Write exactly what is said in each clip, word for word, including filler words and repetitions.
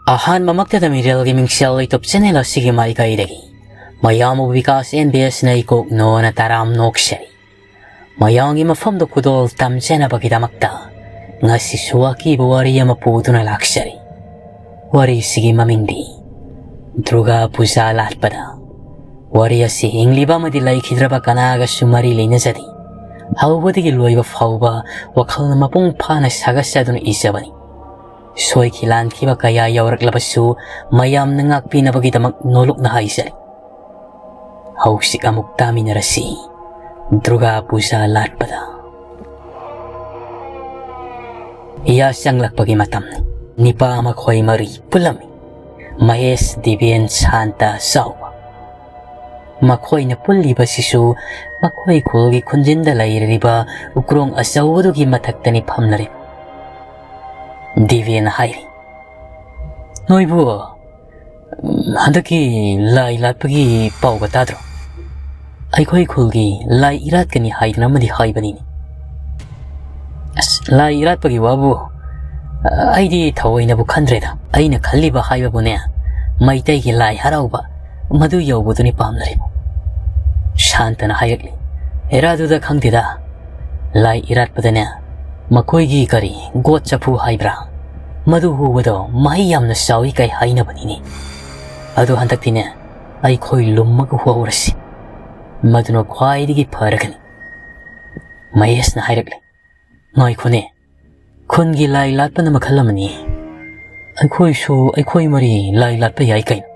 ꯑꯍꯥꯟꯕꯃꯛꯇꯗ ꯃꯤꯔꯦꯜꯒꯤ ꯃꯤꯡꯁꯦꯜ YouTube channel ꯑꯁꯤꯒꯤ ꯃꯥꯏꯀꯩꯗꯒꯤ ꯃꯌꯥꯝꯕꯨ ꯕꯤꯀꯥꯁ ꯑꯦꯝ ꯕꯤ ꯑꯦꯁꯅ ꯏꯀꯣꯛ ꯅꯣꯅ ꯇꯔꯥꯝ ꯅꯣꯛꯆꯔꯤ꯫ ꯃꯌꯥꯝꯒꯤ ꯃꯐꯝꯗ ꯈꯨꯗꯣꯜ ꯇꯝꯖꯅꯕꯒꯤꯗꯃꯛꯇ ꯉꯁꯤꯁꯨ ꯑꯀꯤꯕ ꯋꯥꯔꯤ ꯑꯃ ꯄꯨꯗꯨꯅ ꯂꯥꯛꯆꯔꯤ꯫ ꯋꯥꯔꯤꯁꯤꯒꯤ ꯃꯃꯤꯡꯗꯤ ꯗꯨꯔꯒꯥ ꯄꯨꯖꯥ ꯂꯥꯠꯄꯗ꯫ ꯋꯥꯔꯤ ꯑꯁꯤ ꯍꯤꯡꯂꯤꯕ ꯑꯃꯗꯤ ꯂꯩꯈꯤꯗ꯭ꯔꯕ ꯀꯅꯥꯒꯁꯨ ꯃꯔꯤ ꯂꯩꯅꯖꯗꯦ꯫ ꯍꯧꯕꯗꯒꯤ ꯂꯣꯏꯕ ꯐꯥꯎꯕ ꯋꯥꯈꯜꯅ ꯃꯄꯨꯡ ꯐꯥꯅ ꯁꯥꯒꯠꯆꯗꯨꯅ ꯏꯖꯕꯅꯤ꯫ ꯁꯣꯏꯈꯤ ꯂꯥꯟꯈꯤꯕ ꯀꯌꯥ ꯌꯥꯎꯔꯛꯂꯕꯁꯨ ꯃꯌꯥꯝꯅ ꯉꯥꯛꯄꯤꯅꯕꯒꯤꯗꯃꯛ ꯅꯣꯂꯨꯛꯅ ꯍꯥꯏꯖꯔꯤ꯫ ꯍꯧꯖꯤꯛ ꯑꯃꯨꯛ ꯇꯥꯃꯤꯟꯅꯔꯁꯤ ꯗꯨꯔꯒꯥ ꯄꯨꯖꯥ ꯂꯥꯠꯄꯗ꯫ ꯌꯥ ꯆꯪꯂꯛꯄꯒꯤ ꯃꯇꯝꯅꯤ꯫ ꯅꯤꯄꯥ ꯃꯈꯣꯏ ꯃꯔꯤ ꯄꯨꯜꯂꯝꯃꯤ: ꯃꯍꯦꯁ, ꯗꯤꯕꯦꯟ, ꯁꯥꯟꯇ, ꯆꯥꯎꯕ꯫ ꯃꯈꯣꯏꯅ ꯄꯨꯜꯂꯤꯕꯁꯤꯁꯨ ꯃꯈꯣꯏ ꯈꯨꯜꯒꯤ ꯈꯨꯟꯖꯤꯟꯗ ꯂꯩꯔꯤꯕ ꯎꯀ꯭ꯔꯣꯡ ꯑꯆꯧꯕꯗꯨꯒꯤ ꯃꯊꯛꯇꯅꯤ ꯐꯝꯂꯔꯤꯕ꯫ ꯗꯤꯕꯦꯟꯅ ꯍꯥꯏꯔꯤ, "ꯅꯣꯏꯕꯨ ꯍꯟꯗꯛꯀꯤ ꯂꯥꯏ ꯂꯥꯠꯄꯒꯤ ꯄꯥꯎꯒ ꯇꯥꯗ꯭ꯔꯣ? ꯑꯩꯈꯣꯏ ꯈꯨꯜꯒꯤ ꯂꯥꯏ ꯏꯔꯥꯠꯀꯅꯤ ꯍꯥꯏꯗꯅ ꯑꯃꯗꯤ ꯍꯥꯏꯕꯅꯤꯅꯦ꯫" "ꯑꯁ, ꯂꯥꯏ ꯏꯔꯥꯠꯄꯒꯤ ꯋꯥꯕꯨ ꯑꯩꯗꯤ ꯊꯑꯣꯏꯅꯕꯨ ꯈꯟꯗ꯭ꯔꯦꯗ꯫ ꯑꯩꯅ ꯈꯜꯂꯤꯕ ꯍꯥꯏꯕꯕꯨꯅꯦ, ꯃꯩꯇꯩꯒꯤ ꯂꯥꯏ ꯍꯔꯥꯎꯕ ꯃꯗꯨ ꯌꯧꯕꯗꯨꯅꯤ ꯄꯥꯝꯅꯔꯤꯕ꯫" ꯁꯥꯟꯇꯅ ꯍꯥꯏꯔꯛꯂꯤ, "ꯑꯦꯔꯥ, ꯑꯗꯨꯗ ꯈꯪꯗꯦꯗ꯫ ꯂꯥꯏ ꯏꯔꯥꯠꯄꯗꯅꯦ, ꯃꯈꯣꯏꯒꯤ ꯀꯔꯤ, ꯒꯣꯠ ꯆꯐꯨ ꯍꯥꯏꯕ꯭ꯔꯥ? ꯃꯗꯨ ꯍꯨꯕꯗꯣ ꯃꯍꯩ ꯌꯥꯝꯅ ꯆꯥꯎꯏ ꯀꯥꯏ ꯍꯥꯏꯅꯕꯅꯤꯅꯦ꯫ ꯑꯗꯣ ꯍꯟꯗꯛꯇꯤꯅꯦ, ꯑꯩꯈꯣꯏ ꯂꯨꯝꯃꯒ ꯍꯨꯍꯧꯔꯁꯤ꯫ ꯃꯗꯨꯅ ꯈ꯭ꯋꯥꯏꯗꯒꯤ ꯐꯔꯒꯅꯤ꯫" ꯃꯍꯦꯁꯅ ꯍꯥꯏꯔꯛꯂꯦ, "ꯉꯥꯏꯈꯣꯅꯦ, ꯈꯨꯟꯒꯤ ꯂꯥꯏ ꯂꯥꯠꯄꯅ ꯃꯈꯜ ꯑꯃꯅꯤ꯫ ꯑꯩꯈꯣꯏꯁꯨ ꯑꯩꯈꯣꯏ ꯃꯔꯤ ꯂꯥꯏ ꯂꯥꯠꯄ ꯌꯥꯏ ꯀꯩꯅꯣ?"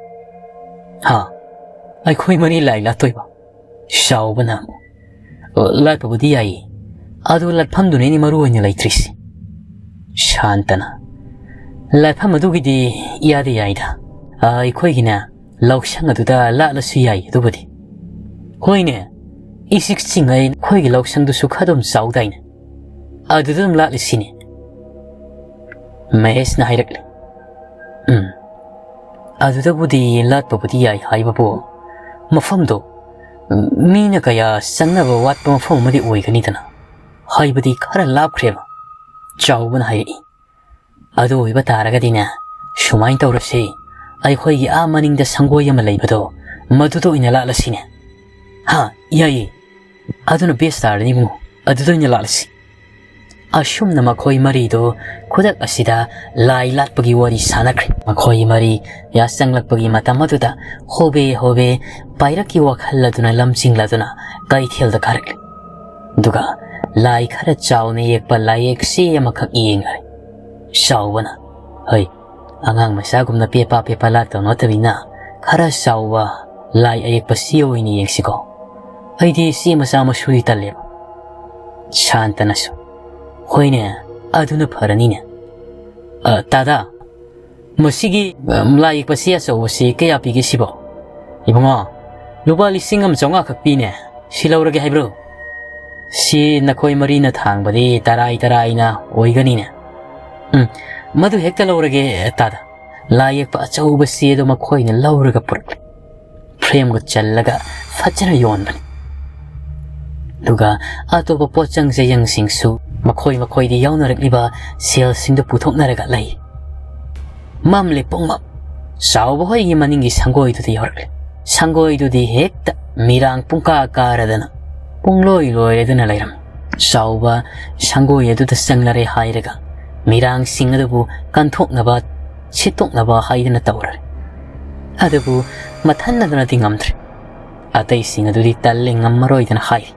"ꯍꯥ? ꯑꯩꯈꯣꯏ ꯃꯔꯤ ꯂꯥꯏ ꯂꯥꯠꯇꯣꯏꯕ?" ꯆꯥꯎꯕꯅ ꯑꯃꯨꯛ, "ꯂꯥꯠꯄꯕꯨꯗꯤ ꯌꯥꯏꯌꯦ, ꯑꯗꯨ ꯂꯥꯠꯐꯝꯗꯨꯅꯤꯅꯦ ꯃꯔꯨ ꯑꯣꯏꯅ ꯂꯩꯇ꯭ꯔꯤꯁꯦ꯫" ꯁꯥꯟꯇꯅ, "ꯂꯥꯠꯐꯝ ꯑꯗꯨꯒꯤꯗꯤ ꯏꯌꯥꯗ ꯌꯥꯏꯗ꯫ ꯑꯩꯈꯣꯏꯒꯤꯅꯦ, ꯂꯧꯁꯪ ꯑꯗꯨꯗ ꯂꯥꯠꯂꯁꯨ ꯌꯥꯏ ꯑꯗꯨꯕꯨꯗꯤ꯫ ꯍꯣꯏꯅꯦ, ꯏꯁꯤꯛ ꯆꯤꯡꯉꯩ ꯑꯩꯈꯣꯏꯒꯤ ꯂꯧꯁꯪꯗꯨꯁꯨ ꯈꯔ ꯑꯗꯨꯝ ꯆꯥꯎꯗꯥꯏꯅꯦ? ꯑꯗꯨꯗ ꯑꯗꯨꯝ ꯂꯥꯠꯂꯁꯤꯅꯦ꯫" ꯃꯍꯦꯁꯅ ꯍꯥꯏꯔꯛꯂꯦ, "ꯎꯝ, ꯑꯗꯨꯗꯕꯨꯗꯤ ꯂꯥꯠꯄꯕꯨꯗꯤ ꯌꯥꯏ ꯍꯥꯏꯕꯕꯨ, ꯃꯐꯝꯗꯣ ꯃꯤꯅ ꯀꯌꯥ ꯆꯪꯅꯕ ꯋꯥꯠꯄ ꯃꯐꯝ ꯑꯃꯗꯤ ꯑꯣꯏꯒꯅꯤꯗꯅ, ꯍꯥꯏꯕꯗꯤ ꯈꯔ ꯂꯥꯞꯈ꯭ꯔꯦꯕ꯫" ꯆꯥꯎꯕꯅ ꯍꯥꯏꯔꯛꯏ, "ꯑꯗꯨ ꯑꯣꯏꯕ ꯇꯥꯔꯒꯗꯤꯅꯦ, "ꯁꯨꯃꯥꯏꯅ ꯇꯧꯔꯁꯦ, ꯑꯩꯈꯣꯏꯒꯤ ꯑꯥ ꯃꯅꯤꯡꯗ ꯁꯪꯒꯣꯏ ꯑꯃ ꯂꯩꯕꯗꯣ, ꯃꯗꯨꯗ ꯑꯣꯏꯅ ꯂꯥꯠꯂꯁꯤꯅꯦ?" "ꯍꯥ, ꯌꯥꯏꯌꯦ, ꯑꯗꯨꯅ best ꯇꯥꯔꯅꯤ ꯏꯕꯨꯡꯉꯣ, ꯑꯗꯨꯗ ꯑꯣꯏꯅ ꯂꯥꯠꯂꯁꯤ꯫" ꯑꯁꯨꯝꯅ ꯃꯈꯣꯏ ꯃꯔꯤꯗꯣ ꯈꯨꯗꯛ ꯑꯁꯤꯗ ꯂꯥꯏ ꯂꯥꯠꯄꯒꯤ ꯋꯥꯔꯤ ꯁꯥꯟꯅꯈ꯭ꯔꯦ꯫ ꯃꯈꯣꯏ ꯃꯔꯤ ꯌꯥꯆꯪꯂꯛꯄꯒꯤ ꯃꯇꯝ ꯑꯗꯨꯗ ꯍꯣꯕꯦ ꯍꯣꯕꯦ ꯄꯥꯏꯔꯛꯀꯤ ꯋꯥꯈꯜ ꯑꯗꯨꯅ ꯂꯝꯖꯤꯡꯂꯗꯨꯅ ꯀꯩꯊꯦꯜꯗ ꯀꯥꯔꯛꯂꯦ꯫ ꯑꯗꯨꯒ ꯂꯥꯏ ꯈꯔ ꯆꯥꯎꯅ ꯌꯦꯛꯄ ꯂꯥꯏꯌꯦꯛ ꯆꯦ ꯑꯃꯈꯛ ꯌꯦꯡꯂꯦ꯫ ꯆꯥꯎꯕꯅ, "ꯍꯩ, ꯑꯉꯥꯡ ꯃꯆꯥꯒꯨꯝꯅ ꯄꯦꯄꯥ ꯄꯦꯄꯥ ꯂꯥꯠꯇꯧ ꯅꯠꯇꯕꯤꯅ ꯈꯔ ꯆꯥꯎꯕ ꯂꯥꯏ ꯑꯌꯦꯛꯄ ꯆꯦ ꯑꯣꯏꯅ ꯌꯦꯡꯁꯤꯀꯣ꯫ ꯑꯩꯗꯤ ꯆꯦ ꯃꯆꯥ ꯃꯁꯨꯗꯤ ꯇꯜꯂꯦꯕ꯫" ꯁꯥꯟꯇꯅꯁꯨ, "ꯍꯣꯏꯅꯦ, ꯑꯗꯨꯅ ꯐꯔꯅꯤꯅꯦ꯫ ꯑ, ꯇꯥꯗꯥ, ꯃꯁꯤꯒꯤ, ꯑ, ꯂꯥꯏ ꯌꯦꯛꯄ ꯆꯦ ꯑꯆꯧꯕꯁꯤ ꯀꯌꯥ ꯄꯤꯒꯦ ꯁꯤꯕꯣ?" "ꯏꯕꯨꯡꯉꯣ, ꯂꯨꯄꯥ ꯂꯤꯁꯤꯡ ꯑꯃ ꯆꯥꯝꯃꯉꯥ ꯈꯛ ꯄꯤꯅꯦ꯫ ꯁꯤ ꯂꯧꯔꯒꯦ ꯍꯥꯏꯕ꯭ꯔꯣ?" "ꯁꯤ ꯅꯈꯣꯏ ꯃꯔꯤꯅ ꯊꯥꯡꯕꯗꯤ ꯇꯔꯥꯏ ꯇꯔꯥꯏꯅ ꯑꯣꯏꯒꯅꯤꯅꯦ꯫" "ꯎꯝ, ꯃꯗꯨ ꯍꯦꯛꯇ ꯂꯧꯔꯒꯦ ꯇꯥꯗ꯫" ꯂꯥꯏ ꯌꯦꯛꯄ ꯑꯆꯧꯕ ꯆꯦꯗꯣ ꯃꯈꯣꯏꯅ ꯂꯧꯔꯒ ꯄꯨꯔꯛꯂꯦ꯫ Frame ꯒ ꯆꯜꯂꯒ ꯐꯖꯅ ꯌꯣꯟꯕꯅꯤ꯫ ꯑꯗꯨꯒ ꯑꯇꯣꯞꯄ ꯄꯣꯠꯆꯪ ꯆꯩꯖꯪꯁꯤꯡꯁꯨ ꯃꯈꯣꯏ ꯃꯈꯣꯏꯗ ꯌꯥꯎꯅꯔꯛꯂꯤꯕ ꯁꯦꯜꯁꯤꯡꯗꯨ ꯄꯨꯊꯣꯛꯅꯔꯒ ꯂꯩ꯫ ꯃꯝꯂꯦ ꯄꯨꯡꯃꯝ꯫ ꯆꯥꯎꯕ ꯍꯣꯏꯒꯤ ꯃꯅꯤꯡꯒꯤ ꯁꯪꯒꯣꯏꯗꯨꯗ ꯌꯧꯔꯛꯂꯦ꯫ ꯁꯪꯒꯣꯏꯗꯨꯗꯤ ꯍꯦꯛꯇ ꯃꯤꯔꯥꯡ ꯄꯨꯡꯀꯥ ꯀꯥꯔꯗꯅ ꯄꯨꯡꯂꯣꯏ ꯂꯣꯏꯔꯗꯅ ꯂꯩꯔꯝꯃꯤ꯫ ꯆꯥꯎꯕ ꯁꯪꯒꯣꯏ ꯑꯗꯨꯗ ꯆꯪꯂꯔꯦ ꯍꯥꯏꯔꯒ ꯃꯤꯔꯥꯡꯁꯤꯡ ꯑꯗꯨꯕꯨ ꯀꯟꯊꯣꯛꯅꯕ, ꯁꯤꯠꯇꯣꯛꯅꯕ ꯍꯥꯏꯗꯅ ꯇꯧꯔꯔꯦ꯫ ꯑꯗꯨꯕꯨ ꯃꯊꯟꯅꯗꯨꯅꯗꯤ ꯉꯝꯗ꯭ꯔꯦ꯫ ꯑꯇꯩꯁꯤꯡ ꯑꯗꯨꯗꯤ ꯇꯜꯂꯦ, ꯉꯝꯃꯔꯣꯏꯗꯅ ꯍꯥꯏꯔꯤ꯫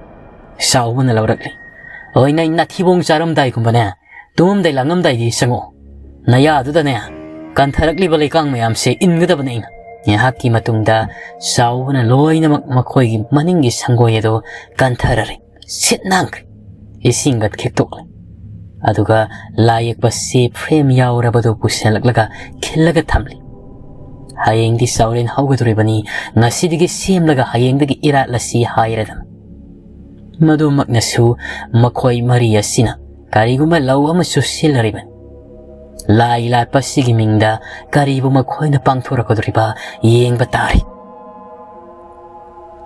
ꯆꯥꯎꯕꯅ ꯂꯧꯔꯛꯂꯤ꯫ "ꯍꯣꯏ, ꯅꯪ ꯅꯥꯊꯤꯕꯣꯡ ꯆꯥꯔꯝꯗꯥꯏꯒꯨꯝꯕꯅꯦ, ꯇꯨꯝꯃꯝꯗꯥꯏ ꯂꯥꯛꯉꯝꯗꯥꯏꯗꯤ ꯆꯪꯉꯛꯑꯣ꯫ ꯅꯌꯥꯗꯨꯗꯅꯦ, ꯀꯟꯊꯔꯛꯂꯤꯕ ꯂꯩꯀꯥꯡ ꯃꯌꯥꯝꯁꯦ ꯏꯟꯒꯗꯕꯅꯦ ꯑꯩꯅ꯫" ꯉꯥꯏꯍꯥꯛꯀꯤ ꯃꯇꯨꯡꯗ ꯆꯥꯎꯕꯅ ꯂꯣꯏꯅꯃꯛ ꯃꯈꯣꯏꯒꯤ ꯃꯅꯤꯡꯒꯤ ꯁꯪꯒꯣꯏ ꯑꯗꯨ ꯀꯟꯊꯔꯔꯦ꯫ ꯁꯤꯠ ꯅꯥꯟꯈ꯭ꯔꯦ꯫ ꯏꯁꯤꯡꯒ ꯈꯤꯛꯇꯣꯛꯂꯦ꯫ ꯑꯗꯨꯒ ꯂꯥꯏ ꯌꯦꯛꯄ ꯆꯦ frame ꯌꯥꯎꯔꯕꯗꯨ ꯄꯨꯁꯤꯜꯂꯛꯂꯒ ꯈꯤꯜꯂꯒ ꯊꯝꯂꯤ꯫ ꯍꯌꯦꯡꯗꯤ ꯆꯥꯎꯔꯦꯟ ꯍꯧꯒꯗꯧꯔꯤꯕꯅꯤ, ꯉꯁꯤꯗꯒꯤ ꯁꯦꯝꯂꯒ ꯍꯌꯦꯡꯗꯒꯤ ꯏꯔꯥꯠꯂꯁꯤ ꯍꯥꯏꯔꯗꯅ꯫ ꯃꯗꯨꯃꯛꯅꯁꯨ ꯃꯈꯣꯏ ꯃꯔꯤ ꯑꯁꯤꯅ ꯀꯔꯤꯒꯨꯝꯕ ꯂꯧ ꯑꯃꯁꯨ ꯁꯤꯜꯂꯔꯤꯕꯅꯤ꯫ ꯂꯥꯏ ꯂꯥꯠꯄꯁꯤꯒꯤ ꯃꯤꯡꯗ ꯀꯔꯤꯕꯨ ꯃꯈꯣꯏꯅ ꯄꯥꯡꯊꯣꯔꯛꯀꯗꯧꯔꯤꯕ ꯌꯦꯡꯕ ꯇꯥꯔꯤ꯫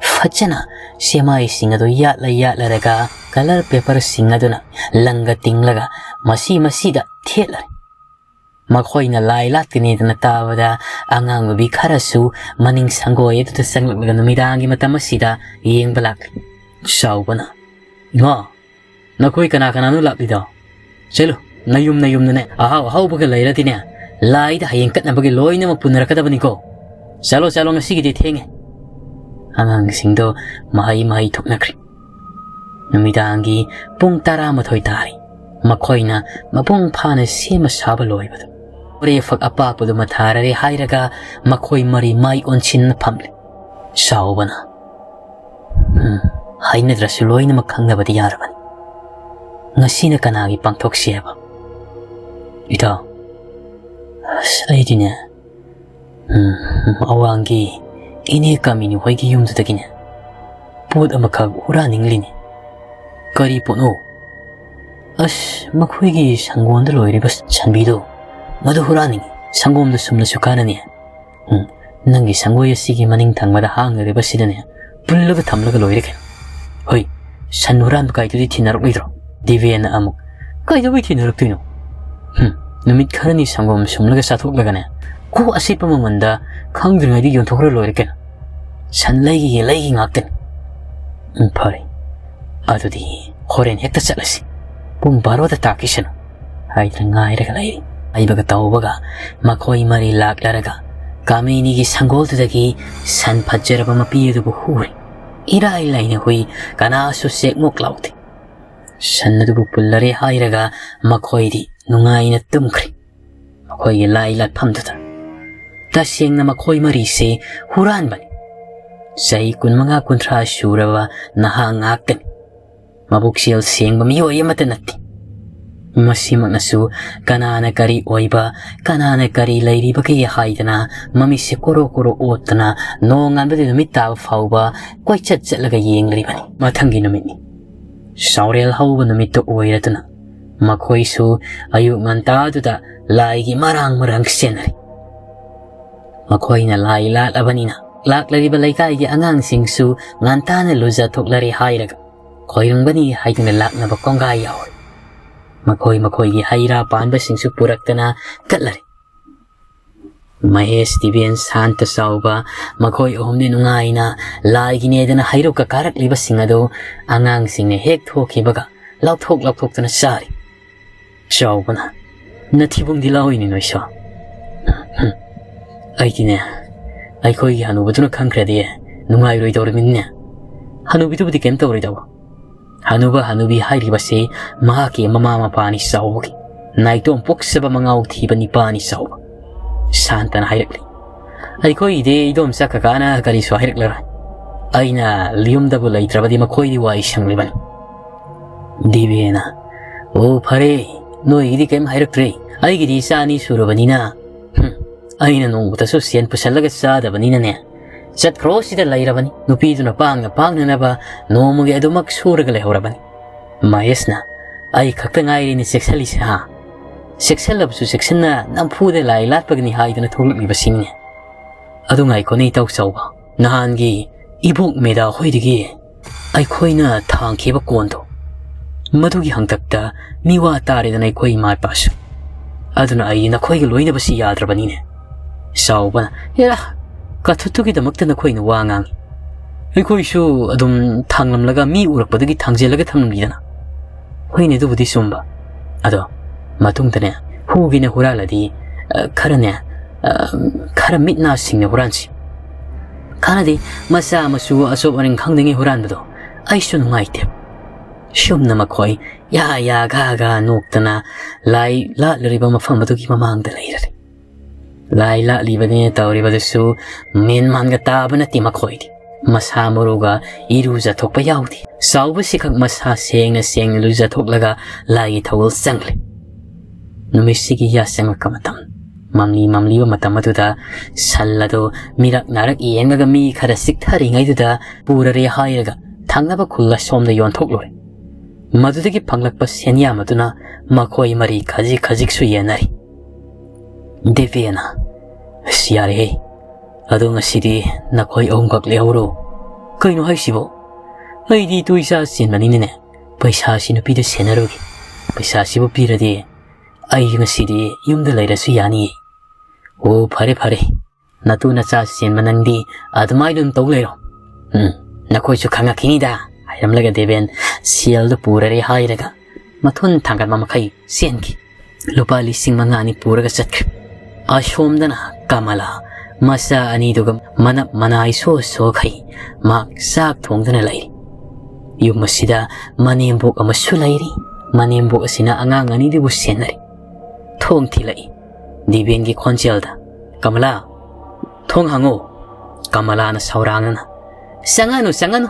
ꯐꯖꯅ ꯆꯦꯃꯥꯏꯁꯤꯡ ꯑꯗꯨ ꯌꯥꯠꯂ ꯌꯥꯠꯂꯔꯒ colour paper ꯁꯤꯡ ꯑꯗꯨꯅ ꯂꯪꯒ ꯇꯤꯡꯂꯒ ꯃꯁꯤ ꯃꯁꯤꯗ ꯊꯦꯠꯂꯔꯦ꯫ ꯃꯈꯣꯏꯅ ꯂꯥꯏ ꯂꯥꯛꯇꯤꯅꯦꯗꯅ ꯇꯥꯕꯗ ꯑꯉꯥꯡ ꯅꯨꯄꯤ ꯈꯔꯁꯨ ꯃꯅꯤꯡ ꯁꯪꯒꯣꯏ ꯑꯗꯨꯗ ꯆꯪꯂꯛꯂꯒ ꯅꯨꯃꯤꯗꯥꯡꯒꯤ ꯃꯇꯝ ꯑꯁꯤꯗ ꯌꯦꯡꯕ ꯂꯥꯛꯂꯤ꯫ ꯆꯥꯎꯕꯅ, "ꯏꯃꯥ, ꯅꯈꯣꯏ ꯀꯅꯥ ꯀꯅꯥꯅꯣ ꯂꯥꯛꯂꯤꯗꯣ? ꯆꯠꯂꯨ, ꯅꯌꯨꯝ ꯅꯌꯨꯝꯗꯅꯦ ꯑꯍꯥꯎ ꯑꯍꯥꯎꯕꯒ ꯂꯩꯔꯗꯤꯅꯦ, ꯂꯥꯏꯗ ꯍꯌꯦꯡ ꯀꯠꯅꯕꯒꯤ ꯂꯣꯏꯅꯃꯛ ꯄꯨꯅꯔꯛꯀꯗꯕꯅꯤꯀꯣ꯫ ꯆꯠꯂꯣ, ꯆꯠꯂꯣ, ꯉꯁꯤꯒꯤꯗꯤ ꯊꯦꯡꯉꯦ"꯫ ꯑꯉꯥꯡꯁꯤꯡꯗꯣ ꯃꯍꯩ ꯃꯍꯩ ꯊꯣꯛꯅꯈ꯭ꯔꯦ꯫ ꯅꯨꯃꯤꯗꯥꯡꯒꯤ ꯄꯨꯡ ꯇꯔꯥꯃꯥꯊꯣꯏ ꯇꯥꯔꯦ꯫ ꯃꯈꯣꯏꯅ ꯃꯄꯨꯡ ꯐꯥꯅ ꯁꯦꯝꯕ ꯁꯥꯕ ꯂꯣꯏꯕꯗꯨ꯫ ꯃꯣꯔꯦ ꯐꯛ ꯑꯄꯥꯛꯄꯗꯨꯃ ꯊꯥꯔꯔꯦ ꯍꯥꯏꯔꯒ ꯃꯈꯣꯏ ꯃꯔꯤ ꯃꯥꯏ ꯑꯣꯟꯁꯤꯟꯅ ꯐꯝꯂꯦ꯫ ꯆꯥꯎꯕꯅ, "ꯎꯝ, ꯍꯥꯏꯅꯗ꯭ꯔꯁꯨ ꯂꯣꯏꯅꯃꯛ ꯈꯪꯅꯕꯗꯤ ꯌꯥꯔꯕꯅꯤ꯫ ꯉꯁꯤꯅ ꯀꯅꯥꯒꯤ ꯄꯥꯡꯊꯣꯛꯁꯤ ꯍꯥꯏꯕ?" "ꯏꯇꯥꯎ, ꯑꯁ, ꯑꯩꯗꯤꯅꯦ, ꯎꯝ, ꯑꯋꯥꯡꯒꯤ ꯏꯅꯦ ꯀꯥꯃꯤꯅꯤ ꯍꯣꯏꯒꯤ ꯌꯨꯝꯗꯨꯗꯒꯤꯅꯦ ꯄꯣꯠ ꯑꯃꯈꯛ ꯍꯨꯔꯥꯟꯅꯤꯡꯂꯤꯅꯤ"꯫ "ꯀꯔꯤ ꯄꯣꯠꯅꯣ?" "ꯑꯁ, ꯃꯈꯣꯏꯒꯤ ꯁꯪꯒꯣꯟꯗ ꯂꯣꯏꯔꯤꯕ ꯁꯟꯕꯤꯗꯣ, ꯃꯗꯨ ꯍꯨꯔꯥꯟꯅꯤꯡꯉꯤ꯫ ꯁꯪꯒꯣꯝꯗ ꯁꯨꯝꯅꯁꯨ ꯀꯥꯟꯅꯅꯤ꯫ ꯎꯝ, ꯅꯪꯒꯤ ꯁꯪꯒꯣꯏ ꯑꯁꯤꯒꯤ ꯃꯅꯤꯡ ꯊꯪꯕꯗ ꯍꯥꯡꯂꯤꯕꯁꯤꯗꯅꯦ ꯄꯨꯜꯂꯒ ꯊꯝꯂꯒ ꯂꯣꯏꯔꯦ ꯀꯩꯅꯣ꯫ ꯍꯣꯏ, ꯁꯟ ꯍꯨꯔꯥꯟꯕ ꯀꯥꯏꯗꯨꯗꯤ ꯊꯤꯅꯔꯛꯂꯣꯏꯗ꯭ꯔꯣ?" ꯗꯤꯕꯦꯟꯅ ꯑꯃꯨꯛ, "ꯀꯩꯗꯧꯕꯩ ꯊꯤꯅꯔꯛꯇꯣꯏꯅꯣ? ꯍꯨꯝ, ꯅꯨꯃꯤꯠ ꯈꯔꯅꯤ ꯁꯪꯒꯣꯝ ꯁꯨꯝꯂꯒ ꯆꯥꯊꯣꯛꯂꯒꯅꯦ, ꯀꯣꯛ ꯑꯁꯤꯠꯄ ꯃꯃꯜꯗ ꯈꯪꯗ꯭ꯔꯤꯉꯩꯗ ꯌꯣꯟꯊꯣꯛꯈ꯭ꯔ ꯂꯣꯏꯔꯦ ꯀꯩꯅꯣ꯫ ꯁꯟ ꯂꯩꯒꯤ ꯌꯦꯟ ꯂꯩꯒꯤ ꯉꯥꯛꯇꯅꯤ꯫ ꯎꯝ, ꯐꯔꯦ, ꯑꯗꯨꯗꯤ ꯍꯣꯔꯦꯟ ꯍꯦꯛꯇ ꯆꯠꯂꯁꯤ꯫ ꯄꯨꯡ ꯕꯥꯔꯣꯗ ꯇꯥꯛꯈꯤꯁꯅꯨ" ꯍꯥꯏꯗꯅ ꯉꯥꯏꯔꯒ ꯂꯩꯔꯤ꯫ ꯍꯥꯏꯕꯒ ꯇꯧꯕꯒ ꯃꯈꯣꯏ ꯃꯔꯤ ꯂꯥꯛꯂꯔꯒ ꯀꯥꯃꯤꯅꯤꯒꯤ ꯁꯪꯒꯣꯜꯗꯨꯗꯒꯤ ꯁꯟ ꯐꯖꯔꯕ ꯃꯄꯤ ꯑꯗꯨꯕꯨ ꯍꯨꯔꯦ꯫ ꯏꯔꯥꯏ ꯂꯥꯏꯅ ꯍꯨꯏ ꯀꯅꯥꯁꯨ ꯆꯦꯛꯃꯨꯛ ꯂꯥꯎꯗꯦ꯫ ꯁꯟ ꯑꯗꯨꯕꯨ ꯄꯨꯜꯂꯔꯦ ꯍꯥꯏꯔꯒ ꯃꯈꯣꯏꯗꯤ ꯅꯨꯡꯉꯥꯏꯅ ꯇꯨꯝꯈ꯭ꯔꯦ꯫ ꯃꯈꯣꯏꯒꯤ ꯂꯥꯏ ꯂꯥꯠꯐꯝꯗꯨꯗ꯫ ꯇꯁꯦꯡꯅ ꯃꯈꯣꯏ ꯃꯔꯤꯁꯦ ꯍꯨꯔꯥꯟꯕꯅꯤ꯫ ꯆꯍꯤ ꯀꯨꯟꯃꯉꯥ ꯀꯨꯟꯊ꯭ꯔꯥ ꯁꯨꯔꯕ ꯅꯍꯥ ꯉꯥꯛꯇꯅꯤ꯫ ꯃꯕꯨꯛꯆꯦꯜ ꯁꯦꯡꯕ ꯃꯤꯑꯣꯏ ꯑꯃꯠꯇ ꯅꯠꯇꯦ꯫ ꯃꯁꯤꯃꯛꯅꯁꯨ ꯀꯅꯥꯅ ꯀꯔꯤ ꯑꯣꯏꯕ, ꯀꯅꯥꯅ ꯀꯔꯤ ꯂꯩꯔꯤꯕꯒꯦ ꯍꯥꯏꯗꯅ ꯃꯃꯤꯠꯁꯦ ꯀꯣꯔꯣ ꯀꯣꯔꯣ ꯑꯣꯠꯇꯅ ꯅꯣꯡꯉꯥꯟꯕꯗꯒꯤ ꯅꯨꯃꯤꯠ ꯇꯥꯕ ꯐꯥꯎꯕ ꯀꯣꯏꯆꯠ ꯆꯠꯂꯒ ꯌꯦꯡꯂꯤꯕꯅꯤ꯫ ꯃꯊꯪꯒꯤ ꯅꯨꯃꯤꯠꯅꯤ꯫ ꯆꯥꯎꯔꯦꯜ ꯍꯧꯕ ꯅꯨꯃꯤꯠꯇꯨ ꯑꯣꯏꯔꯗꯨꯅ ꯃꯈꯣꯏꯁꯨ ꯑꯌꯨꯛ ꯉꯟꯇꯥꯗꯨꯗ ꯂꯥꯏꯒꯤ ꯃꯔꯥꯡ ꯃꯔꯥꯡ ꯆꯦꯟꯅꯔꯤ꯫ ꯃꯈꯣꯏꯅ ꯂꯥꯏ ꯂꯥꯠꯂꯕꯅꯤꯅ ꯂꯥꯛꯂꯤꯕ ꯂꯩꯀꯥꯏꯒꯤ ꯑꯉꯥꯡꯁꯤꯡꯁꯨ ꯉꯟꯇꯥꯅ ꯂꯨꯖꯊꯣꯛꯂꯔꯦ ꯍꯥꯏꯔꯒ ꯈꯣꯏꯔꯝꯒꯅꯤ ꯍꯥꯏꯗꯨꯅ ꯂꯥꯛꯅꯕ ꯀꯣꯡꯒꯥꯏ ꯌꯥꯎꯔꯤ꯫ ꯃꯈꯣꯏ ꯃꯈꯣꯏꯒꯤ ꯍꯩ ꯔꯥ ꯄꯥꯟꯕꯁꯤꯡꯁꯨ ꯄꯨꯔꯛꯇꯅ ꯀꯠꯂꯔꯦ꯫ ꯃꯍꯦꯁ, ꯗꯤꯕꯦꯟ, ꯁꯥꯟꯇ, ꯆꯥꯎꯕ, ꯃꯈꯣꯏ ꯑꯍꯨꯝꯗꯤ ꯅꯨꯡꯉꯥꯏꯅ ꯂꯥꯏꯒꯤꯅꯦꯗꯅ ꯍꯩꯔꯨꯛꯀ ꯀꯥꯔꯛꯂꯤꯕꯁꯤꯡ ꯑꯗꯨ ꯑꯉꯥꯡꯁꯤꯡꯅ ꯍꯦꯛ ꯊꯣꯛꯈꯤꯕꯒ ꯂꯥꯎꯊꯣꯛ ꯂꯥꯎꯊꯣꯛꯇꯅ ꯆꯥꯔꯤ꯫ ꯆꯥꯎꯕꯅ, "ꯅꯊꯤꯕꯣꯡꯗꯤ ꯂꯥꯎꯏꯅꯦ ꯅꯣꯏꯁꯨ꯫ ꯍꯨꯝ, ꯑꯩꯗꯤꯅꯦ, ꯑꯩꯈꯣꯏꯒꯤ ꯍꯅꯨꯕꯗꯨꯅ ꯈꯪꯈ꯭ꯔꯗꯤ ꯅꯨꯡꯉꯥꯏꯔꯣꯏꯗꯧꯔꯤꯕꯅꯤꯅꯦ꯫ ꯍꯅꯨꯕꯤꯗꯨꯕꯨꯗꯤ ꯀꯩꯝ ꯇꯧꯔꯣꯏꯗꯧꯕ꯫ ꯍꯅꯨꯕ ꯍꯅꯨꯕꯤ ꯍꯥꯏꯔꯤꯕꯁꯤ ꯃꯍꯥꯛꯀꯤ ꯃꯃꯥ ꯃꯄꯥꯅꯤ ꯆꯥꯎꯕꯒꯤ꯫ ꯅꯥꯏꯇꯣꯝ ꯄꯣꯛꯆꯕ ꯃꯉꯥꯎ ꯊꯤꯕ ꯅꯤꯄꯥꯅꯤ ꯆꯥꯎꯕ꯫" ꯁꯥꯟꯇꯅ ꯍꯥꯏꯔꯛꯂꯤ꯫ "ꯑꯩꯈꯣꯏꯒꯤꯗꯤ ꯏꯗꯣꯝꯆꯥ ꯀꯀꯥꯅ ꯀꯔꯤꯁꯨ ꯍꯥꯏꯔꯛꯂꯔꯣꯏ꯫ ꯑꯩꯅ ꯌꯨꯝꯗꯕꯨ ꯂꯩꯇ꯭ꯔꯕꯗꯤ ꯃꯈꯣꯏꯗꯤ ꯋꯥꯏ ꯁꯪꯂꯤꯕꯅꯤ꯫" ꯗꯤꯕꯦꯅ, "ꯑꯣ, ꯐꯔꯦ, ꯅꯣꯏꯒꯤꯗꯤ ꯀꯩꯝ ꯍꯥꯏꯔꯛꯇ꯭ꯔꯦ꯫ ꯑꯩꯒꯤꯗꯤ ꯏꯆꯥ ꯑꯅꯤ ꯁꯨꯔꯕꯅꯤꯅ, ꯍꯨꯝ, ꯑꯩꯅ ꯅꯣꯡꯃꯇꯁꯨ ꯁꯦꯟ ꯄꯨꯁꯜꯂꯒ ꯆꯥꯗꯕꯅꯤꯅꯅꯦ, ꯆꯠꯈ꯭ꯔꯣ ꯁꯤꯗ ꯂꯩꯔꯕꯅꯤ꯫ ꯅꯨꯄꯤꯗꯨꯅ ꯄꯥꯡꯅ ꯄꯥꯡꯅꯅꯕ ꯅꯣꯡꯃꯒꯤ ꯑꯗꯨꯃꯛ ꯁꯨꯔꯒ ꯂꯩꯍꯧꯔꯕꯅꯤ꯫" ꯃꯍꯦꯁꯅ, "ꯑꯩ ꯈꯛꯇ ꯉꯥꯏꯔꯦꯅꯦ ꯆꯦꯛꯁꯜꯂꯤꯁꯦ, ꯍꯥ? ꯆꯦꯛꯁꯜꯂꯕꯁꯨ ꯆꯦꯛꯁꯤꯟꯅ ꯅꯝꯐꯨꯗ ꯂꯥꯏ ꯂꯥꯠꯄꯒꯅꯤ ꯍꯥꯏꯗꯨꯅ ꯊꯣꯛꯂꯛꯂꯤꯕꯁꯤꯡꯅꯦ꯫ ꯑꯗꯨ ꯉꯥꯏꯈꯣꯅꯦ ꯏꯇꯥꯎ ꯆꯥꯎꯕ, ꯅꯍꯥꯟꯒꯤ ꯏꯕꯣꯛ ꯃꯦꯗꯥ ꯍꯣꯏꯗꯒꯤ ꯑꯩꯈꯣꯏꯅ ꯊꯥꯡꯈꯤꯕ ꯀꯣꯟꯗꯣ, ꯃꯗꯨꯒꯤ ꯍꯪꯇꯛꯇ ꯃꯤꯋꯥ ꯇꯥꯔꯦꯗꯅ ꯑꯩꯈꯣꯏ ꯏꯃꯥ ꯏꯄꯥꯁꯨ꯫ ꯑꯗꯨꯅ ꯑꯩ ꯅꯈꯣꯏꯒ ꯂꯣꯏꯅꯕꯁꯤ ꯌꯥꯗ꯭ꯔꯕꯅꯤꯅꯦ꯫" ꯆꯥꯎꯕꯅ, "ꯑꯦꯔꯥ, ꯀꯥꯊꯨꯠꯇꯨꯒꯤꯗꯃꯛꯇ ꯅꯈꯣꯏꯅ ꯋꯥ ꯉꯥꯡꯉꯤ꯫ ꯑꯩꯈꯣꯏꯁꯨ ꯑꯗꯨꯝ ꯊꯥꯡꯂꯝꯂꯒ ꯃꯤ ꯎꯔꯛꯄꯗꯒꯤ ꯊꯥꯡꯖꯤꯜꯂꯒ ꯊꯝꯂꯝꯃꯤꯗꯅ꯫" "ꯍꯣꯏꯅꯦ, ꯑꯗꯨꯕꯨꯗꯤ ꯆꯨꯝꯕ꯫ ꯑꯗꯣ ꯃꯇꯨꯡꯗꯅꯦ, ꯍꯨꯒꯤꯅ ꯍꯨꯔꯥꯜꯂꯗꯤ, ꯑ, ꯈꯔꯅꯦ, ꯑ, ꯈꯔ ꯃꯤꯠ ꯅꯥ ꯁꯤꯡꯅ ꯍꯨꯔꯥꯟꯁꯤ꯫ ꯈꯔꯗꯤ ꯃꯆꯥ ꯃꯁꯨ ꯑꯆꯣꯞ ꯑꯔꯤꯡ ꯈꯪꯗꯉꯩ ꯍꯨꯔꯥꯟꯕꯗꯣ ꯑꯩꯁꯨ ꯅꯨꯡꯉꯥꯏꯇꯦ꯫" ꯁꯨꯝꯅ ꯃꯈꯣꯏ ꯌꯥ ꯌꯥ ꯒꯥ ꯒꯥ ꯅꯣꯛꯇꯅ ꯂꯥꯏ ꯂꯥꯠꯂꯤꯕ ꯃꯐꯝ ꯑꯗꯨꯒꯤ ꯃꯃꯥꯡꯗ ꯂꯩꯔꯔꯦ꯫ ꯂꯥꯏ ꯂꯥꯠꯂꯤꯕꯅꯦ ꯇꯧꯔꯤꯕꯗꯨꯁꯨ ꯃꯦꯟ ꯃꯥꯟꯒ ꯇꯥꯕ ꯅꯠꯇꯦ ꯃꯈꯣꯏꯗꯤ꯫ ꯃꯁꯥ ꯃꯔꯨꯒ ꯏꯔꯨꯖꯊꯣꯛꯄ ꯌꯥꯎꯗꯦ꯫ ꯆꯥꯎꯕꯁꯤꯈꯛ ꯃꯁꯥ ꯁꯦꯡꯅ ꯁꯦꯡꯅ ꯂꯨꯖꯊꯣꯛꯂꯒ ꯂꯥꯏꯒꯤ ꯊꯧꯒꯜ ꯆꯪꯂꯦ꯫ ꯅꯨꯃꯤꯠꯁꯤꯒꯤ ꯌꯥꯆꯪꯉꯛꯄ ꯃꯇꯝ, ꯃꯝꯂꯤ ꯃꯝꯂꯤꯕ ꯃꯇꯝ ꯑꯗꯨꯗ ꯁꯟ ꯑꯗꯨ ꯃꯤꯔꯛ ꯅꯥꯔꯛ ꯌꯦꯡꯂꯒ ꯃꯤ ꯈꯔ ꯆꯤꯛꯊꯔꯤꯉꯩꯗꯨꯗ ꯄꯨꯔꯔꯦ ꯍꯥꯏꯔꯒ ꯊꯪꯅꯕ ꯈꯨꯜ ꯑꯁꯣꯝꯗ ꯌꯣꯟꯊꯣꯛꯂꯨꯔꯦ꯫ ꯃꯗꯨꯗꯒꯤ ꯐꯪꯂꯛꯄ ꯁꯦꯟꯌꯥꯝ ꯑꯗꯨꯅ ꯃꯈꯣꯏ ꯃꯔꯤ ꯈꯖꯤꯛ ꯈꯖꯤꯛꯁꯨ ꯌꯦꯟꯅꯔꯤ꯫ ꯗꯦꯕꯦꯅ, "ꯑꯁ, ꯌꯥꯔꯦꯍꯦ꯫ ꯑꯗꯣ ꯉꯁꯤꯗꯤ ꯅꯈꯣꯏ ꯑꯍꯨꯝꯈꯛ ꯂꯩꯍꯧꯔꯣ꯫" "ꯀꯩꯅꯣ ꯍꯥꯏꯁꯤꯕꯣ? ꯑꯩꯗꯤ ꯏꯇꯨ ꯏꯆꯥ ꯆꯦꯟꯕꯅꯤꯅꯅꯦ, ꯄꯩꯁꯥꯁꯤ ꯅꯨꯄꯤꯗ ꯁꯦꯟꯅꯔꯨꯒꯦ꯫ ꯄꯩꯁꯥꯁꯤꯕꯨ ꯄꯤꯔꯗꯤ ꯑꯩ ꯉꯁꯤꯗꯤ ꯌꯨꯝꯗ ꯂꯩꯔꯁꯨ ꯌꯥꯅꯤꯌꯦ꯫ ꯑꯣ, ꯐꯔꯦ ꯐꯔꯦ, ꯅꯇꯨ ꯅꯆꯥ ꯁꯦꯟꯕ ꯅꯪꯗꯤ ꯑꯗꯨꯃꯥꯏꯅ ꯑꯗꯨꯝ ꯇꯧ ꯂꯩꯔꯣ꯫ ꯎꯝ, ꯅꯈꯣꯏꯁꯨ ꯈꯪꯉꯛꯈꯤꯅꯤꯗ," ꯍꯥꯏꯔꯝꯂꯒ ꯗꯦꯕꯦꯟ ꯁꯦꯜꯗꯨ ꯄꯨꯔꯔꯦ ꯍꯥꯏꯔꯒ ꯃꯊꯨꯟ ꯊꯥꯡꯒꯠꯄ ꯃꯈꯩ ꯆꯦꯟꯈꯤ꯫ ꯂꯨꯄꯥ ꯂꯤꯁꯤꯡ ꯃꯉꯥꯅꯤ ꯄꯨꯔꯒ ꯆꯠꯈ꯭ꯔꯦ꯫ ꯑꯁꯣꯝꯗꯅ ꯀꯃꯂꯥ ꯃꯆꯥ ꯑꯅꯤꯗꯨꯒ ꯃꯅꯞ ꯃꯅꯥꯏ ꯁꯣ ꯁꯣꯈꯩ ꯃꯍꯥꯛ ꯆꯥꯛ ꯊꯣꯡꯗꯨꯅ ꯂꯩꯔꯤ꯫ ꯌꯨꯝ ꯑꯁꯤꯗ ꯃꯅꯦꯝꯕꯣꯛ ꯑꯃꯁꯨ ꯂꯩꯔꯤ꯫ ꯃꯅꯦꯝꯕꯣꯛ ꯑꯁꯤꯅ ꯑꯉꯥꯡ ꯑꯅꯤꯗꯨꯕꯨ ꯁꯦꯟꯅꯔꯤ꯫ ꯊꯣꯡ ꯊꯤꯜꯂꯛꯏ꯫ ꯗꯤꯕꯦꯟꯒꯤ ꯈꯣꯟꯖꯦꯜꯗ, "ꯀꯃꯂꯥ, ꯊꯣꯡ ꯍꯥꯡꯉꯨ!" ꯀꯃꯂꯥꯅ ꯁꯧꯔꯥꯡꯅꯅ, "ꯆꯪꯉꯅꯨ, ꯆꯪꯉꯅꯨ!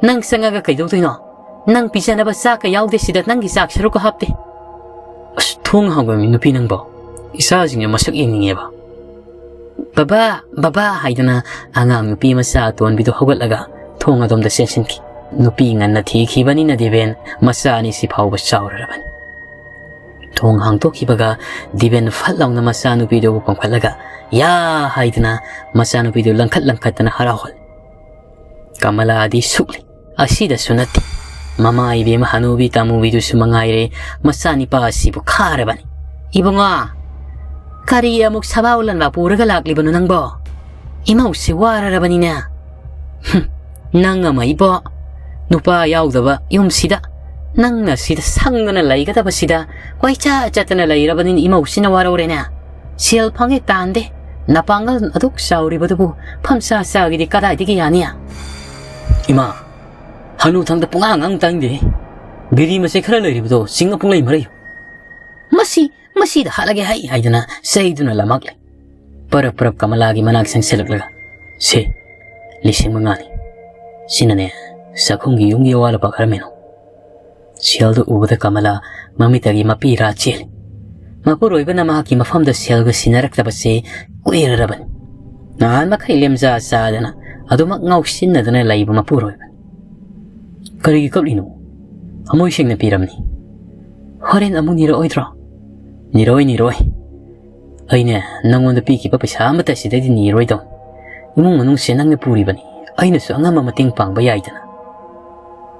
ꯅꯪ ꯆꯪꯉꯒ ꯀꯩꯗꯧꯗꯣꯏꯅꯣ? ꯅꯪ ꯄꯤꯖꯅꯕ ꯆꯥꯛꯀ ꯌꯥꯎꯗꯦ ꯁꯤꯗ, ꯅꯪꯒꯤ ꯆꯥꯛ ꯁꯔꯨꯛꯀ ꯍꯥꯞꯇꯦ!" "ꯑꯁ, ꯊꯣꯡ ꯍꯥꯡꯕ ꯃꯤ ꯅꯨꯄꯤ ꯅꯪꯕꯣ! ꯏꯆꯥꯁꯤꯡꯁꯦ ꯃꯁꯛ ꯌꯦꯡꯅꯤꯡꯉꯦꯕ!" "ꯕꯕꯥ, ꯕꯕꯥ!" ꯍꯥꯏꯗꯨꯅ ꯑꯉꯥꯡ ꯅꯨꯄꯤ ꯃꯆꯥ ꯑꯇꯣꯟꯕꯤꯗꯨ ꯍꯧꯒꯠꯂꯒ ꯊꯣꯡ ꯑꯗꯣꯝꯗ ꯆꯦꯟꯁꯤꯟꯈꯤ꯫ ꯅꯨꯄꯤ ꯉꯟꯅ ꯊꯤꯈꯤꯕꯅꯤꯅ ꯗꯤꯕꯦꯟ ꯃꯆꯥ ꯑꯅꯤꯁꯤ ꯐꯥꯎꯕ ꯆꯥꯎꯔꯔꯕꯅꯤ꯫ ꯊꯣꯡ ꯍꯥꯡꯗꯣꯛꯈꯤꯕꯒ ꯗꯤꯕꯦꯟ ꯐꯠ ꯂꯥꯎꯅ ꯃꯆꯥꯅꯨꯄꯤꯗꯨꯕꯨ ꯄꯝꯈꯠꯂꯒ "ꯌꯥ!" ꯍꯥꯏꯗꯨꯅ ꯃꯆꯥꯅꯨꯄꯤꯗꯨ ꯂꯪꯈꯠ ꯂꯪꯈꯠꯇꯅ ꯍꯔꯥꯎꯍꯜꯂꯤ꯫ ꯀꯃꯂꯥꯗꯤ ꯁꯨꯛꯂꯤ꯫ ꯑꯁꯤꯗꯁꯨ ꯅꯠꯇꯦ, ꯃꯃꯥ ꯏꯕꯦꯝꯃ ꯍꯅꯨꯕꯤ ꯇꯥꯃꯨꯕꯤꯗꯨꯁꯨ ꯃꯉꯥꯏꯔꯦ, ꯃꯆꯥꯅꯤꯄꯥ ꯑꯁꯤꯕꯨ ꯈꯥꯔꯕꯅꯤ꯫ "ꯏꯕꯨꯡꯉꯣ, ꯀꯔꯤ ꯑꯃꯨꯛ ꯁꯕꯥꯎ ꯂꯟꯕ ꯄꯨꯔꯒ ꯂꯥꯛꯂꯤꯕꯅꯣ ꯅꯪꯕꯣ? ꯏꯃꯧꯁꯤ ꯋꯥꯔꯔꯕꯅꯤꯅꯦ꯫ ꯍꯨꯝ, ꯅꯪ ꯑꯃ ꯏꯕꯣ, ꯅꯨꯄꯥ ꯌꯥꯎꯗꯕ ꯌꯨꯝꯁꯤꯗ ꯅꯪꯅ ꯁꯤꯗ ꯁꯪꯗꯅ ꯂꯩꯒꯗꯕꯁꯤꯗ ꯀꯣꯏꯆꯠ ꯆꯠꯇꯅ ꯂꯩꯔꯕꯅꯤꯅ ꯏꯃꯧꯁꯤꯅ ꯋꯥꯔꯧꯔꯦꯅꯦ꯫ ꯁꯦꯜ ꯐꯪꯉꯦ ꯇꯥꯟꯗꯦ, ꯅꯄꯥꯡꯒꯜ ꯑꯗꯨꯛ ꯆꯥꯎꯔꯤꯕꯗꯨꯕꯨ ꯐꯝꯁꯥ ꯆꯥꯒꯤꯗꯤ ꯀꯗꯥꯏꯗꯒꯤ ꯌꯥꯅꯤ?" "ꯏꯃꯥ, ꯍꯅꯨꯊꯪꯗ ꯄꯨꯡꯉꯥꯡ ꯉꯥꯡ ꯇꯥꯅꯤꯡꯗꯦ꯫ ꯕꯤꯔꯤ ꯃꯆꯩ ꯈꯔ ꯂꯩꯔꯤꯕꯗꯣ ꯆꯤꯡꯉ ꯄꯨꯡꯂꯩ ꯃꯔꯩꯌꯨ꯫ ꯃꯁꯤ, ꯃꯁꯤꯗ ꯍꯥꯠꯂꯒꯦ ꯍꯥꯏ ꯍꯥꯏꯗꯅ ꯆꯩꯗꯨꯅ ꯂꯃꯛꯂꯦ꯫ ꯄꯔꯞ ꯄꯔꯞ ꯀꯃꯂꯥꯒꯤ ꯃꯅꯥꯛ ꯆꯪꯁꯤꯜꯂꯛꯂꯒ, "ꯁꯦ, ꯂꯤꯁꯤꯡ ꯃꯉꯥꯅꯤ꯫ ꯁꯤꯅꯅꯦ, ꯆꯥꯛꯈꯨꯝꯒꯤ ꯌꯨꯝꯒꯤ ꯑꯋꯥꯠ ꯑꯄꯥ ꯈꯔ ꯃꯦꯟꯅꯧ꯫" ꯁꯦꯜꯗꯨ ꯎꯕꯗ ꯀꯃꯂꯥ ꯃꯃꯤꯠꯇꯒꯤ ꯃꯄꯤ ꯔꯥ ꯆꯦꯜꯂꯤ꯫ ꯃꯄꯨꯔꯣꯏꯕꯅ ꯃꯍꯥꯛꯀꯤ ꯃꯐꯝꯗ ꯁꯦꯜꯒ ꯁꯤꯟꯅꯔꯛꯇꯕꯁꯦ ꯀꯨꯏꯔꯔꯕꯅꯤ꯫ ꯅꯍꯥꯟ ꯃꯈꯩ ꯂꯦꯝꯖꯥ ꯆꯥꯗꯅ ꯑꯗꯨꯃꯛ ꯉꯥꯎꯁꯤꯟꯅꯗꯅ ꯂꯩꯕ ꯃꯄꯨꯔꯣꯏꯕꯅꯤ꯫ "ꯀꯔꯤꯒꯤ ꯀꯞꯂꯤꯅꯣ? ꯊꯃꯣꯏ ꯁꯦꯡꯅ ꯄꯤꯔꯝꯅꯤ꯫ ꯍꯣꯔꯦꯟ ꯑꯃꯨꯛ ꯅꯤꯔꯛꯑꯣꯏꯗ꯭ꯔꯣ?" "ꯅꯤꯔꯣꯏ, ꯅꯤꯔꯣꯏ꯫ ꯑꯩꯅꯦ ꯅꯪꯉꯣꯟꯗ ꯄꯤꯈꯤꯕ ꯄꯩꯁꯥ ꯑꯃꯠꯇ ꯁꯤꯗꯩꯗꯤ ꯅꯤꯔꯣꯏꯗꯧꯅꯤ꯫ ꯏꯃꯨꯡ ꯃꯅꯨꯡꯁꯦ ꯅꯪꯅ ꯄꯨꯔꯤꯕꯅꯤ꯫ ꯑꯩꯅꯁꯨ ꯑꯉꯝꯕ ꯃꯇꯦꯡ ꯄꯥꯡꯕ ꯌꯥꯏꯗꯅ꯫"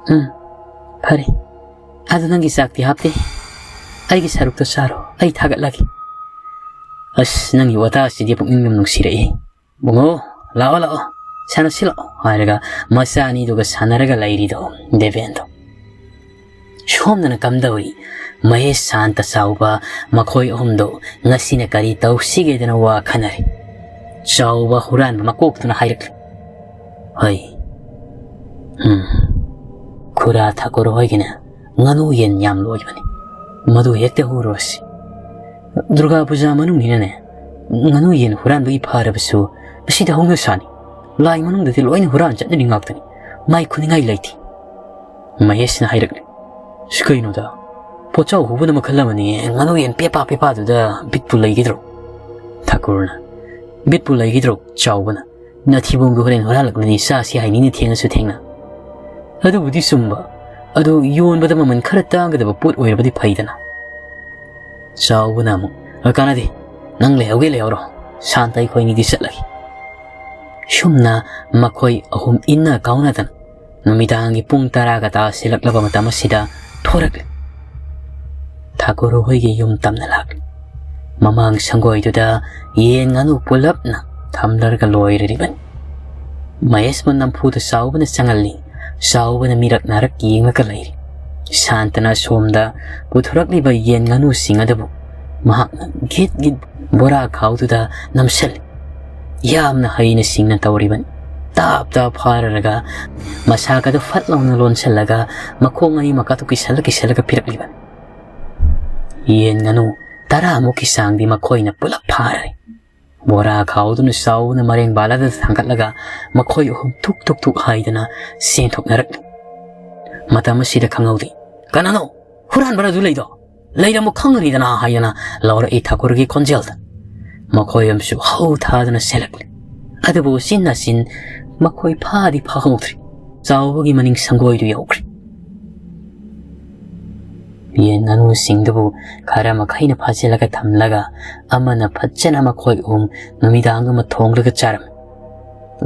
"ꯎꯝ, ꯐꯔꯦ꯫ "ꯑꯗꯨ ꯅꯪꯒꯤ ꯆꯥꯛꯇꯤ ꯍꯥꯞꯇꯦ꯫ ꯑꯩꯒꯤ ꯁꯔꯨꯛꯇꯣ ꯆꯥꯔꯣ, ꯑꯩ ꯊꯥꯒꯠꯂꯒꯦ꯫" "ꯑꯁ, ꯅꯪꯒꯤ ꯋꯥꯇꯥꯁꯤꯗꯤ ꯄꯨꯛꯅꯤꯡ ꯌꯥꯝ ꯅꯨꯡꯁꯤꯔꯛꯏ꯫ ꯕꯨꯡꯉꯣ, ꯂꯥꯛꯑꯣ, ꯂꯥꯛꯑꯣ, ꯁꯥꯟꯅꯁꯤ ꯂꯥꯛꯑꯣ," ꯍꯥꯏꯔꯒ ꯃꯆꯥ ꯑꯅꯤꯗꯨꯒ ꯁꯥꯟꯅꯔꯒ ꯂꯩꯔꯤꯗꯣ ꯗꯦꯕꯦꯟꯗꯣ꯫ ꯁꯣꯝꯗꯅ ꯀꯝꯗꯧꯔꯤ? ꯃꯍꯦꯁ, ꯁꯥꯟꯇ, ꯆꯥꯎꯕ, ꯃꯈꯣꯏ ꯑꯍꯨꯝꯗꯣ ꯉꯁꯤꯅ ꯀꯔꯤ ꯇꯧꯁꯤꯒꯦꯗꯅ ꯋꯥ ꯈꯟꯅꯔꯤ꯫ ꯆꯥꯎꯕ ꯍꯨꯔꯥꯟꯕ ꯃꯀꯣꯛꯇꯨꯅ ꯍꯥꯏꯔꯛꯂꯤ, "ꯍꯣꯏ, ꯎꯝ, ꯈꯨꯔꯥ ꯊꯥꯀꯨꯔ ꯍꯣꯏꯒꯤꯅ ꯉꯥꯅꯨ ꯌꯦꯟ ꯌꯥꯝ ꯂꯣꯏꯕꯅꯤ꯫ ꯃꯗꯨ ꯍꯦꯛꯇ ꯍꯨꯔꯣꯁꯤ꯫ ꯗꯨꯔꯒꯥ ꯄꯨꯖꯥ ꯃꯅꯨꯡꯅꯤꯅꯅꯦ, ꯉꯥꯅꯨ ꯌꯦꯟ ꯍꯨꯔꯥꯟꯕꯒꯤ ꯐꯔꯕꯁꯨ ꯃꯁꯤꯗꯤ ꯍꯧꯅꯁꯥꯅꯤ꯫ ꯂꯥꯏ ꯃꯅꯨꯡꯗꯗꯤ ꯂꯣꯏꯅ ꯍꯨꯔꯥꯟ ꯆꯠꯅꯔꯤ ꯉꯥꯛꯇꯅꯤ꯫ ꯃꯥꯏ ꯈꯨꯅꯤꯡꯉꯥꯏ ꯂꯩꯇꯦ꯫" ꯃꯍꯦꯁꯅ ꯍꯥꯏꯔꯛꯂꯤ, "ꯁꯤ ꯀꯩꯅꯣꯗ? ꯄꯣꯠꯆꯥꯎ ꯍꯨꯕꯅ ꯃꯈꯜ ꯑꯃꯅꯤ, ꯉꯥꯅꯨ ꯌꯦꯟ ꯄꯦꯄꯥ ꯄꯦꯄꯥꯗꯨꯗ ꯕꯤꯠꯄꯨ ꯂꯩꯒꯗ꯭ꯔꯣ?" ꯊꯥꯀꯨꯔꯅ, "ꯕꯤꯠꯄꯨ ꯂꯩꯒꯗ꯭ꯔꯣ ꯆꯥꯎꯕꯅ? ꯅꯊꯤꯕꯣꯡꯗꯣ ꯍꯣꯔꯦꯟ ꯍꯨꯔꯥꯜꯂꯛꯂꯗꯤ ꯆꯥꯁꯤ ꯍꯥꯏꯅꯤꯅꯦ, ꯊꯦꯡꯉꯁꯨ ꯊꯦꯡꯅ꯫ ꯑꯗꯨꯕꯨꯗꯤ ꯆꯨꯝꯕ, ꯑꯗꯨ ꯌꯣꯟꯕꯗ ꯃꯃꯜ ꯈꯔ ꯇꯥꯡꯒꯗꯕ ꯄꯣꯠ ꯑꯣꯏꯔꯕꯗꯤ ꯐꯩꯗꯅ꯫" ꯆꯥꯎꯕꯅ ꯑꯃꯨꯛ, "ꯑ, ꯀꯥꯟꯅꯗꯦ, ꯅꯪ ꯂꯩꯍꯧꯒꯦ ꯂꯩꯍꯧꯔꯣ, ꯁꯥꯟꯇ ꯑꯩꯈꯣꯏꯅꯤꯗꯤ ꯆꯠꯂꯒꯦ꯫" ꯁꯨꯝꯅ ꯃꯈꯣꯏ ꯑꯍꯨꯝ ꯏꯟꯅ ꯀꯥꯎꯅꯗꯅ ꯅꯨꯃꯤꯗꯥꯡꯒꯤ ꯄꯨꯡ ꯇꯔꯥꯒ ꯇꯥꯁꯤꯜꯂꯛꯂꯕ ꯃꯇꯝ ꯑꯁꯤꯗ ꯊꯣꯔꯛꯂꯤ꯫ ꯊꯥꯀꯨꯔ ꯍꯣꯏꯒꯤ ꯌꯨꯝ ꯇꯝꯅ ꯂꯥꯛꯂꯤ꯫ ꯃꯃꯥꯡ ꯁꯪꯒꯣꯏꯗꯨꯗ ꯌꯦꯟ ꯉꯥꯅꯨ ꯄꯨꯂꯞꯅ ꯊꯝꯂꯔꯒ ꯂꯣꯏꯔꯤꯕꯅꯤ꯫ ꯃꯍꯦꯁꯄꯨ ꯅꯝꯐꯨꯗ ꯆꯥꯎꯕꯅ ꯆꯪꯍꯜꯂꯤ꯫ ꯆꯥꯎꯕꯅ ꯃꯤꯔꯛ ꯅꯥꯔꯛ ꯌꯦꯡꯂꯒ ꯂꯩꯔꯤ꯫ ꯁꯥꯟꯇꯅ ꯑꯁꯣꯝꯗ ꯄꯨꯊꯣꯔꯛꯂꯤꯕ ꯌꯦꯟ ꯉꯥꯅꯨꯁꯤꯡ ꯑꯗꯨꯕꯨ ꯃꯍꯥꯛꯅ ꯒꯤꯠ ꯒꯤꯠ ꯕꯣꯔꯥ ꯈꯥꯎꯗꯨꯗ ꯅꯝꯁꯤꯜꯂꯤ꯫ ꯌꯥꯝꯅ ꯍꯩꯅ ꯁꯤꯡꯅ ꯇꯧꯔꯤꯕꯅꯤ꯫ ꯇꯥꯞ ꯇꯥꯞ ꯐꯥꯔꯔꯒ ꯃꯁꯥꯒꯗꯨ ꯐꯠ ꯂꯥꯎꯅ ꯂꯣꯟꯁꯤꯜꯂꯒ ꯃꯈꯣꯡ ꯑꯅꯤꯃꯛ ꯑꯗꯨ ꯀꯤꯁꯜꯂ ꯀꯤꯁꯜꯂꯒ ꯄꯤꯔꯛꯂꯤꯕꯅꯤ꯫ ꯌꯦꯟ ꯉꯥꯅꯨ ꯇꯔꯥꯃꯨꯛꯀꯤ ꯆꯥꯡꯗꯤ ꯃꯈꯣꯏꯅ ꯄꯨꯂꯞ ꯐꯥꯔꯦ꯫ ꯕꯣꯔꯥ ꯈꯥꯎꯗꯨꯅ ꯆꯥꯎꯕꯅ ꯃꯔꯦꯡ ꯕꯥꯂꯥꯗ ꯊꯥꯡꯒꯠꯂꯒ ꯃꯈꯣꯏ ꯑꯍꯨꯝ ꯊꯨꯛ ꯊꯨꯛ ꯊꯨꯛ ꯍꯥꯏꯗꯅ ꯆꯦꯟꯊꯣꯛꯅꯔꯛꯂꯤ꯫ ꯃꯇꯝ ꯑꯁꯤꯗ ꯈꯪꯍꯧꯗꯦ꯫ "ꯀꯅꯥꯅꯣ? ꯍꯨꯔꯥꯟꯕꯔ ꯑꯗꯨ ꯂꯩꯗꯣ? ꯂꯩꯔꯝꯃꯣ ꯈꯪꯒꯅꯤꯗꯅ," ꯍꯥꯏꯗꯅ ꯂꯥꯎꯔꯛꯏ ꯊꯥꯀꯨꯔꯒꯤ ꯈꯣꯟꯖꯦꯜꯗ꯫ ꯃꯈꯣꯏ ꯑꯃꯁꯨ ꯍꯧ ꯊꯥꯗꯨꯅ ꯆꯦꯜꯂꯛꯂꯤ꯫ ꯑꯗꯨꯕꯨ ꯎꯆꯤꯟ ꯅꯥꯆꯤꯟ ꯃꯈꯣꯏ ꯐꯥꯗꯤ ꯐꯥꯍꯧꯗ꯭ꯔꯤ꯫ ꯆꯥꯎꯕꯒꯤ ꯃꯅꯤꯡ ꯁꯪꯒꯣꯏꯗꯨ ꯌꯧꯈ꯭ꯔꯦ꯫ ꯌꯦꯟ ꯉꯥꯅꯨꯁꯤꯡꯗꯨꯕꯨ ꯈꯔ ꯃꯈꯩꯅ ꯐꯥꯖꯤꯜꯂꯒ ꯊꯝꯂꯒ ꯑꯃꯅ ꯐꯖꯅ ꯃꯈꯣꯏ ꯑꯍꯨꯝ ꯅꯨꯃꯤꯗꯥꯡ ꯑꯃ ꯊꯣꯡꯂꯒ ꯆꯥꯔꯝꯃꯤ꯫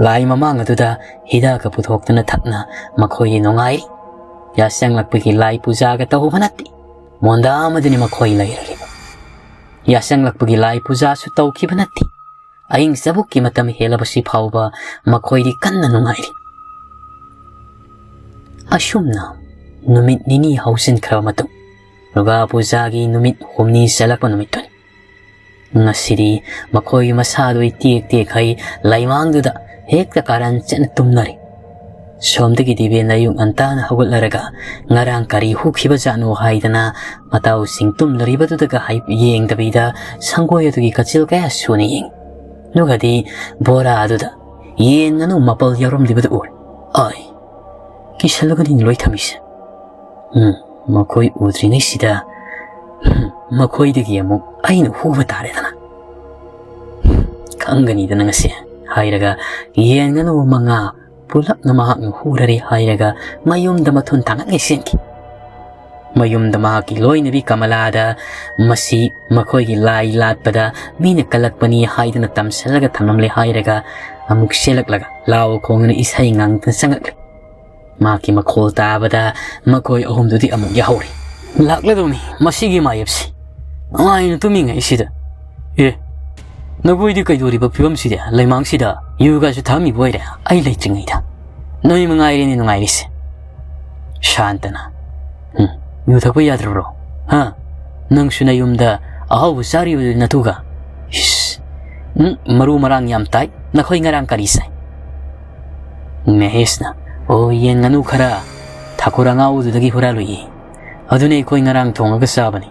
ꯂꯥꯏ ꯃꯃꯥꯡ ꯑꯗꯨꯗ ꯍꯤꯗꯥꯛꯀ ꯄꯨꯊꯣꯛꯇꯨꯅ ꯊꯛꯅ ꯃꯈꯣꯏꯗꯤ ꯅꯨꯡꯉꯥꯏꯔꯤ꯫ ꯌꯥꯆꯪꯂꯛꯄꯒꯤ ꯂꯥꯏ ꯄꯨꯖꯥꯒ ꯇꯧꯕ ꯅꯠꯇꯦ꯫ ꯃꯣꯟꯗꯥ ꯑꯃꯗꯅꯤ ꯃꯈꯣꯏ ꯂꯩꯔꯤꯕ꯫ ꯌꯥꯆꯪꯂꯛꯄꯒꯤ ꯂꯥꯏ ꯄꯨꯖꯥꯁꯨ ꯇꯧꯈꯤꯕ ꯅꯠꯇꯦ꯫ ꯑꯍꯤꯡ ꯆꯕꯨꯛꯀꯤ ꯃꯇꯝ ꯍꯦꯜꯂꯕꯁꯤ ꯐꯥꯎꯕ ꯃꯈꯣꯏꯗꯤ ꯀꯟꯅ ꯅꯨꯡꯉꯥꯏꯔꯤ꯫ ꯑꯁꯨꯝꯅ ꯅꯨꯃꯤꯠ ꯅꯤꯅꯤ ꯍꯧꯖꯤꯟꯈ꯭ꯔꯕ ꯃꯇꯨꯡ, ꯗꯨꯔꯒꯥ ꯄꯨꯖꯥꯒꯤ ꯅꯨꯃꯤꯠ ꯍꯨꯝꯅꯤ ꯆꯠꯂꯛꯄ ꯅꯨꯃꯤꯠꯇꯨꯅꯤ꯫ ꯉꯁꯤꯗꯤ ꯃꯈꯣꯏ ꯃꯁꯥꯗꯣ ꯏꯇꯦꯛ ꯇꯦꯛꯈꯩ ꯂꯩꯃꯥꯡꯗꯨꯗ ꯍꯦꯛꯇ ꯀꯥꯔꯟ ꯆꯠꯅ ꯇꯨꯝꯅꯔꯤ꯫ ꯁꯣꯝꯗꯒꯤ ꯗꯤꯕꯦꯟ ꯑꯌꯨꯛ ꯉꯟꯇꯥꯅ ꯍꯧꯒꯠꯂꯔꯒ ꯉꯔꯥꯡ ꯀꯔꯤ ꯍꯨꯈꯤꯕꯖꯥꯠꯅꯣ ꯍꯥꯏꯗꯅ ꯃꯇꯥꯎꯁꯤꯡ ꯇꯨꯝꯂꯔꯤꯕꯗꯨꯗꯒ ꯍꯥꯏ-, ꯌꯦꯡꯗꯕꯤꯗ ꯁꯪꯒꯣꯏ ꯑꯗꯨꯒꯤ ꯀꯆꯤꯜ ꯀꯌꯥ ꯁꯨꯅ ꯌꯦꯡ꯫ ꯑꯗꯨꯒꯗꯤ ꯕꯣꯔꯥ ꯑꯗꯨꯗ ꯌꯦꯟ ꯉꯥꯅꯨ ꯃꯥꯄꯜ ꯌꯥꯎꯔꯝꯂꯤꯕꯗꯨ ꯎꯔꯦ꯫ ꯑꯥꯏ, ꯀꯤꯁꯜꯂꯒꯅꯤ ꯂꯣꯏ ꯊꯝꯃꯤꯁꯦ꯫ ꯎꯝ, ꯃꯈꯣꯏ ꯎꯗ꯭ꯔꯤꯉꯩꯁꯤꯗ, ꯍꯝ, ꯃꯈꯣꯏꯗꯒꯤ ꯑꯃꯨꯛ ꯑꯩꯅ ꯍꯨꯕ ꯇꯥꯔꯦꯗꯅ꯫ ꯈꯪꯒꯅꯤꯗꯅ ꯉꯁꯤ ꯍꯥꯏꯔꯒ ꯌꯦꯟ ꯉꯥꯅꯨ ꯃꯉꯥ ꯄꯨꯂꯞꯅ ꯃꯍꯥꯛꯅ ꯍꯨꯔꯔꯦ ꯍꯥꯏꯔꯒ ꯃꯌꯨꯝꯗ ꯃꯊꯨꯟ ꯊꯥꯡꯒꯠꯂꯦ ꯆꯦꯟꯈꯤ꯫ ꯃꯌꯨꯝꯗ ꯃꯍꯥꯛꯀꯤ ꯂꯣꯏꯅꯕꯤ ꯀꯃꯂꯥꯗ ꯃꯁꯤ ꯃꯈꯣꯏꯒꯤ ꯂꯥꯏ ꯂꯥꯠꯄꯗ ꯃꯤꯅ ꯀꯜꯂꯛꯄꯅꯤ ꯍꯥꯏꯗꯨꯅ ꯇꯝꯁꯤꯜꯂꯒ ꯊꯝꯂꯝꯂꯦ ꯍꯥꯏꯔꯒ ꯑꯃꯨꯛ ꯆꯦꯜꯂꯛꯂꯒ ꯂꯥꯎ ꯈꯣꯡꯗꯨꯅ ꯏꯁꯩ ꯉꯥꯡꯗꯨꯅ ꯆꯪꯉꯛꯂꯦ꯫ ꯃꯍꯥꯛꯀꯤ ꯃꯈꯣꯜ ꯇꯥꯕꯗ ꯃꯈꯣꯏ ꯑꯍꯨꯝꯗꯨꯗꯤ ꯑꯃꯨꯛ ꯌꯥꯍꯧꯔꯤ꯫ ꯂꯥꯛꯂꯗꯧꯅꯤ ꯃꯁꯤꯒꯤ ꯃꯥꯌꯦꯞꯁꯤ꯫ ꯅꯨꯡꯉꯥꯏꯅ ꯇꯨꯝꯃꯤꯉꯩꯁꯤꯗ꯫ ꯑꯦ, ꯅꯈꯣꯏꯗꯤ ꯀꯩꯗꯧꯔꯤꯕ ꯐꯤꯕꯝꯁꯤꯗ, ꯂꯩꯃꯥꯡꯁꯤꯗ ꯌꯨꯒꯁꯨ ꯊꯛꯑꯝꯃꯤꯕ ꯑꯣꯏꯔꯦ ꯑꯩ ꯂꯩꯇ꯭ꯔꯤꯉꯩꯗ? ꯅꯣꯏ ꯃꯉꯥꯏꯔꯦꯅꯦ ꯅꯨꯡꯉꯥꯏꯔꯤꯁꯦ꯫ ꯁꯥꯟꯇꯅ, ꯎꯝ, ꯌꯨ ꯊꯛꯄ ꯌꯥꯗ꯭ꯔꯕ꯭ꯔꯣ? ꯍꯥ? ꯅꯪꯁꯨ ꯅꯌꯨꯝꯗ ꯑꯍꯥꯎꯕ ꯆꯥꯔꯤꯕꯗꯨ ꯅꯇꯨꯒ? ꯏꯁ, ꯎꯝ, ꯃꯔꯨ ꯃꯔꯥꯡ ꯌꯥꯝ ꯇꯥꯏ꯫ ꯅꯈꯣꯏ ꯉꯔꯥꯡ ꯀꯔꯤ ꯆꯥꯏ? ꯃꯍꯦꯁꯅ, ꯑꯣ, ꯌꯦꯟ ꯉꯥꯅꯨ ꯈꯔ ꯊꯥꯀꯨꯔ ꯑꯉꯥꯎꯕꯗꯨꯗꯒꯤ ꯍꯨꯔꯥꯜꯂꯨꯏ꯫ ꯑꯗꯨꯅꯦ ꯑꯩꯈꯣꯏ ꯉꯔꯥꯡ ꯊꯣꯡꯉꯒ ꯆꯥꯕꯅꯤ꯫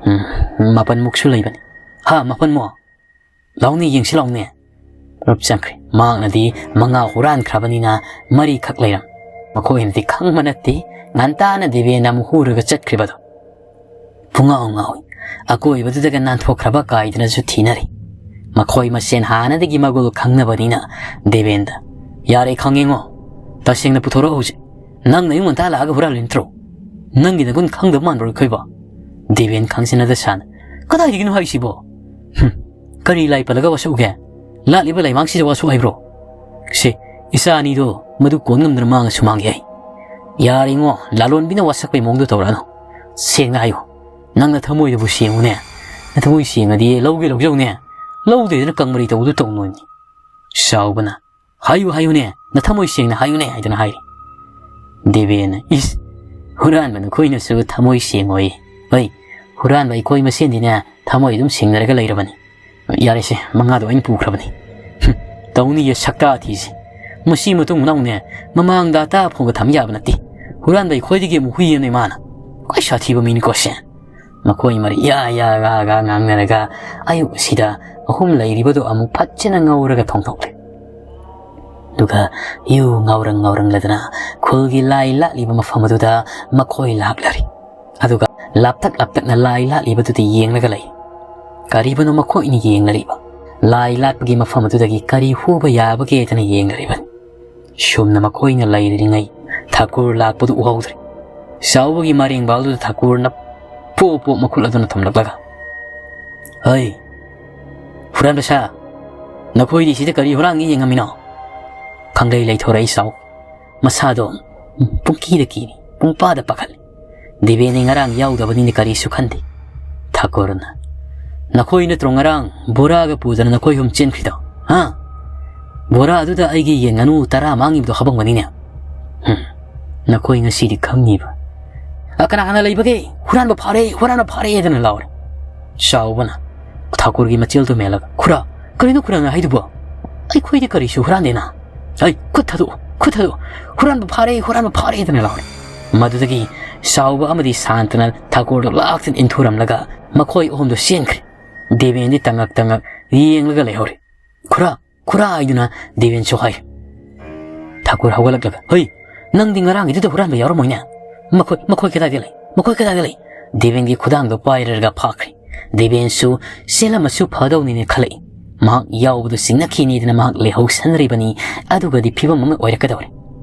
ꯎꯝ, ꯃꯥꯄꯟꯃꯨꯛꯁꯨ ꯂꯩꯕꯅꯤ꯫ ꯍꯥ, ꯃꯥꯄꯟꯃꯨꯛ? ꯂꯥꯎꯅꯦ, ꯌꯦꯡꯁꯤ ꯂꯥꯎꯅꯦ꯫ ꯄꯨꯂꯞ ꯆꯪꯈ꯭ꯔꯦ꯫ ꯃꯍꯥꯛꯅꯗꯤ ꯃꯉꯥ ꯍꯨꯔꯥꯟꯈ꯭ꯔꯕꯅꯤꯅ ꯃꯔꯤꯈꯛ ꯂꯩꯔꯝ꯫ ꯃꯈꯣꯏꯅꯗꯤ ꯈꯪꯕ ꯅꯠꯇꯦ, ꯉꯟꯇꯥꯅ ꯗꯦꯕꯦꯟꯅ ꯑꯃꯨꯛ ꯍꯨꯔꯒ ꯆꯠꯈ꯭ꯔꯤꯕꯗꯣ꯫ ꯄꯨꯡꯉꯥꯎ ꯉꯥꯎꯏ꯫ ꯑꯀꯣꯏꯕꯗꯨꯗꯒ ꯅꯥꯟꯊꯣꯛꯈ꯭ꯔꯕ ꯀꯥꯏꯗꯅꯁꯨ ꯊꯤꯅꯔꯤ꯫ ꯃꯈꯣꯏ ꯃꯁꯦꯟ ꯍꯥꯟꯅꯗꯒꯤ ꯃꯒꯨꯜ ꯈꯪꯅꯕꯅꯤꯅ ꯗꯦꯕꯦꯟꯗ, "ꯌꯥꯔꯦ, ꯈꯪꯉꯦꯉꯣ꯫ ꯇꯁꯦꯡꯅ ꯄꯨꯊꯣꯔꯛꯑꯣ ꯍꯧꯖꯤꯛ꯫ ꯅꯪ ꯅꯌꯨꯝ ꯉꯟꯇꯥ ꯂꯥꯛꯑꯒ ꯍꯨꯔꯥꯜꯂꯨꯏ ꯅꯠꯇ꯭ꯔꯣ? ꯅꯪꯒꯤ ꯅꯒꯨꯟ ꯈꯪꯗꯕ ꯃꯥꯟꯕ꯭ꯔꯣ ꯑꯩꯈꯣꯏꯕꯣ?" ꯗꯦꯕꯦꯟ ꯈꯪꯁꯤꯟꯅꯗ ꯁꯥꯅ, "ꯀꯗꯥꯏꯗꯒꯤꯅꯣ ꯍꯥꯏꯁꯤꯕꯣ? ꯍꯨꯝ, ꯀꯔꯤ ꯂꯥꯏ ꯄꯜꯂꯒ ꯋꯥꯁꯛꯎꯒꯦ? ꯂꯥꯠꯂꯤꯕ ꯂꯩꯃꯥꯡꯁꯤꯗ ꯋꯥꯁꯛꯎ ꯍꯥꯏꯕ꯭ꯔꯣ? ꯁꯦ, ꯏꯆꯥ ꯑꯅꯤꯗꯣ ꯃꯗꯨ ꯀꯣꯟ ꯉꯝꯗꯅ ꯃꯥꯡꯉꯁꯨ ꯃꯥꯡꯒꯦ ꯑꯩ꯫ "ꯌꯥꯔꯦꯉꯣ, ꯂꯥꯂꯣꯟꯕꯤꯅ ꯋꯥꯁꯛꯄꯩ ꯃꯑꯣꯡꯗꯣ ꯇꯧꯔꯛꯑꯅꯨ꯫ ꯁꯦꯡꯅ ꯍꯥꯏꯌꯨ꯫ ꯅꯪ ꯅꯊꯃꯣꯏꯗꯨꯕꯨ ꯁꯦꯡꯉꯨꯅꯦ꯫ ꯅꯊꯃꯣꯏ ꯁꯦꯡꯉꯗꯤ ꯂꯧꯒꯦ ꯂꯧꯖꯧꯅꯦ꯫ ꯂꯧꯗꯦꯗꯅ ꯀꯪ ꯃꯔꯩ ꯇꯧꯕꯗꯨ ꯇꯧꯅꯣꯅꯦ꯫ ꯆꯥꯎꯕꯅ, "ꯍꯥꯏꯌꯨ ꯍꯥꯏꯌꯨꯅꯦ, ꯅꯊꯃꯣꯏ ꯁꯦꯡꯅ ꯍꯥꯏꯌꯨꯅꯦ" ꯍꯥꯏꯗꯨꯅ ꯍꯥꯏꯔꯤ꯫ ꯗꯦꯕꯦꯟꯅ, "ꯏꯁ, ꯍꯨꯔꯥꯟꯕ ꯅꯈꯣꯏꯅꯁꯨ ꯊꯃꯣꯏ ꯁꯦꯡꯉꯣꯏ꯫ ꯍꯣꯏ, ꯍꯨꯔꯥꯟꯕ ꯑꯩꯈꯣꯏ ꯃꯁꯦꯟꯗꯤꯅꯦ ꯊꯃꯣꯏ ꯑꯗꯨꯝ ꯁꯦꯡꯅꯔꯒ ꯂꯩꯔꯕꯅꯤ꯫ ꯌꯥꯔꯦꯁꯦ, ꯃꯉꯥꯗꯣ ꯑꯩꯅ ꯄꯨꯈ꯭ꯔꯕꯅꯤ꯫ ꯍꯨꯝ, ꯇꯧꯅꯤꯌꯦ ꯁꯛꯇꯥ ꯊꯤꯁꯦ꯫ ꯃꯁꯤ ꯃꯇꯨꯡ ꯃꯅꯥꯎꯅꯦ, ꯃꯃꯥꯡꯗ ꯑꯇꯥ ꯐꯣꯡꯒ ꯊꯝ ꯌꯥꯕ ꯅꯠꯇꯦ꯫ ꯍꯨꯔꯥꯟꯕ ꯑꯩꯈꯣꯏꯗꯒꯤ ꯑꯃꯨꯛ ꯍꯨꯏ ꯑꯃꯅꯤ ꯃꯥꯅ꯫ ꯈ꯭ꯋꯥꯏ ꯁꯥꯊꯤꯕ ꯃꯤꯅꯤꯀꯣ ꯁꯦ"꯫ ꯃꯈꯣꯏ ꯃꯔꯤ ꯌꯥ ꯌꯥ ꯒꯥ ꯒꯥ ꯉꯥꯡꯅꯔꯒ ꯑꯌꯨꯛ ꯑꯁꯤꯗ ꯑꯍꯨꯝ ꯂꯩꯔꯤꯕꯗꯨ ꯑꯃꯨꯛ ꯐꯖꯅ ꯉꯧꯔꯒ ꯊꯣꯡꯗꯣꯛꯂꯦ꯫ ꯑꯗꯨꯒ ꯌꯨ ꯉꯥꯎꯔꯪ ꯉꯥꯎꯔꯪꯂꯗꯅ ꯈꯨꯜꯒꯤ ꯂꯥꯏ ꯂꯥꯠꯂꯤꯕ ꯃꯐꯝ ꯑꯗꯨꯗ ꯃꯈꯣꯏ ꯂꯥꯛꯂꯔꯤ꯫ ꯑꯗꯨꯒ ꯂꯥꯞꯇꯛ ꯂꯥꯞꯇꯛꯅ ꯂꯥꯏ ꯂꯥꯠꯂꯤꯕꯗꯨꯗ ꯌꯦꯡꯂꯒ ꯂꯩ꯫ ꯀꯔꯤꯕꯨꯅꯣ ꯃꯈꯣꯏꯅ ꯌꯦꯡꯂꯔꯤꯕ? ꯂꯥꯏ ꯂꯥꯠꯄꯒꯤ ꯃꯐꯝ ꯑꯗꯨꯗꯒꯤ ꯀꯔꯤ ꯍꯨꯕ ꯌꯥꯕꯒꯦꯗꯅ ꯌꯦꯡꯂꯔꯤꯕꯅꯤ꯫ ꯁꯨꯝꯅ ꯃꯈꯣꯏꯅ ꯂꯩꯔꯤꯉꯩ ꯊꯥꯀꯨꯔ ꯂꯥꯛꯄꯗꯨ ꯎꯍꯧꯗ꯭ꯔꯦ꯫ ꯆꯥꯎꯕꯒꯤ ꯃꯔꯦꯡꯕꯥꯜꯗꯨꯗ ꯊꯥꯀꯨꯔꯅ ꯄꯣꯞ ꯄꯣꯞ ꯃꯈꯨꯠ ꯑꯗꯨꯅ ꯊꯝꯂꯛꯂꯒ, "ꯍꯩ, ꯍꯨꯔꯥꯟꯕ ꯁꯥ, ꯅꯈꯣꯏꯗꯤ ꯁꯤꯗ ꯀꯔꯤ ꯍꯨꯔꯥꯟꯒꯦ ꯌꯦꯡꯉꯝꯃꯤꯅꯣ?" ꯈꯪꯂꯩ ꯂꯩꯊꯣꯔꯛꯏ ꯆꯥꯎ꯫ ꯃꯁꯥꯗꯣ ꯄꯨꯡꯀꯤꯗ ꯀꯤꯔꯤ, ꯄꯨꯡꯄꯥꯗ ꯄꯥꯈꯠꯂꯤ꯫ ꯗꯦꯕꯦꯟꯅꯤ ꯉꯔꯥꯡ ꯌꯥꯎꯗꯕꯅꯤꯅ ꯀꯔꯤꯁꯨ ꯈꯟꯗꯦ꯫ ꯊꯥꯀꯨꯔꯅ, "ꯅꯈꯣꯏ ꯅꯠꯇ꯭ꯔꯣ ꯉꯔꯥꯡ ꯕꯣꯔꯥꯒ ꯄꯨꯗꯅ ꯅꯈꯣꯏ ꯑꯍꯨꯝ ꯆꯦꯟꯈ꯭ꯔꯤꯗꯣ? ꯍꯥ? ꯕꯣꯔꯥ ꯑꯗꯨꯗ ꯑꯩꯒꯤ ꯌꯦꯟ ꯉꯥꯅꯨ ꯇꯔꯥ ꯃꯥꯡꯉꯤꯕꯗꯣ ꯍꯥꯄꯝꯒꯅꯤꯅꯦ?" "ꯍꯨꯝ, ꯅꯈꯣꯏ ꯉꯁꯤꯗꯤ ꯈꯪꯉꯤꯕ?" "ꯑ, ꯀꯅꯥ ꯀꯅꯥ ꯂꯩꯕꯒꯦ? ꯍꯨꯔꯥꯟꯕ ꯐꯥꯔꯦ, ꯍꯨꯔꯥꯟꯕ ꯐꯥꯔꯦ!" ꯍꯥꯏꯗꯅ ꯂꯥꯎꯔꯦ꯫ ꯆꯥꯎꯕꯅ ꯊꯥꯀꯨꯔꯒꯤ ꯃꯆꯦꯜꯗꯨ ꯃꯦꯜꯂꯒ, "ꯈꯨꯔꯥ, ꯀꯔꯤꯅꯣ ꯈꯨꯔꯥꯅ ꯍꯥꯏꯗꯨꯕꯣ? ꯑꯩꯈꯣꯏꯗꯤ ꯀꯔꯤꯁꯨ ꯍꯨꯔꯥꯟꯗꯦꯅ꯫ ꯑꯩ, ꯈꯨꯠ ꯊꯥꯗꯣꯛꯎ, ꯈꯨꯠ ꯊꯥꯗꯣꯛꯎ! ꯍꯨꯔꯥꯟꯕ ꯐꯥꯔꯦ, ꯍꯨꯔꯥꯟꯕ ꯐꯥꯔꯦ!" ꯍꯥꯏꯗꯅ ꯂꯥꯎꯔꯦ꯫ ꯃꯗꯨꯗꯒꯤ ꯆꯥꯎꯕ ꯑꯃꯗꯤ ꯁꯥꯟꯇꯅ ꯊꯥꯀꯨꯔꯗꯨ ꯂꯥꯛꯇꯅ ꯏꯟꯊꯨꯔꯝꯂꯒ ꯃꯈꯣꯏ ꯑꯍꯨꯝꯗꯨ ꯆꯦꯟꯈ꯭ꯔꯦ꯫ ꯗꯦꯕꯦꯟꯗꯤ ꯇꯉꯛ ꯇꯉꯛ ꯌꯦꯡꯂꯒ ꯂꯩꯍꯧꯔꯦ꯫ "ꯈꯨꯔꯥ, ꯈꯨꯔꯥ!" ꯍꯥꯏꯗꯨꯅ ꯗꯦꯕꯦꯟꯁꯨ ꯍꯥꯏ꯫ ꯊꯥꯀꯨꯔ ꯍꯧꯒꯠꯂꯛꯂꯒ, "ꯍꯩ, ꯅꯪꯗꯤ ꯉꯔꯥꯡꯒꯤꯗꯨꯗ ꯍꯨꯔꯥꯟꯕ ꯌꯥꯎꯔꯝꯃꯣꯏꯅꯦ꯫ ꯃꯈꯣꯏ, ꯃꯈꯣꯏ ꯀꯗꯥꯏꯗ ꯂꯩ? ꯃꯈꯣꯏ ꯀꯗꯥꯏꯗ ꯂꯩ?" ꯗꯦꯕꯦꯟꯒꯤ ꯈꯨꯗꯥꯡꯗꯣ ꯄꯥꯏꯔꯒ ꯐꯥꯈ꯭ꯔꯦ꯫ ꯗꯦꯕꯦꯟꯁꯨ ꯆꯦꯜꯂꯝꯃꯁꯨ ꯐꯗꯧꯅꯤꯅ ꯈꯜꯂꯛꯏ꯫ ꯃꯍꯥꯛ ꯌꯥꯎꯕꯗꯨ ꯆꯤꯡꯅꯈꯤꯅꯤꯗꯅ ꯃꯍꯥꯛ ꯂꯩꯍꯧꯁꯟꯅꯔꯤꯕꯅꯤ꯫ ꯑꯗꯨꯒꯗꯤ ꯐꯤꯕꯝ ꯑꯃ ꯑꯣꯏꯔꯛꯀꯗꯧꯔꯦ꯫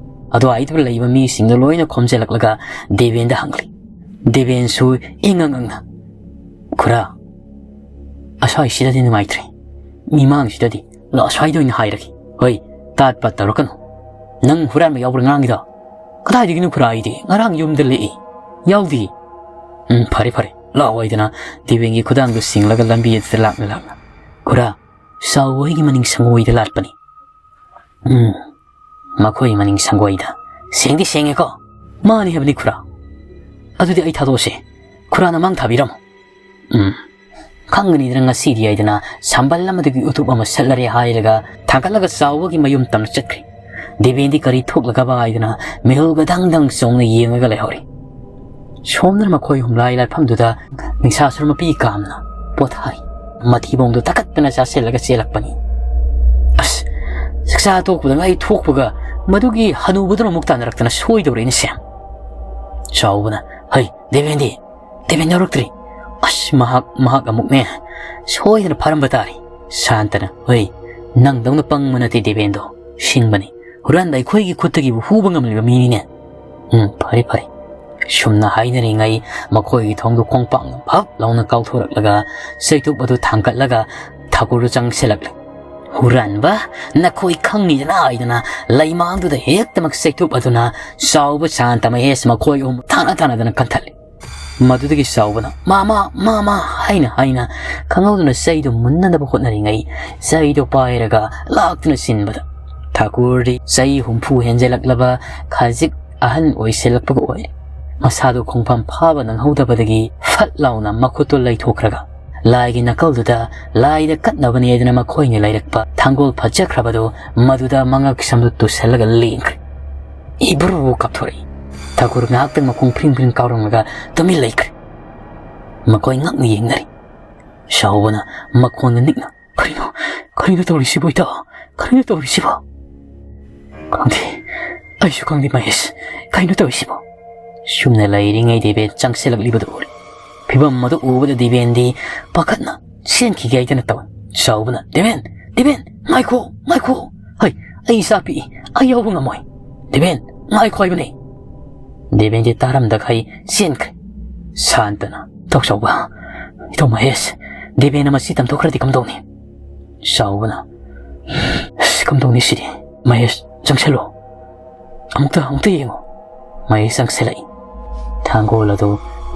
ꯑꯗꯨꯋꯥꯏꯗꯨꯗ ꯂꯩꯕ ꯃꯤꯁꯤꯡꯗꯣ ꯂꯣꯏꯅ ꯈꯣꯝꯖꯤꯜꯂꯛꯂꯒ ꯗꯦꯕꯦꯟꯗ ꯍꯪꯂꯤ꯫ ꯗꯦꯕꯦꯟꯁꯨ ꯏꯉꯛ ꯉꯛꯅ, "ꯈꯨꯔꯥ, ꯑꯁ꯭ꯋꯥꯏꯁꯤꯗꯗꯤ ꯅꯨꯡꯉꯥꯏꯇ꯭ꯔꯦ꯫ ꯃꯤꯃꯥꯡꯁꯤꯗꯗꯤ ꯂꯥꯛ ꯑꯁ꯭ꯋꯥꯏꯗ ꯑꯣꯏꯅ ꯍꯥꯏꯔꯒꯦ꯫ ꯍꯣꯏ, ꯇꯥꯠ ꯄꯥꯠ ꯇꯧꯔꯛꯀꯅꯨ꯫ ꯅꯪ ꯍꯨꯔꯥꯟꯕ ꯌꯥꯎꯕ꯭ꯔꯥ ꯉꯔꯥꯡꯒꯤꯗꯣ?" "ꯀꯗꯥꯏꯗꯒꯤꯅꯣ ꯈꯨꯔꯥ? ꯑꯩꯗꯤ ꯉꯔꯥꯡ ꯌꯨꯝꯗ ꯂꯦꯛꯏ, ꯌꯥꯎꯗꯦ꯫" "ꯎꯝ, ꯐꯔꯦ, ꯐꯔꯦ, ꯂꯥꯛꯑꯣ" ꯍꯥꯏꯗꯅ ꯗꯦꯕꯦꯟꯒꯤ ꯈꯨꯗꯥꯡꯗꯨ ꯁꯤꯡꯂꯒ ꯂꯝꯕꯤ ꯑꯗꯨꯗ ꯂꯥꯛꯅ ꯂꯥꯛꯅ, "ꯈꯨꯔꯥ, ꯆꯥꯎꯕ ꯍꯣꯏꯒꯤ ꯃꯅꯤꯡ ꯁꯪꯒꯣꯏꯗ ꯂꯥꯠꯄꯅꯤ꯫" "ꯎꯝ, ꯃꯈꯣꯏ ꯃꯅꯤꯡ ꯁꯪꯒꯣꯏꯗ꯫ ꯁꯦꯡꯗꯤ ꯁꯦꯡꯉꯦꯀꯣ?" "ꯃꯥꯅꯤ ꯍꯥꯏꯕꯅꯤ ꯈꯨꯔꯥ꯫" "ꯑꯗꯨꯗꯤ ꯑꯩ ꯊꯥꯗꯣꯛꯑꯁꯦ, ꯈꯨꯔꯥꯅ ꯃꯥꯡ ꯊꯥꯕꯤꯔꯝꯃꯣ꯫" "ꯎꯝ, ꯈꯪꯒꯅꯤꯗꯅ ꯉꯁꯤꯗꯤ" ꯍꯥꯏꯗꯅ ꯁꯝꯕꯜ ꯑꯃꯗꯒꯤ ꯎꯇꯨꯞ ꯑꯃ ꯁꯠꯂꯔꯦ ꯍꯥꯏꯔꯒ ꯊꯥꯡꯒꯠꯂꯒ ꯆꯥꯎꯕꯒꯤ ꯃꯌꯨꯝ ꯇꯝꯅ ꯆꯠꯈ꯭ꯔꯦ꯫ ꯗꯦꯕꯦꯟꯗꯤ ꯀꯔꯤ ꯊꯣꯛꯂꯒꯕ ꯍꯥꯏꯗꯅ ꯃꯤꯍꯨꯜꯒ ꯗꯪ ꯗꯪ ꯆꯣꯡꯅ ꯌꯦꯡꯉꯒ ꯂꯩꯍꯧꯔꯤ꯫ ꯁꯣꯝꯗꯅ ꯃꯈꯣꯏ ꯑꯍꯨꯝ ꯂꯥꯏ ꯂꯥꯠꯐꯝꯗꯨꯗ ꯅꯤꯡꯁꯥꯁꯨꯔ ꯃꯄꯤ ꯀꯥꯝꯅ ꯄꯣꯊꯥꯔꯤ꯫ ꯃꯊꯤꯕꯣꯡꯗꯨ ꯇꯀꯠꯇꯅ ꯆꯥꯁꯤꯜꯂꯒ ꯆꯦꯜꯂꯛꯄꯅꯤ꯫ "ꯑꯁ, ꯆꯥꯛꯆꯥ ꯇꯣꯛꯄꯗ ꯉꯥꯏ ꯊꯣꯛꯄꯒ ꯃꯗꯨꯒꯤ ꯍꯅꯨꯕꯗꯨꯅ ꯑꯃꯨꯛ ꯇꯥꯟꯅꯔꯛꯇꯅ ꯁꯣꯏꯗꯧꯔꯦꯅꯦ ꯁꯦꯝ꯫" ꯆꯥꯎꯕꯅ, "ꯍꯩ, ꯗꯦꯕꯦꯟꯗꯤ? ꯗꯦꯕꯦꯟ ꯌꯥꯎꯔꯛꯇ꯭ꯔꯤ?" "ꯑꯁ, ꯃꯍꯥꯛ, ꯃꯍꯥꯛ ꯑꯃꯨꯛꯅꯦ ꯁꯣꯏꯗꯅ ꯐꯥꯔꯝꯕ ꯇꯥꯔꯦ꯫" ꯁꯥꯟꯇꯅ, "ꯍꯣꯏ, ꯅꯪꯗꯧꯅ ꯄꯪꯕ ꯅꯠꯇꯦ ꯗꯦꯕꯦꯟꯗꯣ, ꯁꯤꯡꯕꯅꯤ꯫ ꯍꯨꯔꯥꯟꯕ ꯑꯩꯈꯣꯏꯒꯤ ꯈꯨꯠꯇꯒꯤꯕꯨ ꯍꯨꯕ ꯉꯝꯂꯤꯕ ꯃꯤꯅꯤꯅꯦ꯫" "ꯎꯝ, ꯐꯔꯦ, ꯐꯔꯦ꯫" ꯁꯨꯝꯅ ꯍꯥꯏꯅꯔꯤꯉꯩ ꯃꯈꯣꯏꯒꯤ ꯊꯣꯡꯗꯨ ꯈꯣꯡꯄꯥꯛꯅ ꯐꯛ ꯂꯥꯎꯅ ꯀꯥꯎꯊꯣꯔꯛꯂꯒ ꯆꯩꯇꯨꯞ ꯑꯗꯨ ꯊꯥꯡꯒꯠꯂꯒ ꯊꯥꯀꯨꯔꯗꯨ ꯆꯪꯁꯤꯜꯂꯛꯂꯦ꯫ "ꯍꯨꯔꯥꯟꯕ, ꯅꯈꯣꯏ ꯈꯪꯅꯤꯗꯅ" ꯍꯥꯏꯗꯅ ꯂꯩꯃꯥꯡꯗꯨꯗ ꯍꯦꯛꯇꯃꯛ ꯆꯩꯇꯨꯞ ꯑꯗꯨꯅ ꯆꯥꯎꯕ ꯁꯥꯟꯇ ꯃꯍꯦꯁ ꯃꯈꯣꯏ ꯑꯍꯨꯝ ꯊꯥꯅ ꯊꯥꯅꯗꯅ ꯀꯟꯊꯠꯂꯤ꯫ ꯃꯗꯨꯗꯒꯤ ꯆꯥꯎꯕꯅ, "ꯃꯥꯃꯥ, ꯃꯥꯃꯥ" ꯍꯥꯏꯅ ꯍꯥꯏꯅ ꯈꯪꯍꯧꯗꯅ ꯆꯩꯗꯨ ꯃꯨꯟꯅꯅꯕ ꯍꯣꯠꯅꯔꯤꯉꯩ ꯆꯩꯗꯨ ꯄꯥꯏꯔꯒ ꯂꯥꯛꯇꯨꯅ ꯆꯤꯟꯕꯗ ꯊꯥꯀꯨꯔꯗꯤ ꯆꯍꯤ ꯍꯨꯝꯐꯨ ꯍꯦꯟꯖꯜꯂꯛꯂꯕ ꯈꯖꯤꯛ ꯑꯍꯟ ꯑꯣꯏꯁꯤꯜꯂꯛꯄꯒ ꯑꯣꯏꯔꯦ꯫ ꯃꯁꯥꯗꯨ ꯈꯣꯡꯐꯝ ꯐꯥꯕ ꯅꯪꯍꯧꯗꯕꯗꯒꯤ ꯐꯠ ꯂꯥꯎꯅ ꯃꯈꯨꯠꯇꯨ ꯂꯩꯊꯣꯛꯈ꯭ꯔꯒ ꯂꯥꯏꯒꯤ ꯅꯥꯀꯜꯗꯨꯗ ꯂꯥꯏꯗ ꯀꯠꯅꯕꯅꯦꯗꯅ ꯃꯈꯣꯏꯅ ꯂꯩꯔꯛꯄ ꯊꯥꯡꯒꯣꯜ ꯐꯠꯆꯈ꯭ꯔꯕꯗꯨ ꯃꯗꯨꯗ ꯃꯉꯛ ꯁꯝꯗꯨ ꯇꯨꯁꯜꯂꯒ ꯂꯦꯡꯈ꯭ꯔꯦ꯫ ꯏꯕ꯭ꯔꯨ ꯀꯥꯞꯊꯣꯔꯛꯏ꯫ ꯊꯥꯀꯨꯔ ꯉꯥꯏꯍꯥꯛꯇꯪ ꯃꯈꯣꯡ ꯐ꯭ꯔꯤꯡ ꯐ꯭ꯔꯤꯡ ꯀꯥꯎꯔꯝꯂꯒ ꯇꯨꯃꯤꯟ ꯂꯩꯈ꯭ꯔꯦ꯫ ꯃꯈꯣꯏ ꯉꯛꯅ ꯌꯦꯡꯅꯔꯤ꯫ ꯆꯥꯎꯕꯅ ꯃꯈꯣꯟꯒ ꯅꯤꯛꯅ, "ꯀꯔꯤꯅꯣ? ꯀꯔꯤꯅꯣ ꯇꯧꯔꯤꯁꯤꯕꯣ ꯏꯇꯥꯎ? ꯀꯔꯤꯅꯣ ꯇꯧꯔꯤꯁꯤꯕꯣ?" "ꯈꯪꯗꯦ, ꯑꯩꯁꯨ ꯈꯪꯗꯦ ꯃꯍꯦꯁ, ꯀꯔꯤꯅꯣ ꯇꯧꯔꯤꯁꯤꯕꯣ?" ꯁꯨꯝꯅ ꯂꯩꯔꯤꯉꯩ ꯗꯦꯕꯦꯟ ꯆꯪꯁꯤꯜꯂꯛꯂꯤꯕꯗꯨ ꯎꯔꯦ꯫ ꯐꯤꯕꯝ ꯑꯗꯨ ꯎꯕꯗ ꯗꯦꯕꯦꯟꯗꯤ ꯄꯥꯈꯠꯅ ꯆꯦꯟꯈꯤꯒꯦ ꯍꯥꯏꯗꯅ ꯇꯧꯏ꯫ ꯆꯥꯎꯕꯅ, "ꯗꯦꯕꯦꯟ, ꯗꯦꯕꯦꯟ, ꯉꯥꯏꯈꯣ, ꯉꯥꯏꯈꯣ꯫ ꯍꯩ, ꯑꯩ ꯏꯆꯥ ꯄꯤꯛꯏ, ꯑꯩ ꯌꯥꯎꯕ ꯉꯝꯃꯣꯏ꯫ ꯗꯦꯕꯦꯟ, ꯉꯥꯏꯈꯣ ꯍꯥꯏꯕꯅꯦ꯫" ꯗꯦꯕꯦꯟꯗꯤ ꯇꯥꯔꯝꯗꯈꯩ ꯆꯦꯟꯈ꯭ꯔꯦ꯫ ꯁꯥꯟꯇꯅ, "ꯏꯇꯥꯎ ꯆꯥꯎꯕ, ꯏꯇꯥꯎ ꯃꯍꯦꯁ, ꯗꯦꯕꯦꯟꯅ ꯃꯁꯤ ꯇꯝꯊꯣꯛꯈ꯭ꯔꯗꯤ ꯀꯝꯗꯧꯅꯤ?" ꯆꯥꯎꯕꯅ, "ꯑꯁ, ꯀꯝꯗꯧꯅꯤ ꯁꯤꯗꯤ? ꯃꯍꯦꯁ, ꯆꯪꯁꯤꯜꯂꯨ꯫ ꯑꯃꯨꯛꯇ, ꯑꯃꯨꯛꯇ ꯌꯦꯡꯉꯨ꯫ ꯃꯍꯦꯁ ꯆꯪꯁꯤꯜꯂꯛꯏ꯫ ꯊꯥꯡꯒꯣꯜ ꯑꯗꯨ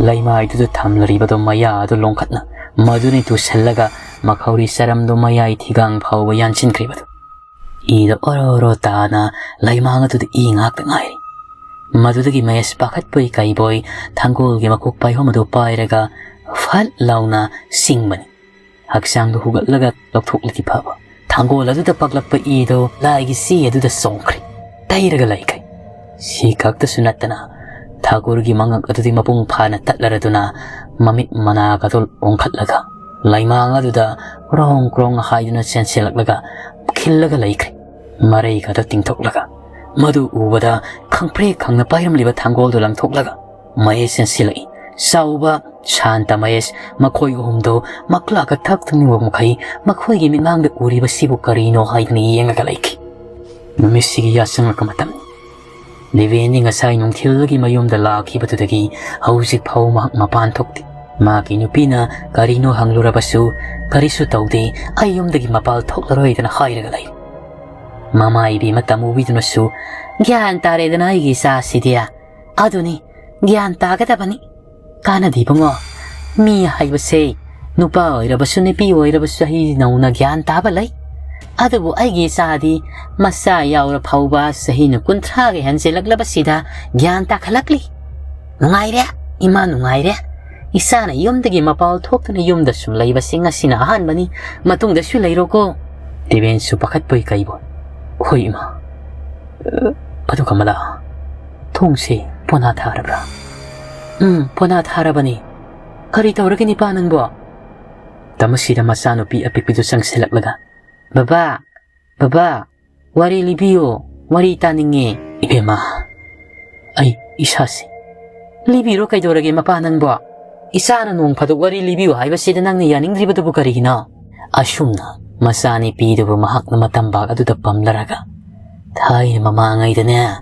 ꯂꯩꯃꯥꯏꯗꯨꯗ ꯊꯝꯂꯔꯤꯕꯗꯨ ꯃꯌꯥ ꯑꯗꯨ ꯂꯣꯡꯈꯠꯅ ꯃꯗꯨꯅ ꯇꯨꯁꯤꯜꯂꯒ ꯃꯈꯧꯔꯤ ꯆꯔꯝꯗꯨ ꯃꯌꯥꯏ ꯊꯤꯒꯥꯡ ꯐꯥꯎꯕ ꯌꯥꯟꯁꯤꯟꯈ꯭ꯔꯤꯕꯗꯨ꯫ ꯏꯗ ꯑꯣꯔꯣ ꯑꯣꯔꯣ ꯇꯥꯅ ꯂꯩꯃꯥꯡ ꯑꯗꯨꯗ ꯏ ꯉꯥꯛꯇ ꯉꯥꯏꯔꯤ꯫ ꯃꯗꯨꯗꯒꯤ ꯃꯍꯦꯁ ꯄꯥꯈꯠꯄꯣꯏ ꯀꯩꯕꯣꯏ ꯊꯥꯡꯒꯣꯜꯒꯤ ꯃꯀꯣꯛ ꯄꯥꯏꯍꯣꯝ ꯑꯗꯨ ꯄꯥꯏꯔꯒ ꯐꯠ ꯂꯥꯎꯅ ꯁꯤꯡꯕꯅꯤ꯫ ꯍꯛꯆꯥꯡꯗꯨ ꯍꯨꯒꯠꯂꯒ ꯂꯧꯊꯣꯛꯂꯗꯤ ꯐꯕ꯫ ꯊꯥꯡꯒꯣꯜ ꯑꯗꯨꯗ ꯄꯛꯂꯛꯄ ꯏꯗꯨ ꯂꯥꯏꯒꯤ ꯆꯦ ꯑꯗꯨꯗ ꯆꯣꯡꯈ꯭ꯔꯦ꯫ ꯇꯩꯔꯒ ꯂꯩꯈ꯭ꯔꯦ꯫ ꯁꯤ ꯈꯛꯇꯁꯨ ꯅꯠꯇꯅ ꯊꯥꯒꯨꯔꯒꯤ ꯃꯉꯛ ꯑꯗꯨꯗꯤ ꯃꯄꯨꯡ ꯐꯥꯅ ꯇꯠꯂꯔꯗꯨꯅ ꯃꯃꯤꯠ ꯃꯅꯥꯒꯗꯨ ꯑꯣꯟꯈꯠꯂꯒ ꯂꯩꯃꯥꯡ ꯑꯗꯨꯗ ꯀ꯭ꯔꯣꯡ ꯀ꯭ꯔꯣꯡ ꯍꯥꯏꯗꯨꯅ ꯆꯦꯟꯁꯤꯜꯂꯛꯂꯒ ꯈꯤꯜꯂꯒ ꯂꯩꯈ꯭ꯔꯦ꯫ ꯃꯔꯩꯒꯗꯣ ꯇꯤꯡꯊꯣꯛꯂꯒ ꯃꯗꯨ ꯎꯕꯗ ꯈꯪꯄ꯭ꯔꯦꯛ ꯈꯪꯅ ꯄꯥꯏꯔꯝꯂꯤꯕ ꯊꯥꯡꯒꯣꯜꯗꯨ ꯂꯪꯊꯣꯛꯂꯒ ꯃꯍꯦꯁ ꯆꯦꯟꯁꯤꯜꯂꯛꯏ꯫ ꯆꯥꯎꯕ ꯁꯥꯟꯇ ꯃꯍꯦꯁ ꯃꯈꯣꯏ ꯑꯍꯨꯝꯗꯨ ꯃꯛꯂꯥꯒ ꯊꯛ ꯊꯛꯅꯤꯡꯕ ꯃꯈꯩ ꯃꯈꯣꯏꯒꯤ ꯃꯤꯠꯃꯥꯡꯗ ꯎꯔꯤꯕꯁꯤꯕꯨ ꯀꯔꯤꯅꯣ ꯍꯥꯏꯗꯨꯅ ꯌꯦꯡꯉꯒ ꯂꯩꯈꯤ꯫ ꯅꯨꯃꯤꯠꯁꯤꯒꯤ ꯌꯥꯆꯪꯉꯛꯄ ꯃꯇꯝꯅꯤ꯫ ꯗꯦꯕꯦꯟꯗꯤ ꯉꯁꯥꯏ ꯅꯨꯡꯊꯤꯜꯗꯒꯤ ꯃꯌꯨꯝꯗ ꯂꯥꯛꯈꯤꯕꯗꯨꯗꯒꯤ ꯍꯧꯖꯤꯛ ꯐꯥꯎ ꯃꯍꯥꯛ ꯃꯄꯥꯟ ꯊꯣꯛꯇꯦ꯫ ꯃꯥꯒꯤ ꯅꯨꯄꯤꯅ ꯀꯔꯤꯅꯣ ꯍꯪꯂꯨꯔꯕꯁꯨ ꯀꯔꯤꯁꯨ ꯇꯧꯗꯦ, ꯑꯩ ꯌꯨꯝꯗꯒꯤ ꯃꯄꯥꯜ ꯊꯣꯛꯂꯔꯣꯏꯗꯅ ꯍꯥꯏꯔꯒ ꯂꯩ꯫ ꯃꯃꯥ ꯏꯕꯦꯝꯃ ꯇꯃꯨꯕꯤꯗꯨꯅꯁꯨ ꯒ꯭ꯌꯥꯟ ꯇꯥꯔꯦꯗꯅ ꯑꯩꯒꯤ ꯏꯆꯥꯁꯤꯗꯤ꯫ ꯑꯗꯨꯅꯤ, ꯒ꯭ꯌꯥꯟ ꯇꯥꯒꯗꯕꯅꯤ꯫ ꯀꯥꯟꯅꯗꯦ ꯏꯕꯨꯡꯉꯣ, ꯃꯤ ꯍꯥꯏꯕꯁꯦ ꯅꯨꯄꯥ ꯑꯣꯏꯔꯕꯁꯨ ꯅꯨꯄꯤ ꯑꯣꯏꯔꯕꯁꯨ ꯆꯍꯤ ꯅꯧꯅ ꯒ꯭ꯌꯥꯟ ꯇꯥꯕ ꯂꯩ꯫ ꯑꯗꯨꯕꯨ ꯑꯩꯒꯤ ꯏꯆꯥꯗꯤ ꯃꯆꯥ ꯌꯥꯎꯔ ꯐꯥꯎꯕ ꯆꯍꯤꯅ ꯀꯨꯟꯊ꯭ꯔꯥꯒ ꯍꯦꯟꯖꯤꯜꯂꯛꯂꯕꯁꯤꯗ ꯒ꯭ꯌꯥꯟ ꯇꯥꯈꯠꯂꯛꯂꯤ꯫ ꯅꯨꯡꯉꯥꯏꯔꯦ, ꯏꯃꯥ ꯅꯨꯡꯉꯥꯏꯔꯦ꯫ ꯏꯆꯥꯅ ꯌꯨꯝꯗꯒꯤ ꯃꯄꯥꯜ ꯊꯣꯛꯇꯨꯅ ꯌꯨꯝꯗ ꯁꯨꯝ ꯂꯩꯕꯁꯤ ꯉꯁꯤꯅ ꯑꯍꯥꯟꯕꯅꯤ꯫ ꯃꯇꯨꯡꯗꯁꯨ ꯂꯩꯔꯣꯀꯣ꯫ ꯗꯦꯕꯦꯟꯁꯨ ꯄꯥꯈꯠꯄꯣꯏ ꯀꯩꯕꯣꯏ꯫ ꯍꯣꯏ ꯏꯃꯥ꯫ ꯑꯗꯨ ꯀꯃꯂꯥ, ꯊꯣꯡꯁꯦ ꯄꯣꯅꯥ ꯊꯥꯔꯕ꯭ꯔꯥ? ꯎꯝ, ꯄꯣꯅꯥ ꯊꯥꯔꯕꯅꯤ꯫ ꯀꯔꯤ ꯇꯧꯔꯒꯦ ꯅꯤꯄꯥ ꯅꯪꯕꯣ? ꯇꯃꯁꯤꯗ ꯃꯆꯥꯅꯨꯄꯤ ꯑꯄꯤꯛꯄꯤꯗꯨ ꯆꯪꯁꯤꯜꯂꯛꯂꯒ, ꯕꯕꯥ, ꯕꯕꯥ, ꯋꯥꯔꯤ ꯂꯤꯕꯤꯌꯨ, ꯋꯥꯔꯤ ꯇꯥꯅꯤꯡꯉꯦ꯫ ꯏꯕꯦꯝꯃ, ꯑꯩ ꯏꯁꯥꯁꯤ꯫ ꯂꯤꯕꯤꯔꯣ, ꯀꯩꯗꯧꯔꯒꯦ ꯃꯄꯥ ꯅꯪꯕꯣ? ꯏꯆꯥꯅ ꯅꯣꯡ ꯐꯥꯗꯣꯛ ꯋꯥꯔꯤ ꯂꯤꯕꯤꯌꯨ ꯍꯥꯏꯕꯁꯤꯗ ꯅꯪꯅ ꯌꯥꯅꯤꯡꯗ꯭ꯔꯤꯕꯗꯨꯕꯨ ꯀꯔꯤꯒꯤꯅꯣ? ꯑꯁꯨꯝꯅ ꯃꯆꯥꯅꯨꯄꯤꯗꯨꯕꯨ ꯃꯍꯥꯛꯅ ꯃꯇꯝꯕꯥꯛ ꯑꯗꯨꯗ ꯄꯝꯂꯔꯒ, ꯊꯥꯏꯅ ꯃꯃꯥꯡꯉꯩꯗꯅꯦ,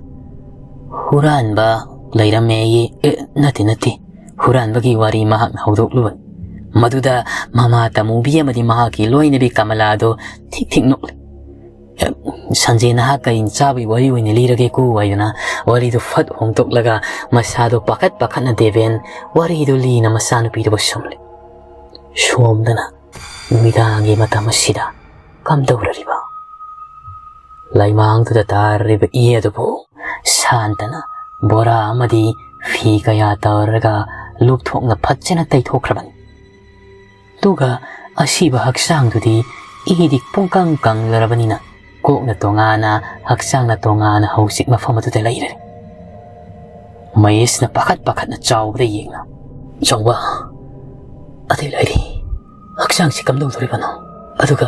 ꯍꯨꯔꯥꯟꯕ ꯂꯩꯔꯝꯃꯦꯌꯦ꯫ ꯑꯦ, ꯅꯠꯇꯦ, ꯅꯠꯇꯦ, ꯍꯨꯔꯥꯟꯕꯒꯤ ꯋꯥꯔꯤ ꯃꯍꯥꯛꯅ ꯍꯧꯗꯣꯛꯂꯨꯕꯅꯤ꯫ ꯃꯗꯨꯗ ꯃꯃꯥ ꯇꯃꯨꯕꯤ ꯑꯃꯗꯤ ꯃꯍꯥꯛꯀꯤ ꯂꯣꯏꯅꯕꯤ ꯀꯃꯂꯥꯗꯣ ꯊꯤꯛ ꯊꯤꯛ ꯅꯣꯛꯂꯤ꯫ "ꯑꯦ, ꯁꯟꯖꯦ ꯅꯍꯥꯛ ꯀꯩ ꯆꯥꯕꯒꯤ ꯋꯥꯔꯤ ꯑꯣꯏꯅ ꯂꯤꯔꯒꯦꯀꯣ?" ꯍꯥꯏꯗꯅ ꯋꯥꯔꯤꯗꯨ ꯐꯠ ꯍꯣꯡꯗꯣꯛꯂꯒ ꯃꯁꯥꯗꯣ ꯄꯥꯈꯠ ꯄꯥꯈꯠꯅ ꯗꯦꯕꯦꯟ ꯋꯥꯔꯤꯗꯨ ꯂꯤꯅ ꯃꯆꯥꯅꯨꯄꯤꯗꯨꯕꯨ ꯁꯨꯝꯂꯦ꯫ ꯁꯣꯝꯗꯅ ꯅꯨꯃꯤꯗꯥꯡꯒꯤ ꯃꯇꯝ ꯑꯁꯤꯗ ꯀꯝꯗꯧꯔꯔꯤꯕ? ꯂꯩꯃꯥꯡꯗꯨꯗ ꯇꯥꯔꯤꯕ ꯏ ꯑꯗꯨꯕꯨ ꯁꯥꯟꯇꯅ ꯕꯣꯔꯥ ꯑꯃꯗꯤ ꯐꯤ ꯀꯌꯥ ꯇꯧꯔꯒ ꯂꯨꯞꯊꯣꯛꯅ ꯐꯖꯅ ꯇꯩꯊꯣꯛꯈ꯭ꯔꯕꯅꯤ꯫ ꯑꯗꯨꯒ ꯑꯁꯤꯕ ꯍꯛꯆꯥꯡꯗꯨꯗꯤ ꯏꯗꯤ ꯄꯨꯡꯀꯪ ꯀꯪꯂꯔꯕꯅꯤꯅ ꯀꯣꯛꯅ ꯇꯣꯉꯥꯟꯅ, ꯍꯛꯆꯥꯡꯅ ꯇꯣꯉꯥꯟꯅ ꯍꯧꯖꯤꯛ ꯃꯐꯝ ꯑꯗꯨꯗ ꯂꯩꯔꯦ꯫ ꯃꯍꯦꯁꯅ ꯄꯥꯈꯠ ꯄꯥꯈꯠꯅ ꯆꯥꯎꯕꯗ ꯌꯦꯡꯅ, "ꯆꯥꯎꯕ, ꯑꯗꯨ ꯂꯩꯔꯤ, ꯍꯛꯆꯥꯡꯁꯤ ꯀꯝꯗꯧꯗꯣꯔꯤꯕꯅꯣ? ꯑꯗꯨꯒ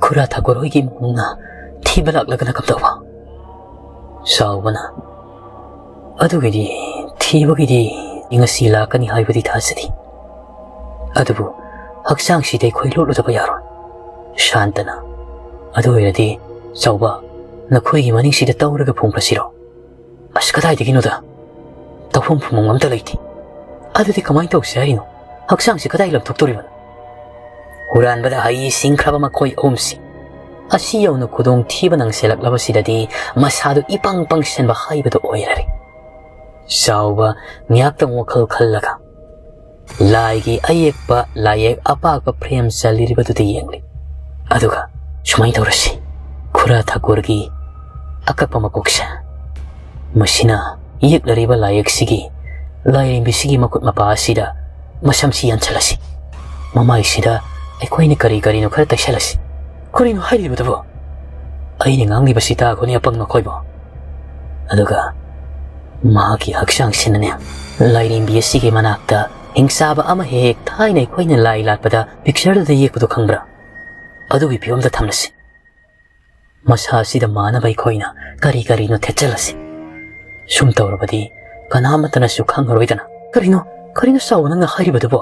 ꯈꯨꯔꯥ ꯊꯥꯀꯨꯔ ꯍꯣꯏꯒꯤ ꯏꯃꯨꯡꯅ ꯊꯤꯕ ꯂꯥꯛꯂꯒꯅ ꯀꯝꯗꯧꯕ?" ꯆꯥꯎꯕꯅ, "ꯑꯗꯨꯒꯤꯗꯤ, ꯊꯤꯕꯒꯤꯗꯤ ꯉꯁꯤ ꯂꯥꯛꯀꯅꯤ ꯍꯥꯏꯕꯗꯤ ꯊꯥꯖꯗꯦ꯫ ꯑꯗꯨꯕꯨ ꯍꯛꯆꯥꯡꯁꯤꯗꯤ ꯑꯩꯈꯣꯏ ꯂꯣꯠꯂꯨꯗꯕ ꯌꯥꯔꯣꯏ꯫" ꯁꯥꯟꯇꯅ, "ꯑꯗꯨ ꯑꯣꯏꯔꯗꯤ ꯆꯥꯎꯕ, ꯅꯈꯣꯏꯒꯤ ꯃꯅꯤꯡꯁꯤꯗ ꯇꯧꯔꯒ ꯐꯨꯝꯈ꯭ꯔꯁꯤꯔꯣ?" "ꯑꯁ, ꯀꯗꯥꯏꯗꯒꯤꯅꯣꯗ? ꯇꯧꯐꯝ ꯐꯨꯝꯐꯝ ꯑꯝꯇ ꯂꯩꯇꯦ꯫ ꯑꯗꯨꯗꯤ ꯀꯃꯥꯏꯅ ꯇꯧꯁꯦ ꯍꯥꯏꯔꯤꯅꯣ? ꯍꯛꯆꯥꯡꯁꯤ ꯀꯗꯥꯏ ꯂꯪꯊꯣꯛꯇꯣꯔꯤꯕꯅꯣ?" ꯍꯨꯔꯥꯟꯕꯗ ꯍꯩ ꯁꯤꯡꯈ꯭ꯔꯕ ꯃꯈꯣꯏ ꯑꯍꯨꯝꯁꯤ ꯑꯁꯤ ꯌꯧꯅ ꯈꯨꯗꯣꯡ ꯊꯤꯕ ꯅꯪꯁꯤꯜꯂꯛꯂꯕꯁꯤꯗꯗꯤ ꯃꯁꯥꯗꯨ ꯏꯄꯪ ꯄꯪꯁꯟꯕ ꯍꯥꯏꯕꯗꯨ ꯑꯣꯏꯔꯔꯦ꯫ ꯆꯥꯎꯕ ꯉꯥꯏꯍꯥꯛꯇꯪ ꯋꯥꯈꯜ ꯈꯜꯂꯒ ꯂꯥꯏꯒꯤ ꯑꯌꯦꯛꯄ ꯂꯥꯏꯌꯦꯛ ꯑꯄꯥꯛꯄ ꯐ꯭ꯔꯦꯝ ꯆꯜꯂꯤꯔꯤꯕꯗꯨꯗ ꯌꯦꯡꯂꯤ꯫ ꯑꯗꯨꯒ, "ꯁꯨꯃꯥꯏꯅ ꯇꯧꯔꯁꯤ, ꯈꯨꯔꯥ ꯊꯥꯀꯨꯔꯒꯤ ꯑꯀꯛꯄ ꯃꯀꯣꯛꯁꯦ, ꯃꯁꯤꯅ ꯌꯦꯛꯂꯔꯤꯕ ꯂꯥꯏꯌꯦꯛꯁꯤꯒꯤ, ꯂꯥꯏꯔꯦꯝꯕꯤꯁꯤꯒꯤ ꯃꯈꯨꯠ ꯃꯄꯥ ꯑꯁꯤꯗ ꯃꯁꯝꯁꯤ ꯌꯥꯟꯁꯤꯜꯂꯁꯤ꯫ ꯃꯃꯥꯏꯁꯤꯗ ꯑꯩꯈꯣꯏꯅ ꯀꯔꯤ ꯀꯔꯤꯅꯣ ꯈꯔ ꯇꯩꯁꯜꯂꯁꯤ꯫" "ꯀꯔꯤꯅꯣ ꯍꯥꯏꯔꯤꯕꯗꯨꯕꯣ? ꯑꯩꯅ ꯉꯥꯡꯂꯤꯕꯁꯤ ꯇꯥꯈꯣꯅꯦ, ꯑꯄꯪ ꯃꯈꯣꯏꯕꯣ꯫ ꯑꯗꯨꯒ ꯃꯍꯥꯛꯀꯤ ꯍꯛꯆꯥꯡꯁꯤꯅꯅꯦ, ꯂꯥꯏꯔꯦꯝꯕꯤ ꯑꯁꯤꯒꯤ ꯃꯅꯥꯛꯇ ꯍꯤꯡꯆꯥꯕ ꯑꯃ ꯍꯦꯛ ꯍꯦꯛ ꯊꯥꯏꯅ ꯑꯩꯈꯣꯏꯅ ꯂꯥꯏ ꯂꯥꯠꯄꯗ ꯄꯤꯛꯆꯔꯗꯨꯗ ꯌꯦꯛꯄꯗꯣ ꯈꯪꯕ꯭ꯔꯥ? ꯑꯗꯨꯒꯤ ꯐꯤꯕꯝꯗ ꯊꯝꯂꯁꯤ꯫ ꯃꯁꯥ ꯑꯁꯤꯗ ꯃꯥꯟꯅꯕ ꯑꯩꯈꯣꯏꯅ ꯀꯔꯤ ꯀꯔꯤꯅꯣ ꯊꯦꯠꯆꯜꯂꯁꯤ꯫ ꯁꯨꯝ ꯇꯧꯔꯕꯗꯤ ꯀꯅꯥꯃꯠꯇꯅꯁꯨ ꯈꯪꯉꯔꯣꯏꯗꯅ꯫" "ꯀꯔꯤꯅꯣ, ꯀꯔꯤꯅꯣ ꯆꯥꯎꯕ ꯅꯪꯅ ꯍꯥꯏꯔꯤꯕꯗꯨꯕꯣ?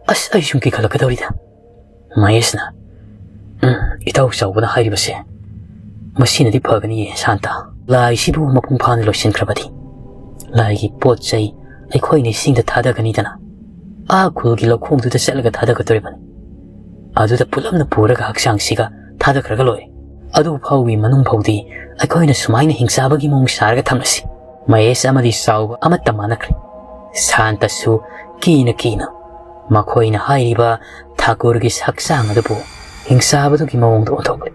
ꯑꯁ, ꯑꯩ ꯁꯨꯝ ꯀꯤꯈꯠꯂꯛꯀꯗꯧꯔꯤꯗ꯫" ꯃꯍꯦꯁꯅ, "ꯎꯝ, ꯏꯇꯥꯎ ꯆꯥꯎꯕꯅ ꯍꯥꯏꯔꯤꯕꯁꯦ ꯃꯁꯤꯅꯗꯤ ꯐꯒꯅꯤꯌꯦ ꯁꯥꯟꯇ꯫ ꯂꯥꯏꯁꯤꯕꯨ ꯃꯄꯨꯡ ꯐꯥꯅ ꯂꯣꯏꯁꯤꯟꯈ꯭ꯔꯕꯗꯤ ꯂꯥꯏꯒꯤ ꯄꯣꯠ ꯆꯩ ꯑꯩꯈꯣꯏꯅ ꯏꯁꯤꯡꯗ ꯊꯥꯗꯒꯅꯤꯗꯅ꯫ ꯑꯥ ꯈꯨꯜꯒꯤ ꯂꯧꯈꯣꯡꯗꯨꯗ ꯆꯠꯂꯒ ꯊꯥꯗꯒꯗꯧꯔꯤꯕꯅꯤ꯫ ꯑꯗꯨꯗ ꯄꯨꯂꯞꯅ ꯄꯨꯔꯒ ꯍꯛꯆꯥꯡꯁꯤꯒ ꯊꯥꯗꯈ꯭ꯔꯒ ꯂꯣꯏꯔꯦ꯫ ꯑꯗꯨ ꯐꯥꯎꯒꯤ ꯃꯅꯨꯡ ꯐꯥꯎꯗꯤ ꯑꯩꯈꯣꯏꯅ ꯁꯨꯃꯥꯏꯅ ꯍꯤꯡꯆꯥꯕꯒꯤ ꯃꯑꯣꯡ ꯁꯥꯔꯒ ꯊꯝꯂꯁꯤ꯫ ꯃꯍꯦꯁ ꯑꯃꯗꯤ ꯆꯥꯎꯕ ꯑꯃꯠꯇ ꯃꯥꯟꯅꯈ꯭ꯔꯦ꯫ ꯁꯥꯟꯇꯁꯨ ꯀꯤꯅ ꯀꯤꯅ ꯃꯈꯣꯏꯅ ꯍꯥꯏꯔꯤꯕ ꯊꯥꯀꯨꯔꯒꯤ ꯍꯛꯆꯥꯡ ꯑꯗꯨꯕꯨ ꯍꯤꯡꯆꯥꯕꯗꯨꯒꯤ ꯃꯑꯣꯡꯗ ꯑꯣꯟꯊꯣꯛꯂꯦ꯫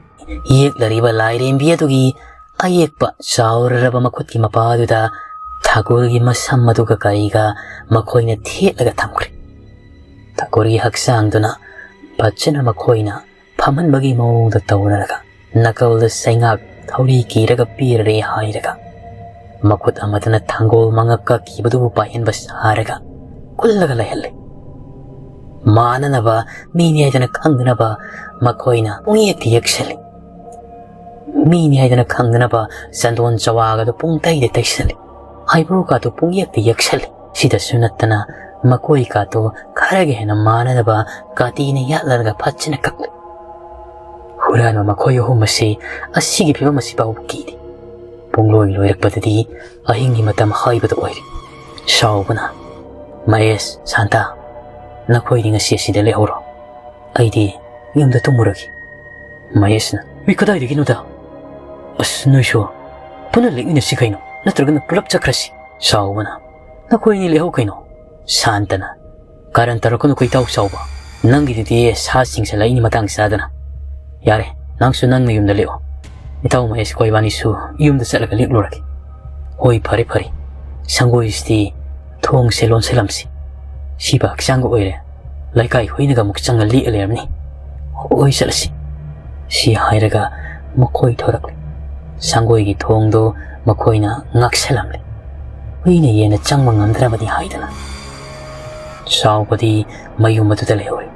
ꯌꯦꯛꯂꯔꯤꯕ ꯂꯥꯏꯔꯦꯝꯕꯤ ꯑꯗꯨꯒꯤ ꯑꯌꯦꯛꯄ ꯆꯥꯎꯔꯔꯕ ꯃꯈꯨꯠꯀꯤ ꯃꯄꯥ ꯑꯗꯨꯗ ꯊꯥꯀꯨꯔꯒꯤ ꯃꯁꯝ ꯑꯗꯨꯒ ꯀꯔꯤꯒ ꯃꯈꯣꯏꯅ ꯊꯦꯠꯂꯒ ꯊꯝꯈ꯭ꯔꯦ꯫ ꯊꯥꯀꯨꯔꯒꯤ ꯍꯛꯆꯥꯡꯗꯨꯅ ꯐꯖꯅ ꯃꯈꯣꯏꯅ ꯐꯝꯍꯟꯕꯒꯤ ꯃꯑꯣꯡꯗ ꯇꯧꯔꯒ ꯅꯥꯀꯜꯗ ꯆꯩꯉꯥꯛ ꯊꯧꯔꯤ ꯀꯤꯔꯒ ꯄꯤꯔꯔꯦ ꯍꯥꯏꯔꯒ ꯃꯈꯨꯠ ꯑꯃꯗꯅ ꯊꯥꯡꯒꯣꯜ ꯃꯉꯛ ꯀꯛꯈꯤꯕꯗꯨꯕꯨ ꯄꯥꯏꯍꯟꯕ ꯁꯥꯔꯒ ꯀꯨꯜꯂꯒ ꯂꯩꯍꯜꯂꯦ꯫ ꯃꯥꯟꯅꯅꯕ ꯃꯤꯅꯤ ꯍꯥꯏꯗꯅ ꯈꯪꯗꯅꯕ ꯃꯈꯣꯏꯅ ꯄꯨꯡꯌꯦꯛꯇ ꯌꯦꯛꯁꯜꯂꯤ꯫ ꯃꯤꯅꯤ ꯍꯥꯏꯗꯅ ꯈꯪꯗꯅꯕ ꯆꯟꯗꯣꯟ ꯆꯋꯥꯒꯗꯨ ꯄꯨꯡ ꯇꯩꯗ ꯇꯩꯁꯜꯂꯤ꯫ ꯑꯥꯏꯕ꯭ꯔꯣꯒꯗꯨ ꯄꯨꯡꯌꯦꯛꯇ ꯌꯦꯛꯁꯜꯂꯤ꯫ ꯁꯤꯗꯁꯨ ꯅꯠꯇꯅ ꯃꯈꯣꯏꯒꯗꯨ ꯈꯔꯒ ꯍꯦꯟꯅ ꯃꯥꯟꯅꯅꯕ ꯀꯥꯇꯤꯅ ꯌꯥꯠꯂꯔꯒ ꯐꯖꯅ ꯀꯛꯂꯤ꯫ ꯍꯨꯔꯥꯟꯕ ꯃꯈꯣꯏ ꯑꯍꯨꯝ ꯑꯁꯤ ꯑꯁꯤꯒꯤ ꯐꯤꯕꯝ ꯑꯁꯤ ꯐꯥꯎꯕ ꯀꯤꯗꯦ꯫ ꯄꯨꯡꯂꯣꯏ ꯂꯣꯏꯔꯛꯄꯗꯗꯤ ꯑꯍꯤꯡꯒꯤ ꯃꯇꯝ ꯍꯥꯏꯕꯗꯨ ꯑꯣꯏꯔꯦ꯫ ꯁꯥꯎꯕꯅ, "ꯃꯍꯦꯁ, ꯁꯥꯟꯇ, ꯅꯈꯣꯏꯗꯤ ꯉꯁꯤ ꯑꯁꯤꯗ ꯂꯩꯍꯧꯔꯣ꯫ ꯑꯩꯗꯤ ꯌꯨꯝꯗ ꯇꯨꯝꯃꯨꯔꯒꯦ꯫" ꯃꯍꯦꯁꯅ, "ꯃꯤ ꯀꯗꯥꯏꯗꯒꯤꯅꯣꯗ? ꯑꯁ, ꯅꯣꯏꯁꯨ ꯄꯨꯟꯅ ꯂꯦꯛꯃꯤꯟꯅꯁꯤ ꯀꯩꯅꯣ, ꯅꯠꯇ꯭ꯔꯒꯅ ꯄꯨꯂꯞ ꯆꯠꯈ꯭ꯔꯁꯤ꯫" ꯁꯥꯎꯕꯅ, "ꯅꯈꯣꯏ ꯑꯅꯤ ꯂꯦꯛꯍꯧ ꯀꯩꯅꯣ꯫" ꯁꯥꯟꯇꯅ, "ꯀꯥꯔꯟ ꯇꯧꯔꯛꯀꯅꯨꯀꯣ ꯏꯇꯥꯎ ꯆꯥꯎꯕ, ꯅꯪꯒꯤꯗꯨꯗꯤ ꯁꯥ ꯆꯤꯡꯁꯤꯜꯂꯛꯏꯅꯤ ꯃꯇꯥꯡ ꯆꯥꯗꯅ꯫ ꯌꯥꯔꯦ, ꯅꯪꯁꯨ ꯅꯪꯅ ꯌꯨꯝꯗ ꯂꯦꯛꯑꯣ꯫ ꯏꯇꯥꯎ ꯃꯍꯦꯁ, ꯑꯩꯈꯣꯏ ꯏꯕꯥꯅꯤꯁꯨ ꯌꯨꯝꯗ ꯆꯠꯂꯒ ꯂꯦꯛꯂꯨꯔꯒꯦ꯫" "ꯍꯣꯏ, ꯐꯔꯦ ꯐꯔꯦ, ꯁꯪꯒꯣꯏꯁꯤꯗꯤ ꯊꯣꯡꯁꯦ ꯂꯣꯟꯁꯤꯜꯂꯝꯁꯤ꯫ ꯁꯤꯕ ꯍꯛꯆꯥꯡꯒ ꯑꯣꯏꯔꯦ, ꯂꯩꯀꯥꯏ ꯍꯨꯏꯅꯒ ꯑꯃꯨꯛ ꯆꯪꯉ ꯂꯦꯛꯑ ꯂꯩꯔꯝꯅꯤ꯫ ꯍꯣꯏ, ꯆꯠꯂꯁꯤ꯫" ꯁꯤ ꯍꯥꯏꯔꯒ ꯃꯈꯣꯏ ꯊꯣꯔꯛꯂꯦ꯫ ꯁꯪꯒꯣꯏꯒꯤ ꯊꯣꯡꯗꯣ ꯃꯈꯣꯏꯅ ꯉꯥꯛꯁꯜꯂꯝꯂꯦ꯫ ꯍꯨꯏꯅ ꯌꯦꯟꯅ ꯆꯪꯕ ꯉꯝꯗ꯭ꯔꯕꯗꯤ ꯍꯥꯏꯗꯅ꯫ ꯆꯥꯎꯕꯗꯤ ꯃꯌꯨꯝ ꯑꯗꯨꯗ ꯂꯩꯍꯧꯔꯦ꯫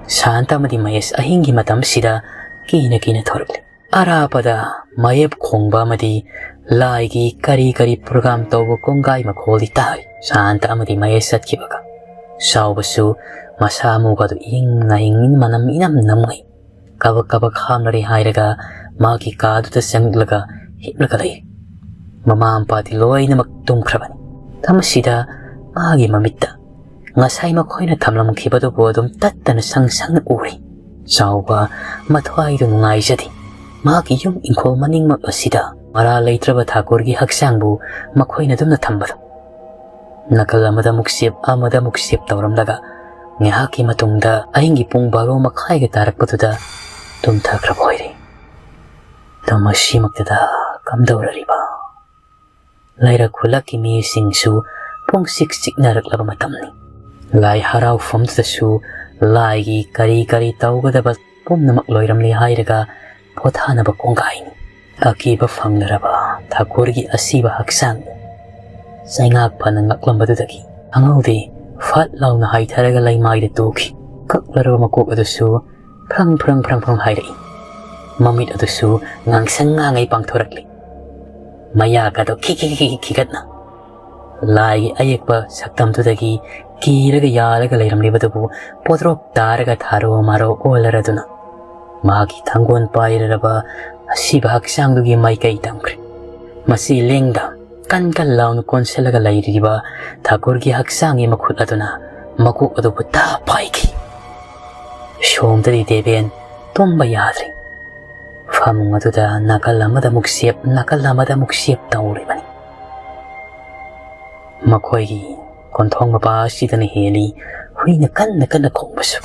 ꯁꯥꯟꯇ ꯑꯃꯗꯤ ꯃꯍꯦꯁ ꯑꯍꯤꯡꯒꯤ ꯃꯇꯝꯁꯤꯗ ꯀꯤꯅ ꯀꯤꯅ ꯊꯣꯔꯛꯂꯦ꯫ ꯑꯔꯥꯞꯄꯗ ꯃꯌꯦꯞ ꯈꯣꯡꯕ ꯑꯃꯗꯤ ꯂꯥꯏꯒꯤ ꯀꯔꯤ ꯀꯔꯤ program ꯇꯧꯕ ꯀꯣꯡꯒꯥꯏ ꯃꯈꯣꯜꯗꯤ ꯇꯥꯔꯤ꯫ ꯁꯥꯟꯇ ꯑꯃꯗꯤ ꯃꯍꯦꯁ ꯆꯠꯈꯤꯕꯒ ꯆꯥꯎꯕꯁꯨ ꯃꯁꯥ ꯃꯎꯒꯗꯨ ꯏꯪ ꯉꯥꯏ ꯃꯅꯝ ꯏꯅꯝ ꯅꯝꯉꯩ ꯀꯕꯛ ꯀꯕꯛ ꯍꯥꯝꯂꯔꯦ ꯍꯥꯏꯔꯒ ꯃꯥꯒꯤ ꯀꯥꯗꯨꯗ ꯆꯪꯂꯒ ꯍꯤꯞꯂꯒ ꯂꯩ꯫ ꯃꯃꯥ ꯃꯄꯥꯗꯤ ꯂꯣꯏꯅꯃꯛ ꯇꯨꯝꯈ꯭ꯔꯕꯅꯤ꯫ ꯃꯇꯝ ꯑꯁꯤꯗ ꯃꯥꯒꯤ ꯃꯃꯤꯠꯇ ꯉꯁꯥꯏ ꯃꯈꯣꯏꯅ ꯊꯝꯂꯝꯈꯤꯕꯗꯨꯕꯨ ꯑꯗꯨꯝ ꯇꯠꯇꯅ ꯁꯪ ꯁꯪꯅ ꯎꯔꯤ꯫ ꯆꯥꯎꯕ ꯃꯊ꯭ꯋꯥꯏꯗꯨ ꯅꯨꯡꯉꯥꯏꯖꯗꯦ꯫ ꯃꯍꯥꯛꯀꯤ ꯌꯨꯝ ꯏꯪꯈꯣꯜ ꯃꯅꯤꯡꯃꯛ ꯑꯁꯤꯗ ꯃꯔꯥ ꯂꯩꯇ꯭ꯔꯕ ꯊꯥꯀꯨꯔꯒꯤ ꯍꯛꯆꯥꯡꯕꯨ ꯃꯈꯣꯏꯅ ꯑꯗꯨꯝꯅ ꯊꯝꯕꯗꯣ꯫ ꯅꯥꯀꯜ ꯑꯃꯗ ꯑꯃꯨꯛ ꯁꯦꯞ, ꯑꯃꯗ ꯑꯃꯨꯛ ꯁꯦꯞ ꯇꯧꯔꯝꯂꯒ ꯉꯥꯏꯍꯥꯛꯀꯤ ꯃꯇꯨꯡꯗ ꯑꯍꯤꯡꯒꯤ ꯄꯨꯡ ꯕꯥꯔꯣ ꯃꯈꯥꯏꯒ ꯇꯥꯔꯛꯄꯗꯨꯗ ꯇꯨꯝꯊꯈ꯭ꯔꯕ ꯑꯣꯏꯔꯦ꯫ ꯑꯗꯣ ꯃꯁꯤꯃꯛꯇꯗ ꯀꯝꯗꯧꯔꯔꯤꯕ? ꯂꯩꯔꯛ ꯈꯨꯜꯂꯛꯀꯤ ꯃꯤꯁꯤꯡꯁꯨ ꯄꯨꯡꯆꯤꯛ ꯆꯤꯛꯅꯔꯛꯂꯕ ꯃꯇꯝꯅꯤ꯫ ꯂꯥꯏ ꯍꯔꯥꯎꯐꯝꯗꯨꯗꯁꯨ ꯂꯥꯏꯒꯤ ꯀꯔꯤ ꯀꯔꯤ ꯇꯧꯒꯗꯕ ꯄꯨꯝꯅꯃꯛ ꯂꯣꯏꯔꯝꯂꯦ ꯍꯥꯏꯔꯒ ꯄꯣꯊꯥꯅꯕ ꯀꯣꯡꯒꯥꯏꯅꯤ꯫ ꯑꯀꯤꯕ ꯐꯪꯂꯔꯕ ꯊꯥꯀꯨꯔꯒꯤ ꯑꯁꯤꯕ ꯍꯛꯆꯥꯡ ꯆꯩꯉꯥꯛ ꯐꯅ ꯉꯛꯂꯝꯕꯗꯨꯗꯒꯤ ꯈꯪꯍꯧꯗꯦ, ꯐꯠ ꯂꯥꯎꯅ ꯍꯥꯏꯊꯔꯒ ꯂꯩꯃꯥꯏꯗ ꯇꯨꯈꯤ꯫ ꯀꯛꯂꯔꯕ ꯃꯀꯣꯛ ꯑꯗꯨꯁꯨ ꯐ꯭ꯔꯪ ꯐ꯭ꯔꯪ ꯐ꯭ꯔꯪ ꯐ꯭ꯔꯪ ꯍꯥꯏꯔꯛꯏ꯫ ꯃꯃꯤꯠ ꯑꯗꯨꯁꯨ ꯉꯥꯡꯁꯪ ꯉꯥꯡꯉꯩ ꯄꯥꯡꯊꯣꯔꯛꯂꯤ꯫ ꯃꯌꯥꯒꯗꯣ ꯈꯤꯛ ꯈꯤꯛ ꯈꯤꯛ ꯈꯤꯒꯠꯅ ꯂꯥꯏꯒꯤ ꯑꯌꯦꯛꯄ ꯁꯛꯇꯝꯗꯨꯗꯒꯤ ꯀꯤꯔꯒ ꯌꯥꯜꯂꯒ ꯂꯩꯔꯝꯂꯤꯕꯗꯨꯕꯨ ꯄꯣꯗ꯭ꯔꯣꯛ ꯇꯥꯔꯒ ꯊꯥꯔꯣ ꯃꯥꯔꯣ ꯑꯣꯜꯂꯔꯗꯨꯅ ꯃꯍꯥꯛꯀꯤ ꯊꯥꯡꯒꯣꯜ ꯄꯥꯏꯔꯔꯕ ꯑꯁꯤꯕ ꯍꯛꯆꯥꯡꯗꯨꯒꯤ ꯃꯥꯏꯀꯩ ꯇꯝꯈ꯭ꯔꯦ꯫ ꯃꯁꯤ ꯂꯦꯡꯗ ꯀꯟ ꯀꯟ ꯂꯥꯎꯅ ꯀꯣꯟꯁꯤꯜꯂꯒ ꯂꯩꯔꯤꯕ ꯊꯥꯀꯨꯔꯒꯤ ꯍꯛꯆꯥꯡꯒꯤ ꯃꯈꯨꯠ ꯑꯗꯨꯅ ꯃꯀꯣꯛ ꯑꯗꯨꯕꯨ ꯇꯥ ꯄꯥꯏꯈꯤ꯫ ꯁꯣꯝꯗꯗꯤ ꯗꯦꯕꯦꯟ ꯇꯨꯝꯕ ꯌꯥꯗ꯭ꯔꯦ꯫ ꯐꯃꯨꯡ ꯑꯗꯨꯗ ꯅꯥꯀꯜ ꯑꯃꯗ ꯑꯃꯨꯛ ꯁꯦꯞ, ꯅꯥꯀꯜ ꯑꯃꯗ ꯑꯃꯨꯛ ꯁꯦꯞ ꯇꯧꯔꯤꯕꯅꯤ꯫ ꯃꯈꯣꯏꯒꯤ ꯀꯣꯟꯊꯣꯡ ꯃꯄꯥ ꯑꯁꯤꯗꯅ ꯍꯦꯜꯂꯤ ꯍꯨꯏꯅ ꯀꯟꯅ ꯀꯟꯅ ꯈꯣꯡꯕꯁꯨ꯫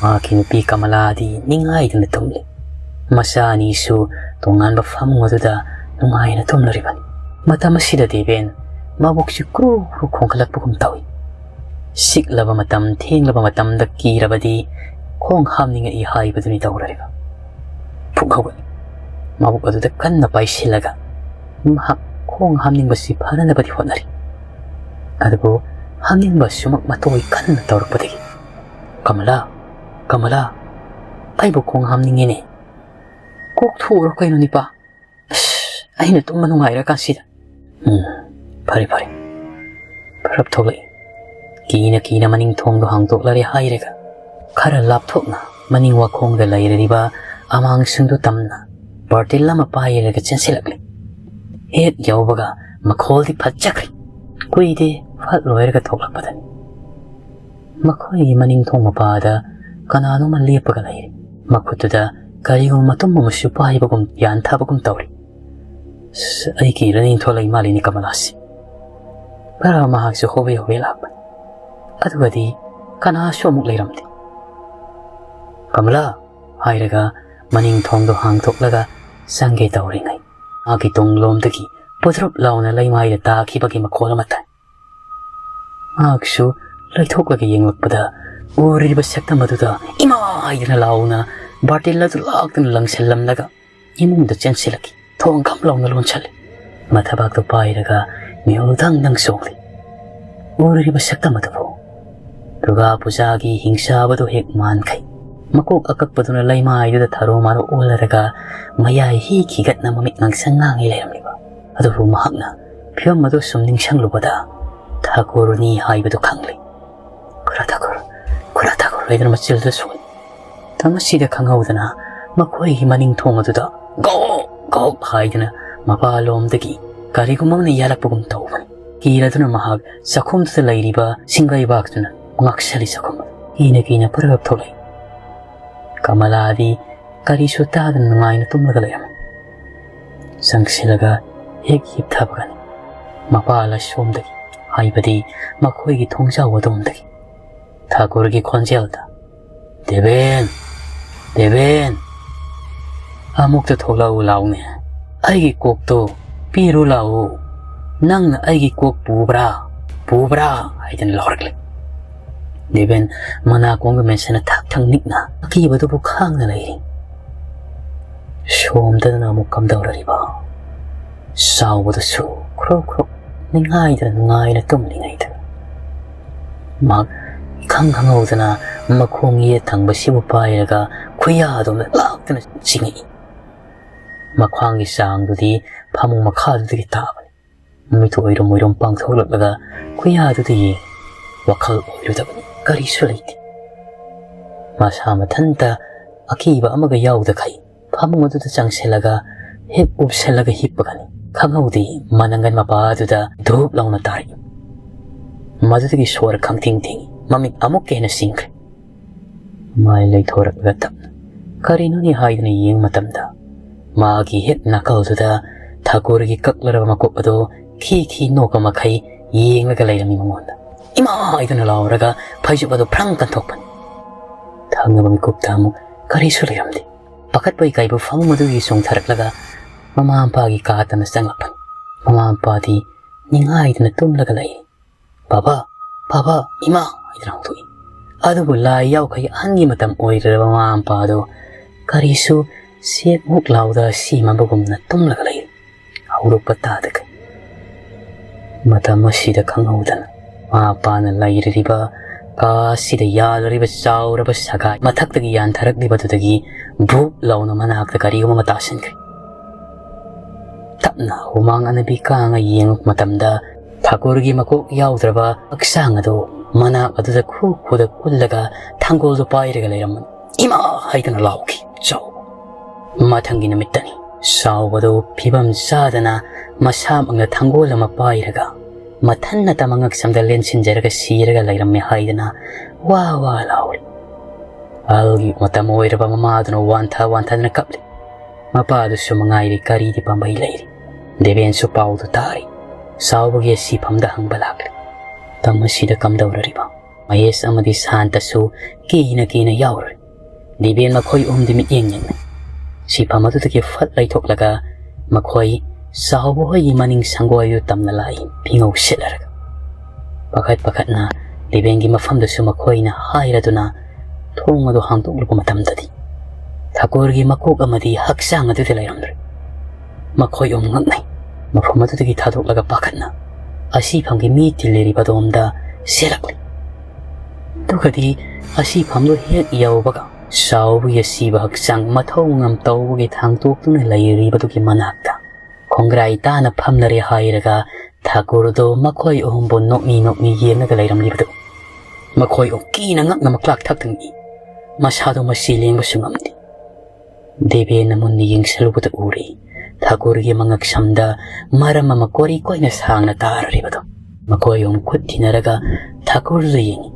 ꯃꯍꯥꯛꯀꯤ ꯅꯨꯄꯤ ꯀꯃꯂꯥꯗꯤ ꯅꯤꯡꯉꯥꯏꯗꯅ ꯇꯨꯝꯂꯤ꯫ ꯃꯆꯥ ꯑꯅꯤꯁꯨ ꯇꯣꯉꯥꯟꯕ ꯐꯃꯨꯡ ꯑꯗꯨꯗ ꯅꯨꯡꯉꯥꯏꯅ ꯇꯨꯝꯂꯔꯤꯕꯅꯤ꯫ ꯃꯇꯝ ꯑꯁꯤꯗ ꯗꯦꯕꯦꯟ ꯃꯕꯨꯛꯁꯤ ꯀ꯭ꯔꯨ ꯀ꯭ꯔꯨ ꯈꯣꯡꯒꯠꯂꯛꯄꯒꯨꯝ ꯇꯧꯏ꯫ ꯁꯤꯛꯂꯕ ꯃꯇꯝ, ꯊꯦꯡꯂꯕ ꯃꯇꯝꯗ ꯀꯤꯔꯕꯗꯤ ꯈꯣꯡ ꯍꯥꯝꯅꯤꯡꯉꯛꯏ ꯍꯥꯏꯕꯗꯨꯅꯤ ꯇꯧꯔꯔꯤꯕ꯫ ꯐꯨꯛ ꯍꯧꯒꯠꯂꯤ꯫ ꯃꯕꯨꯛ ꯑꯗꯨꯗ ꯀꯟꯅ ꯄꯥꯏꯁꯤꯜꯂꯒ ꯃꯍꯥꯛ ꯈꯣꯡ ꯍꯥꯝꯅꯤꯡꯕꯁꯤ ꯐꯅꯅꯕꯗꯤ ꯍꯣꯠꯅꯔꯤ꯫ ꯑꯗꯨꯕꯨ ꯍꯥꯝꯅꯤꯡꯕ ꯁꯨꯃꯛ ꯃꯇꯣꯏ ꯀꯟꯅ ꯇꯧꯔꯛꯄꯗꯒꯤ, "ꯀꯃꯂꯥ, ꯀꯃꯂꯥ, ꯑꯩꯕꯨ ꯈꯣꯡ ꯍꯥꯝꯅꯤꯡꯉꯤꯅꯦ꯫ ꯀꯣꯛ ꯊꯣꯛꯎꯔꯣ ꯀꯩꯅꯣ ꯅꯤꯄꯥ꯫ ꯑꯁ, ꯑꯩꯅ ꯇꯨꯝꯕ ꯅꯨꯡꯉꯥꯏꯔꯀꯥꯟꯁꯤꯗ꯫" "ꯎꯝ, ꯐꯔꯦ, ꯐꯔꯦ꯫" ꯐꯔꯞ ꯊꯣꯛꯂꯛꯏ꯫ ꯀꯤꯅ ꯀꯤꯅ ꯃꯅꯤꯡ ꯊꯣꯡꯗꯣ ꯍꯥꯡꯗꯣꯛꯂꯔꯦ ꯍꯥꯏꯔꯒ ꯈꯔ ꯂꯥꯞꯊꯣꯛꯅ ꯃꯅꯤꯡ ꯋꯥꯈꯣꯡꯗ ꯂꯩꯔꯔꯤꯕ ꯑꯃꯥꯡꯁꯤꯡꯗꯨ ꯇꯝꯅ ꯕꯥꯔꯇꯤꯜ ꯑꯃ ꯄꯥꯏꯔꯒ ꯆꯦꯟꯁꯤꯜꯂꯛꯂꯤ꯫ ꯍꯦꯛ ꯌꯧꯕꯒ ꯃꯈꯣꯜꯗꯤ ꯐꯠꯆꯈ꯭ꯔꯦ꯫ ꯀꯨꯏꯗꯦ, ꯐꯠ ꯂꯣꯏꯔꯒ ꯊꯣꯛꯂꯛꯄꯗꯅꯤ꯫ ꯃꯈꯣꯏꯒꯤ ꯃꯅꯤꯡ ꯊꯣꯡ ꯃꯄꯥꯗ ꯀꯅꯥꯅꯣꯝꯃ ꯂꯦꯞꯄꯒ ꯂꯩꯔꯤ꯫ ꯃꯈꯨꯠꯇꯨꯗ ꯀꯔꯤꯒꯨꯝꯕ ꯃꯇꯨꯝ ꯑꯃꯁꯨ ꯄꯥꯏꯕꯒꯨꯝ ꯌꯥꯟꯊꯕꯒꯨꯝ ꯇꯧꯔꯤ꯫ "ꯑꯁ, ꯑꯩ ꯀꯤꯔꯅꯤ, ꯊꯣꯛꯂꯛꯏ ꯃꯥꯜꯂꯤꯅꯦ ꯀꯃꯂꯥꯁꯤ"꯫ ꯈꯔ ꯃꯍꯥꯛꯁꯨ ꯍꯣꯕꯦ ꯍꯣꯕꯦ ꯂꯥꯛꯄꯅꯤ꯫ ꯑꯗꯨꯒꯗꯤ ꯀꯅꯥꯁꯨ ꯑꯃꯨꯛ ꯂꯩꯔꯝꯗꯦ꯫ "ꯀꯃꯂꯥ!" ꯍꯥꯏꯔꯒ ꯃꯅꯤꯡ ꯊꯣꯡꯗꯣ ꯍꯥꯡꯗꯣꯛꯂꯒ ꯆꯪꯒꯦ ꯇꯧꯔꯤꯉꯩ, ꯃꯥꯒꯤ ꯇꯨꯡꯂꯣꯝꯗꯒꯤ ꯄꯨꯗ꯭ꯔꯨꯞ ꯂꯥꯎꯅ ꯂꯩꯃꯥꯏꯗ ꯇꯥꯈꯤꯕꯒꯤ ꯃꯈꯣꯜ ꯑꯃ ꯇꯥꯏ꯫ ꯃꯍꯥꯛꯁꯨ ꯂꯩꯊꯣꯛꯂꯒ ꯌꯦꯡꯂꯛꯄꯗ, ꯎꯔꯤꯕ ꯁꯛꯇꯝ ꯑꯗꯨꯗ "ꯏꯃꯥ!" ꯍꯥꯏꯗꯅ ꯂꯥꯎꯅ ꯕꯥꯔꯇꯤꯜ ꯑꯗꯨ ꯂꯥꯛꯇꯨꯅ ꯂꯪꯁꯤꯜꯂꯝꯂꯒ ꯏꯃꯨꯡꯗ ꯆꯦꯟꯁꯤꯜꯂꯛꯈꯤ꯫ ꯊꯣꯡ ꯈꯝ ꯂꯥꯎꯅ ꯂꯣꯟꯁꯤꯜꯂꯤ꯫ ꯃꯊꯕꯥꯛꯇꯨ ꯄꯥꯏꯔꯒ ꯃꯤꯍꯨꯜ ꯗꯪ ꯗꯪ ꯆꯣꯡꯂꯤ꯫ ꯎꯔꯤꯕ ꯁꯛꯇꯝ ꯑꯗꯨꯕꯨ ꯗꯨꯔꯒꯥ ꯄꯨꯖꯥꯒꯤ ꯍꯤꯡꯆꯥꯕꯗꯨ ꯍꯦꯛ ꯃꯥꯟꯈꯩ꯫ ꯃꯀꯣꯛ ꯑꯀꯛꯄꯗꯨꯅ ꯂꯩꯃꯥꯏꯗꯨꯗ ꯊꯔꯣ ꯃꯥꯔꯣ ꯑꯣꯜꯂꯔꯒ ꯃꯌꯥꯏ ꯍꯤ ꯈꯤꯒꯠꯅ ꯃꯃꯤꯠ ꯉꯥꯡꯁꯪ ꯉꯥꯡꯉꯤ ꯂꯩꯔꯝꯂꯤꯕ ꯑꯗꯨꯕꯨ ꯃꯍꯥꯛꯅ ꯐꯤꯚꯝ ꯑꯗꯨ ꯁꯨꯝ ꯅꯤꯡꯁꯤꯡꯂꯨꯕꯗ ꯊꯥꯀꯨꯔꯅꯤ ꯍꯥꯏꯕꯗꯨ ꯈꯪꯂꯦ꯫ "ꯈꯨꯔꯥ ꯊꯥꯀꯨꯔ, ꯈꯨꯔꯥ ꯊꯥꯀꯨꯔ" ꯍꯥꯏꯗꯨꯅ ꯃꯆꯤꯜꯗ ꯁꯣꯛꯏ꯫ ꯃꯁꯤꯗ ꯈꯪꯍꯧꯗꯅ ꯃꯈꯣꯏꯒꯤ ꯃꯅꯤꯡ ꯊꯣꯡ ꯑꯗꯨꯗ "ꯒꯣꯛ ꯒꯣꯛ" ꯍꯥꯏꯗꯨꯅ ꯃꯄꯥꯂꯣꯝꯗꯒꯤ ꯀꯔꯤꯒꯨꯝꯕ ꯑꯃꯅ ꯌꯥꯜꯂꯛꯄꯒꯨꯝ ꯇꯧꯕꯅꯤ꯫ ꯀꯤꯔꯗꯨꯅ ꯃꯍꯥꯛ ꯆꯥꯛꯈꯨꯝꯗꯨꯗ ꯂꯩꯔꯤꯕ ꯁꯤꯡꯒꯩꯕꯥꯛꯇꯨꯅ ꯉꯥꯛꯁꯜꯂꯤ꯫ ꯆꯥꯛꯈꯨꯝ ꯑꯗꯨ ꯀꯤꯅ ꯀꯤꯅ ꯄꯔꯒꯞ ꯊꯣꯛꯂꯛꯏ꯫ ꯀꯃꯂꯥꯗꯤ ꯀꯔꯤꯁꯨ ꯇꯥꯗꯅ ꯅꯨꯡꯉꯥꯏꯅ ꯇꯨꯝꯂꯒ ꯂꯩꯔꯝꯃꯤ꯫ ꯆꯪꯁꯤꯜꯂꯒ ꯍꯦꯛ ꯍꯤꯞꯊꯕꯒꯅꯤ ꯃꯄꯥ ꯂꯥꯏꯁꯣꯝꯗꯒꯤ, ꯍꯥꯏꯕꯗꯤ ꯃꯈꯣꯏꯒꯤ ꯊꯣꯡꯖꯥꯎ ꯑꯗꯣꯝꯗꯒꯤ ꯊꯥꯀꯨꯔꯒꯤ ꯈꯣꯟꯖꯦꯜꯗ, "ꯗꯦꯕꯦꯟ! ꯗꯦꯕꯦꯟ! ꯑꯃꯨꯛꯇ ꯊꯣꯛꯂꯛꯎ ꯂꯥꯎꯅꯦ꯫ ꯑꯩꯒꯤ ꯀꯣꯛꯇꯣ ꯄꯤꯔꯨ ꯂꯥꯛꯎ꯫ ꯅꯪꯅ ꯑꯩꯒꯤ ꯀꯣꯛ ꯄꯨꯕ꯭ꯔꯥ? ꯄꯨꯕ꯭ꯔꯥ?" ꯍꯥꯏꯗꯅ ꯂꯥꯎꯔꯛꯂꯦ꯫ ꯗꯦꯕꯦꯟ ꯃꯅꯥꯀꯣꯡꯒ ꯃꯦꯟꯁꯤꯟꯅ ꯊꯛ ꯊꯛ ꯅꯤꯛꯅ ꯑꯀꯤꯕꯗꯨꯕꯨ ꯈꯥꯡꯅ ꯂꯩꯔꯤ꯫ ꯁꯣꯝꯗꯅ ꯑꯃꯨꯛ ꯀꯝꯗꯧꯔꯤꯕ? ꯆꯥꯎꯕꯗꯨꯁꯨ ꯈ꯭ꯔꯣꯛ ꯈ꯭ꯔꯣꯛ ꯅꯤꯡꯉꯥꯏꯗꯅ ꯅꯨꯡꯉꯥꯏꯅ ꯇꯨꯝꯂꯤꯉꯩꯗ ꯃꯍꯥꯛ ꯏꯈꯪ ꯈꯪꯍꯧꯗꯅ ꯃꯈꯣꯡ ꯌꯦꯠ ꯊꯪꯕꯁꯤꯕꯨ ꯄꯥꯏꯔꯒ ꯈꯨꯌꯥꯗꯣꯝꯗ ꯂꯥꯛꯇꯨꯅ ꯆꯤꯡꯉꯛꯏ꯫ ꯃꯈ꯭ꯋꯥꯡꯒꯤ ꯆꯥꯡꯗꯨꯗꯤ ꯐꯃꯨꯡ ꯃꯈꯥꯗꯨꯗꯒꯤ ꯇꯥꯕꯅꯤ꯫ ꯃꯃꯤꯠꯇꯨ ꯑꯣꯏꯔꯨꯝ ꯑꯣꯏꯔꯨꯝ ꯄꯥꯡꯊꯣꯛꯂꯛꯂꯒ ꯈꯨꯌꯥꯗꯨꯗ ꯌꯦꯡ꯫ ꯋꯥꯈꯜ ꯑꯣꯏꯔꯨꯗꯕꯅꯤ, ꯀꯔꯤꯁꯨ ꯂꯩꯇꯦ꯫ ꯃꯁꯥ ꯃꯊꯟꯇ ꯑꯀꯤꯕ ꯑꯃꯒ ꯌꯥꯎꯗꯈꯩ ꯐꯃꯨꯡ ꯑꯗꯨꯗ ꯆꯪꯁꯤꯜꯂꯒ ꯍꯦꯛ ꯎꯞꯁꯤꯜꯂꯒ ꯍꯤꯞꯄꯒꯅꯤ꯫ ꯈꯪꯍꯧꯗꯦ, ꯃꯅꯪꯒꯟ ꯃꯄꯥ ꯑꯗꯨꯗ ꯙꯨꯞ ꯂꯥꯎꯅ ꯇꯥꯔꯛꯏ꯫ ꯃꯗꯨꯗꯒꯤ ꯁꯣꯔ ꯈꯪꯊꯤꯡ ꯊꯤꯡꯏ꯫ ꯃꯃꯤꯠ ꯑꯃꯨꯛꯀ ꯍꯦꯟꯅ ꯁꯤꯡꯈ꯭ꯔꯦ꯫ ꯃꯥꯏ ꯂꯩꯊꯣꯔꯛꯂꯒ ꯇꯞꯅ "ꯀꯔꯤꯅꯣꯅꯦ?" ꯍꯥꯏꯗꯨꯅ ꯌꯦꯡꯕ ꯃꯇꯝꯗ, ꯃꯥꯒꯤ ꯍꯦꯛ ꯅꯥꯀꯜꯗꯨꯗ ꯊꯥꯀꯨꯔꯒꯤ ꯀꯛꯂꯔꯕ ꯃꯀꯣꯛ ꯑꯗꯨ ꯈꯤ ꯈꯤ ꯅꯣꯛꯄ ꯃꯈꯩ ꯌꯦꯡꯂꯒ ꯂꯩꯔꯝꯃꯤ ꯃꯉꯣꯟꯗ꯫ "ꯏꯃꯥ!" ꯍꯥꯏꯗꯨꯅ ꯂꯥꯎꯔꯒ ꯐꯩꯖꯨꯞ ꯑꯗꯨ ꯐ꯭ꯔꯪ ꯀꯟꯊꯣꯛꯄꯅꯤ꯫ ꯊꯪꯅꯕ ꯃꯤꯀꯨꯞꯇ ꯑꯃꯨꯛ ꯀꯔꯤꯁꯨ ꯂꯩꯔꯝꯗꯦ꯫ ꯄꯥꯈꯠꯄ ꯏꯀꯥꯏꯕ ꯐꯃꯨꯡ ꯑꯗꯨꯒꯤ ꯆꯣꯡꯊꯔꯛꯂꯒ ꯃꯃꯥ ꯃꯄꯥꯒꯤ ꯀꯥ ꯇꯝꯅ ꯆꯪꯂꯛꯄꯅꯤ꯫ ꯃꯃꯥ ꯃꯄꯥꯗꯤ ꯅꯤꯡꯉꯥꯏꯗꯅ ꯇꯨꯝꯂꯒ ꯂꯩ꯫ "ꯕꯥꯕꯥ, ꯕꯥꯕꯥ, ꯏꯃꯥ!" ꯍꯥꯏꯗꯨꯅ ꯍꯧꯗꯣꯛꯏ꯫ ꯑꯗꯨꯕꯨ ꯂꯥꯏ ꯌꯥꯎꯈꯩ ꯑꯍꯟꯒꯤ ꯃꯇꯝ ꯑꯣꯏꯔꯔꯕ ꯃꯃꯥ ꯃꯄꯥ ꯑꯗꯨ ꯀꯔꯤꯁꯨ ꯆꯦꯛꯃꯨꯛ ꯂꯥꯎꯗ ꯁꯤꯃꯕꯒꯨꯝꯅ ꯇꯨꯝꯂꯒ ꯂꯩ꯫ ꯍꯧꯗꯣꯛꯄ ꯇꯥꯗꯈꯩ꯫ ꯃꯇꯝ ꯑꯁꯤꯗ ꯈꯪꯍꯧꯗꯅ ꯃꯃꯥ ꯃꯄꯥꯅ ꯂꯩꯔꯤꯕ ꯀꯥ ꯑꯁꯤꯗ ꯌꯥꯜꯂꯔꯤꯕ ꯆꯥꯎꯔꯕ ꯁꯒꯥꯏ ꯃꯊꯛꯇꯒꯤ ꯌꯥꯟꯊꯔꯛꯂꯤꯕꯗꯨꯗꯒꯤ ꯚꯨꯞ ꯂꯥꯎꯅ ꯃꯅꯥꯛꯇ ꯀꯔꯤꯒꯨꯝꯕ ꯑꯃ ꯇꯥꯁꯤꯟꯈ꯭ꯔꯦ꯫ ꯇꯞꯅ ꯍꯨꯃꯥꯡ ꯑꯅꯕꯤ ꯀꯥꯡꯉ ꯌꯦꯡꯂꯛꯄ ꯃꯇꯝꯗ ꯊꯥꯀꯨꯔꯒꯤ ꯃꯀꯣꯛ ꯌꯥꯎꯗ꯭ꯔꯕ ꯍꯛꯆꯥꯡ ꯑꯗꯨ ꯃꯅꯥꯛ ꯑꯗꯨꯗ ꯈꯨ ꯈꯨꯗ ꯀꯨꯜꯂꯒ ꯊꯥꯡꯒꯣꯜꯗꯨ ꯄꯥꯏꯔꯒ ꯂꯩꯔꯝꯕꯅꯤ꯫ "ꯏꯃꯥ!" ꯍꯥꯏꯗꯨꯅ ꯂꯥꯎꯈꯤ ꯆꯥꯎꯕ꯫ ꯃꯊꯪꯒꯤ ꯅꯨꯃꯤꯠꯇꯅꯤ꯫ ꯆꯥꯎꯕꯗꯨ ꯐꯤꯕꯝ ꯆꯥꯗꯅ ꯃꯁꯥꯃꯛꯅ ꯊꯥꯡꯒꯣꯜ ꯑꯃ ꯄꯥꯏꯔꯒ ꯃꯊꯟꯅꯇ ꯃꯉꯛꯁꯝꯗ ꯂꯦꯟꯁꯤꯟꯖꯔꯒ ꯁꯤꯔꯒ ꯂꯩꯔꯝꯃꯦ ꯍꯥꯏꯗꯅ ꯋꯥ ꯋꯥ ꯂꯥꯎꯔꯤ꯫ ꯑꯍꯜꯒꯤ ꯃꯇꯝ ꯑꯣꯏꯔꯕ ꯃꯃꯥꯗꯨꯅ ꯋꯥꯟꯊ ꯋꯥꯟꯊꯗꯅ ꯀꯞꯂꯤ꯫ ꯃꯄꯥꯗꯨꯁꯨ ꯃꯉꯥꯏꯔꯦ, ꯀꯔꯤꯗꯤ ꯄꯥꯝꯕꯩ ꯂꯩꯔꯤ꯫ ꯗꯦꯕꯦꯟꯁꯨ ꯄꯥꯎꯗꯨ ꯇꯥꯔꯤ꯫ ꯆꯥꯎꯕꯒꯤ ꯁꯤꯐꯝꯗ ꯍꯪꯕ ꯂꯥꯛꯂꯤ꯫ ꯃꯇꯝ ꯑꯁꯤꯗ ꯀꯝꯗꯧꯔꯔꯤꯕ? ꯃꯍꯦꯁ ꯑꯃꯗꯤ ꯁꯥꯟꯇꯁꯨ ꯀꯤꯅ ꯀꯤꯅ ꯌꯥꯎꯔꯤ꯫ ꯗꯦꯕꯦꯟ ꯃꯈꯣꯏ ꯑꯍꯨꯝꯗꯤ ꯃꯤꯠꯌꯦꯡ ꯌꯦꯡꯅꯩ꯫ ꯁꯤꯐꯝ ꯑꯗꯨꯗꯒꯤ ꯐꯠ ꯂꯩꯊꯣꯛꯂꯒ ꯃꯈꯣꯏ ꯆꯥꯎꯕ ꯍꯣꯏꯒꯤ ꯃꯅꯤꯡ ꯁꯪꯒꯣꯏꯗꯨ ꯇꯝꯅ ꯂꯥꯛꯏ, ꯐꯤꯉꯧ ꯁꯦꯠꯂꯔꯒ꯫ ꯄꯥꯈꯠ ꯄꯥꯈꯠꯅ ꯗꯦꯕꯦꯟꯒꯤ ꯃꯐꯝꯗꯁꯨ ꯃꯈꯣꯏꯅ ꯍꯥꯏꯔꯗꯨꯅ ꯊꯣꯡ ꯑꯗꯨ ꯍꯥꯡꯗꯣꯛꯂꯨꯕ ꯃꯇꯝꯗꯗꯤ ꯊꯥꯀꯨꯔꯒꯤ ꯃꯀꯣꯛ ꯑꯃꯗꯤ ꯍꯛꯆꯥꯡ ꯑꯗꯨꯗ ꯂꯩꯔꯝꯗ꯭ꯔꯦ꯫ ꯃꯈꯣꯏ ꯑꯍꯨꯝ ꯉꯛꯅꯩ꯫ ꯃꯐꯝ ꯑꯗꯨꯗꯒꯤ ꯊꯥꯗꯣꯛꯂꯒ ꯄꯥꯈꯠꯅ ꯑꯁꯤꯐꯝꯒꯤ ꯃꯤ ꯇꯤꯜꯂꯤꯔꯤꯕ ꯑꯗꯣꯝꯗ ꯆꯦꯜꯂꯛꯂꯤ꯫ ꯑꯗꯨꯒꯗꯤ ꯑꯁꯤꯐꯝꯗꯨ ꯍꯦꯛ ꯌꯧꯕꯒ ꯆꯥꯎꯕꯒꯤ ꯑꯁꯤꯕ ꯍꯛꯆꯥꯡ ꯃꯊꯧ ꯉꯝ ꯇꯧꯕꯒꯤ ꯊꯥꯡꯗꯣꯛꯇꯨꯅ ꯂꯩꯔꯤꯕꯗꯨꯒꯤ ꯃꯅꯥꯛꯇ ꯈꯣꯡꯒ꯭ꯔꯥꯏ ꯇꯥꯅ ꯐꯝꯂꯔꯦ ꯍꯥꯏꯔꯒ ꯊꯥꯀꯨꯔꯗꯨ ꯃꯈꯣꯏ ꯑꯍꯨꯝꯕꯨ ꯅꯣꯛꯃꯤ ꯅꯣꯛꯃꯤ ꯌꯦꯡꯂꯒ ꯂꯩꯔꯝꯂꯤꯕꯗꯨ ꯃꯈꯣꯏ ꯑꯍꯨꯝ ꯀꯤꯅ ꯉꯛꯅ ꯃꯀ꯭ꯂꯥꯛ ꯊꯛꯇꯅ ꯏ꯫ ꯃꯁꯥꯗꯨ ꯃꯁꯤ ꯂꯦꯡꯕꯁꯨ ꯉꯝꯗꯦ꯫ ꯗꯦꯕꯦꯟꯅ ꯃꯨꯟꯅ ꯌꯦꯡꯁꯤꯜꯂꯨꯕꯗ ꯎꯔꯦ ꯊꯥꯀꯨꯔꯒꯤ ꯃꯉꯛꯁꯝꯗ ꯃꯔꯝ ꯑꯃ ꯀꯣꯔꯤ ꯀꯣꯏꯅ ꯁꯥꯡꯅ ꯇꯥꯔꯔꯤꯕꯗꯨ꯫ ꯃꯈꯣꯏ ꯑꯍꯨꯝ ꯈꯨꯠ ꯊꯤꯅꯔꯒ ꯊꯥꯀꯨꯔꯗꯨ ꯌꯦꯡꯏ꯫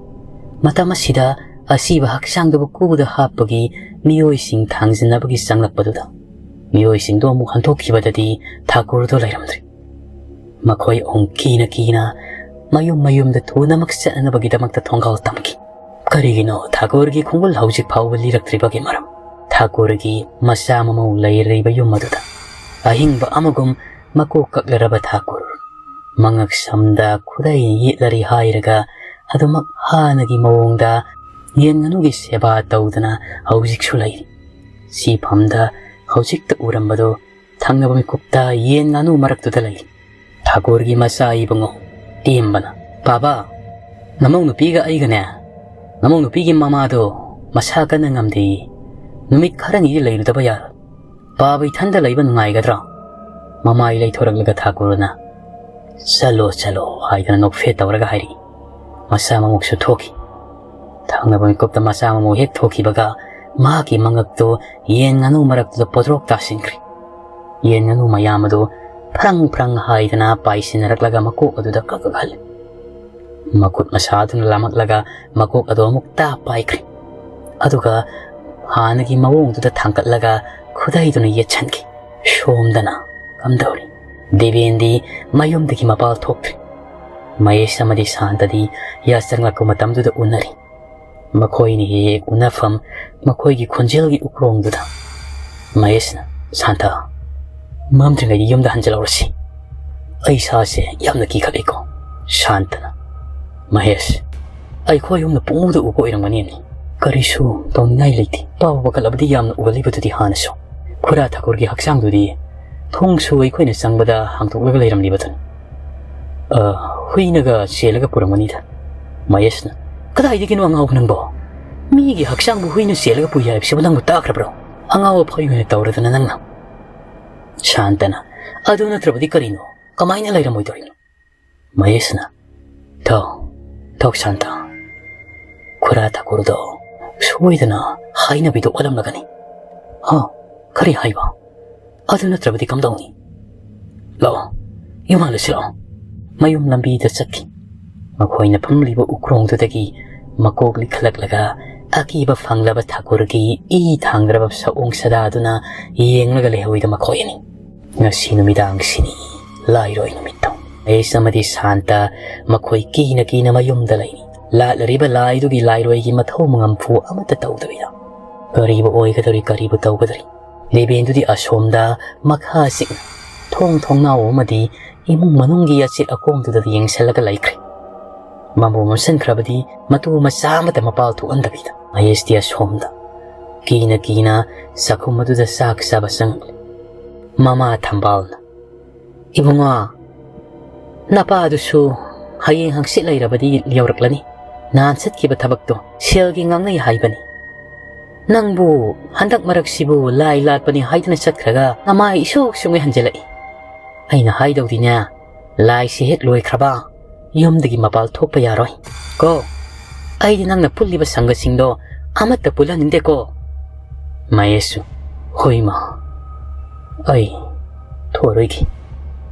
ꯃꯇꯝ ꯑꯁꯤꯗ ꯑꯁꯤꯕ ꯍꯛꯆꯥꯡꯗꯨꯕꯨ ꯀꯨꯗ ꯍꯥꯞꯄꯒꯤ ꯃꯤꯑꯣꯏꯁꯤꯡ ꯊꯥꯡꯖꯤꯟꯅꯕꯒꯤ ꯆꯪꯂꯛꯄꯗꯨꯗ, ꯃꯤꯑꯣꯏꯁꯤꯡꯗꯣ ꯑꯃꯨꯛ ꯍꯟꯗꯣꯛꯈꯤꯕꯗꯗꯤ ꯊꯥꯀꯨꯔꯗꯣ ꯂꯩꯔꯝꯗ꯭ꯔꯦ꯫ ꯃꯈꯣꯏ ꯑꯍꯨꯝ ꯀꯤꯅ ꯀꯤꯅ ꯃꯌꯨꯝ ꯃꯌꯨꯝꯗ ꯊꯨꯅꯃꯛ ꯆꯠꯅꯅꯕꯒꯤꯗꯃꯛꯇ ꯊꯣꯡꯒꯥꯜ ꯇꯝꯈꯤ꯫ ꯀꯔꯤꯒꯤꯅꯣ ꯊꯥꯀꯨꯔꯒꯤ ꯈꯣꯡꯒꯨꯜ ꯍꯧꯖꯤꯛ ꯐꯥꯎꯕ ꯂꯤꯔꯛꯇ꯭ꯔꯤꯕꯒꯤ ꯃꯔꯝ? ꯊꯥꯀꯨꯔꯒꯤ ꯃꯆꯥ ꯃꯃꯧ ꯂꯩꯔꯤꯕ ꯌꯨꯝ ꯑꯗꯨꯗ ꯑꯍꯤꯡꯕ ꯑꯃꯒꯨꯝ ꯃꯀꯣꯛ ꯀꯛꯂꯔꯕ ꯊꯥꯀꯨꯔ, ꯃꯉꯛ ꯁꯝꯗ ꯈꯨꯗꯩ ꯌꯦꯠꯂꯔꯤ ꯍꯥꯏꯔꯒ ꯑꯗꯨꯃꯛ ꯍꯥꯟꯅꯒꯤ ꯃꯑꯣꯡꯗ ꯌꯦꯟ ꯉꯥꯅꯨꯒꯤ ꯁꯦꯕꯥ ꯇꯧꯗꯅ ꯍꯧꯖꯤꯛꯁꯨ ꯂꯩꯔꯤ꯫ ꯁꯤꯐꯝꯗ ꯍꯧꯖꯤꯛꯇ ꯎꯔꯝꯕꯗꯣ ꯊꯪꯅꯕ ꯃꯤꯀꯨꯞꯇ ꯌꯦꯟ ꯉꯥꯅꯨ ꯃꯔꯛꯇꯨꯗ ꯂꯩ꯫ ꯊꯥꯀꯨꯔꯒꯤ ꯃꯆꯥ ꯏꯕꯨꯡꯉꯣ ꯇꯦꯝꯕꯅ, "ꯕꯥꯕꯥ, ꯅꯃꯧ ꯅꯨꯄꯤꯒ ꯑꯩꯒꯅꯦ, ꯅꯃꯧ ꯅꯨꯄꯤꯒꯤ ꯃꯃꯥꯗꯣ ꯃꯁꯥ ꯀꯟꯅ ꯉꯝꯗꯦ꯫ ꯅꯨꯃꯤꯠ ꯈꯔꯅꯤꯗꯤ ꯂꯩꯔꯨꯗꯕ ꯌꯥꯔꯣꯏ꯫ ꯕꯥꯕꯥ ꯏꯊꯟꯗ ꯂꯩꯕ ꯅꯨꯡꯉꯥꯏꯒꯗ꯭ꯔꯣ?" ꯃꯃꯥꯏ ꯂꯩꯊꯣꯔꯛꯂꯒ ꯊꯥꯀꯨꯔꯅ, "ꯆꯠꯂꯣ, ꯆꯠꯂꯣ" ꯍꯥꯏꯗꯅ ꯅꯣꯛꯐꯦꯠ ꯇꯧꯔꯒ ꯍꯥꯏꯔꯛꯏ꯫ ꯃꯆꯥ ꯃꯃꯧꯁꯨ ꯊꯣꯛꯈꯤ꯫ ꯊꯪꯅꯕ ꯃꯤꯀꯨꯞꯇ ꯃꯆꯥ ꯃꯃꯧ ꯍꯦꯛ ꯊꯣꯛꯈꯤꯕꯒ ꯃꯍꯥꯛꯀꯤ ꯃꯉꯛꯇꯨ ꯌꯦꯟ ꯉꯥꯅꯨ ꯃꯔꯛꯇꯨꯗ ꯄꯣꯗ꯭ꯔꯣꯛ ꯇꯥꯁꯤꯟꯈ꯭ꯔꯦ꯫ ꯌꯦꯟ ꯉꯥꯅꯨ ꯃꯌꯥꯝ ꯑꯗꯨ ꯐ꯭ꯔꯪ ꯐ꯭ꯔꯪ ꯍꯥꯏꯗꯅ ꯄꯥꯏꯁꯤꯟꯅꯔꯛꯂꯒ ꯃꯀꯣꯛ ꯑꯗꯨꯗ ꯀꯛ ꯀꯛ ꯍꯜꯂꯤ꯫ ꯃꯈꯨꯠ ꯃꯁꯥꯗꯨꯅ ꯂꯥꯃꯛꯂꯒ ꯃꯀꯣꯛ ꯑꯗꯨ ꯑꯃꯨꯛ ꯇꯥ ꯄꯥꯏꯈ꯭ꯔꯦ꯫ ꯑꯗꯨꯒ ꯍꯥꯟꯅꯒꯤ ꯃꯑꯣꯡꯗꯨꯗ ꯊꯥꯡꯒꯠꯂꯒ ꯈꯨꯗꯩꯗꯨꯅ ꯌꯦꯠꯁꯟꯈꯤ꯫ ꯁꯣꯝꯗꯅ ꯀꯝꯗꯧꯔꯤ? ꯗꯦꯕꯦꯟꯗꯤ ꯃꯌꯨꯝꯗꯒꯤ ꯃꯄꯥꯜ ꯊꯣꯛꯇ꯭ꯔꯤ꯫ ꯃꯍꯦꯁ ꯑꯃꯗꯤ ꯁꯥꯟꯇꯗꯤ ꯌꯥꯆꯪꯂꯛꯄ ꯃꯇꯝꯗꯨꯗ ꯎꯅꯔꯤ꯫ ꯃꯈꯣꯏꯅ ꯍꯦꯛ ꯍꯦꯛ ꯎꯅꯐꯝ ꯃꯈꯣꯏꯒꯤ ꯈꯣꯟꯖꯦꯜꯒꯤ ꯎꯀ꯭ꯔꯣꯡꯗꯨꯗ꯫ ꯃꯍꯦꯁꯅ, "ꯁꯥꯟꯇ, ꯃꯝꯗ꯭ꯔꯤꯉꯩꯗ ꯌꯨꯝꯗ ꯍꯟꯖꯤꯜꯍꯧꯔꯁꯤ꯫ ꯑꯩ ꯏꯁꯥꯁꯦ ꯌꯥꯝꯅ ꯀꯤꯈꯠꯂꯤꯀꯣ꯫" ꯁꯥꯟꯇꯅ, "ꯃꯍꯦꯁ, ꯑꯩꯈꯣꯏ ꯑꯍꯨꯝꯅ ꯄꯨꯡꯎꯗ ꯎꯕ ꯑꯣꯏꯔꯝꯒꯅꯤ꯫ ꯀꯔꯤꯁꯨ ꯇꯧꯅꯤꯡꯉꯥꯏ ꯂꯩꯇꯦ꯫ ꯄꯥꯕ ꯄꯥꯈꯠꯂꯕꯗꯤ ꯌꯥꯝꯅ ꯎꯒꯜꯂꯤꯕꯗꯨꯗꯤ ꯍꯥꯟꯅꯁꯨ꯫ ꯈꯨꯔꯥ ꯊꯥꯀꯨꯔꯒꯤ ꯍꯛꯆꯥꯡꯗꯨꯗꯤ ꯊꯣꯡꯁꯨ ꯑꯩꯈꯣꯏꯅ ꯆꯪꯕꯗ ꯍꯥꯡꯗꯣꯛꯂꯒ ꯂꯩꯔꯝꯂꯤꯕꯗꯨꯅꯤ꯫ ꯑ, ꯍꯨꯏꯅꯒ ꯆꯦꯜꯂꯒ ꯄꯨꯔꯝꯒꯅꯤꯗ꯫" ꯃꯍꯦꯁꯅ, "ꯀꯗꯥꯏꯗꯒꯤꯅꯣ ꯑꯉꯥꯎꯕ ꯅꯪꯕꯣ? ꯃꯤꯒꯤ ꯍꯛꯆꯥꯡꯕꯨ ꯍꯨꯏꯅ ꯆꯦꯜꯂꯒ ꯄꯨꯏ ꯍꯥꯏꯕꯁꯤꯕꯨ ꯅꯪꯕꯨ ꯇꯥꯈ꯭ꯔꯕ꯭ꯔꯣ? ꯑꯉꯥꯎꯕ ꯐꯩ ꯑꯣꯏꯅ ꯇꯧꯔꯗꯅ ꯅꯪꯅ꯫" ꯁꯥꯟꯇꯅ, "ꯑꯗꯨ ꯅꯠꯇ꯭ꯔꯕꯗꯤ ꯀꯔꯤꯅꯣ? ꯀꯃꯥꯏꯅ ꯂꯩꯔꯝꯃꯣꯏꯗꯧꯔꯤꯅꯣ?" ꯃꯍꯦꯁꯅ, "ꯊꯣꯛ, ꯊꯣꯛ ꯁꯥꯟꯇ꯫ ꯈꯨꯔꯥ ꯊꯥꯀꯨꯔꯗꯣ ꯁꯣꯏꯗꯅ ꯍꯥꯏꯅꯕꯤꯗꯣ ꯑꯣꯜꯂꯝꯂꯒꯅꯤ꯫" "ꯍꯥ? ꯀꯔꯤ ꯍꯥꯏꯕ? ꯑꯗꯨ ꯅꯠꯇ꯭ꯔꯕꯗꯤ ꯀꯝꯗꯧꯅꯤ? ꯂꯥꯛꯑꯣ, ꯌꯨꯝ ꯍꯜꯂꯁꯤ ꯂꯥꯛꯑꯣ꯫" ꯃꯌꯨꯝ ꯂꯝꯕꯤꯗ ꯆꯠꯈꯤ꯫ ꯃꯈꯣꯏꯅ ꯐꯝꯂꯤꯕ ꯎꯈ꯭ꯔꯣꯡꯗꯨꯗꯒꯤ ꯃꯀꯣꯛ ꯂꯤꯈꯠꯂꯛꯂꯒ ꯑꯀꯤꯕ ꯐꯪꯂꯕ ꯊꯥꯀꯨꯔꯒꯤ ꯏ ꯊꯥꯡꯗ꯭ꯔꯕ ꯁꯑꯣꯡ ꯁꯥꯗꯥꯗꯨꯅ ꯌꯦꯡꯂꯒ ꯂꯩꯍꯧꯏꯗ ꯃꯈꯣꯏ ꯑꯅꯤ꯫ ꯉꯁꯤ ꯅꯨꯃꯤꯗꯥꯡꯁꯤꯅꯤ ꯂꯥꯏꯔꯣꯏ ꯅꯨꯃꯤꯠꯇꯣ꯫ ꯃꯍꯦꯁ ꯑꯃꯗꯤ ꯁꯥꯟꯇ ꯃꯈꯣꯏ ꯀꯤꯅ ꯀꯤꯅ ꯃꯌꯨꯝꯗ ꯂꯩꯔꯤ꯫ ꯂꯥꯠꯂꯔꯤꯕ ꯂꯥꯏꯗꯨꯒꯤ ꯂꯥꯏꯔꯣꯏꯒꯤ ꯃꯊꯧ ꯃꯉꯝꯐꯨ ꯑꯃꯠꯇ ꯇꯧꯗꯕꯤꯗ꯫ ꯀꯔꯤꯕꯨ ꯑꯣꯏꯒꯗꯧꯔꯤ, ꯀꯔꯤꯕꯨ ꯇꯧꯒꯗꯧꯔꯤ? ꯗꯦꯕꯦꯟꯗꯨꯗꯤ ꯑꯁꯣꯝꯗ ꯃꯈꯥ ꯆꯤꯛꯅ ꯊꯣꯡ ꯊꯣꯡꯅꯥꯎ ꯑꯃꯗꯤ ꯏꯃꯨꯡ ꯃꯅꯨꯡꯒꯤ ꯑꯆꯦꯠ ꯑꯀꯣꯝꯗꯨꯗ ꯌꯦꯡꯁꯤꯜꯂꯒ ꯂꯩꯈ꯭ꯔꯦ꯫ ꯃꯕꯨ ꯃꯝꯁꯤꯟꯈ꯭ꯔꯕꯗꯤ ꯃꯇꯨ ꯃꯆꯥ ꯑꯃꯠꯇ ꯃꯄꯥꯜ ꯊꯣꯛꯍꯟꯗꯕꯤꯗ꯫ ꯃꯍꯦꯁꯇꯤ ꯑꯁꯣꯝꯗ ꯀꯤꯅ ꯀꯤꯅ ꯆꯥꯛꯈꯨꯝ ꯑꯗꯨꯗ ꯆꯥꯛ ꯆꯥꯕ ꯆꯪꯂꯛꯂꯦ꯫ ꯃꯃꯥ ꯊꯝꯕꯥꯜꯅ, "ꯏꯕꯨꯡꯉꯣ, ꯅꯄꯥꯗꯨꯁꯨ ꯍꯌꯦꯡ ꯍꯪꯆꯤꯠ ꯂꯩꯔꯕꯗꯤ ꯌꯧꯔꯛꯂꯅꯤ꯫ ꯅꯍꯥꯟ ꯆꯠꯈꯤꯕ ꯊꯕꯛꯇꯣ ꯁꯦꯜꯒꯤ ꯉꯥꯡꯅꯩ ꯍꯥꯏꯕꯅꯤ꯫ ꯅꯪꯕꯨ ꯍꯟꯗꯛ ꯃꯔꯛꯁꯤꯕꯨ ꯂꯥꯏ ꯂꯥꯠꯄꯅꯤ ꯍꯥꯏꯗꯨꯅ ꯆꯠꯈ꯭ꯔꯒ ꯅꯃꯥꯏ ꯏꯁꯨ ꯁꯨꯡꯉꯩ ꯍꯟꯖꯤꯜꯂꯛꯏ꯫ ꯑꯩꯅ ꯍꯥꯏꯗꯧꯗꯤꯅꯦ, ꯂꯥꯏꯁꯤ ꯍꯦꯛ ꯂꯣꯏꯈ꯭ꯔꯕ ꯌꯨꯝꯗꯒꯤ ꯃꯄꯥꯜ ꯊꯣꯛꯄ ꯌꯥꯔꯣꯏ ꯀꯣ꯫ ꯑꯩꯗꯤ ꯅꯪꯅ ꯄꯨꯜꯂꯤꯕ ꯁꯪꯒꯁꯤꯡꯗꯣ ꯑꯃꯠꯇ ꯄꯨꯜꯍꯟꯅꯤꯡꯗꯦꯀꯣ꯫" ꯃꯍꯦꯁꯁꯨ, "ꯍꯣꯏ ꯏꯃꯥ, ꯑꯩ ꯊꯣꯛꯑꯔꯣꯏꯒꯦ꯫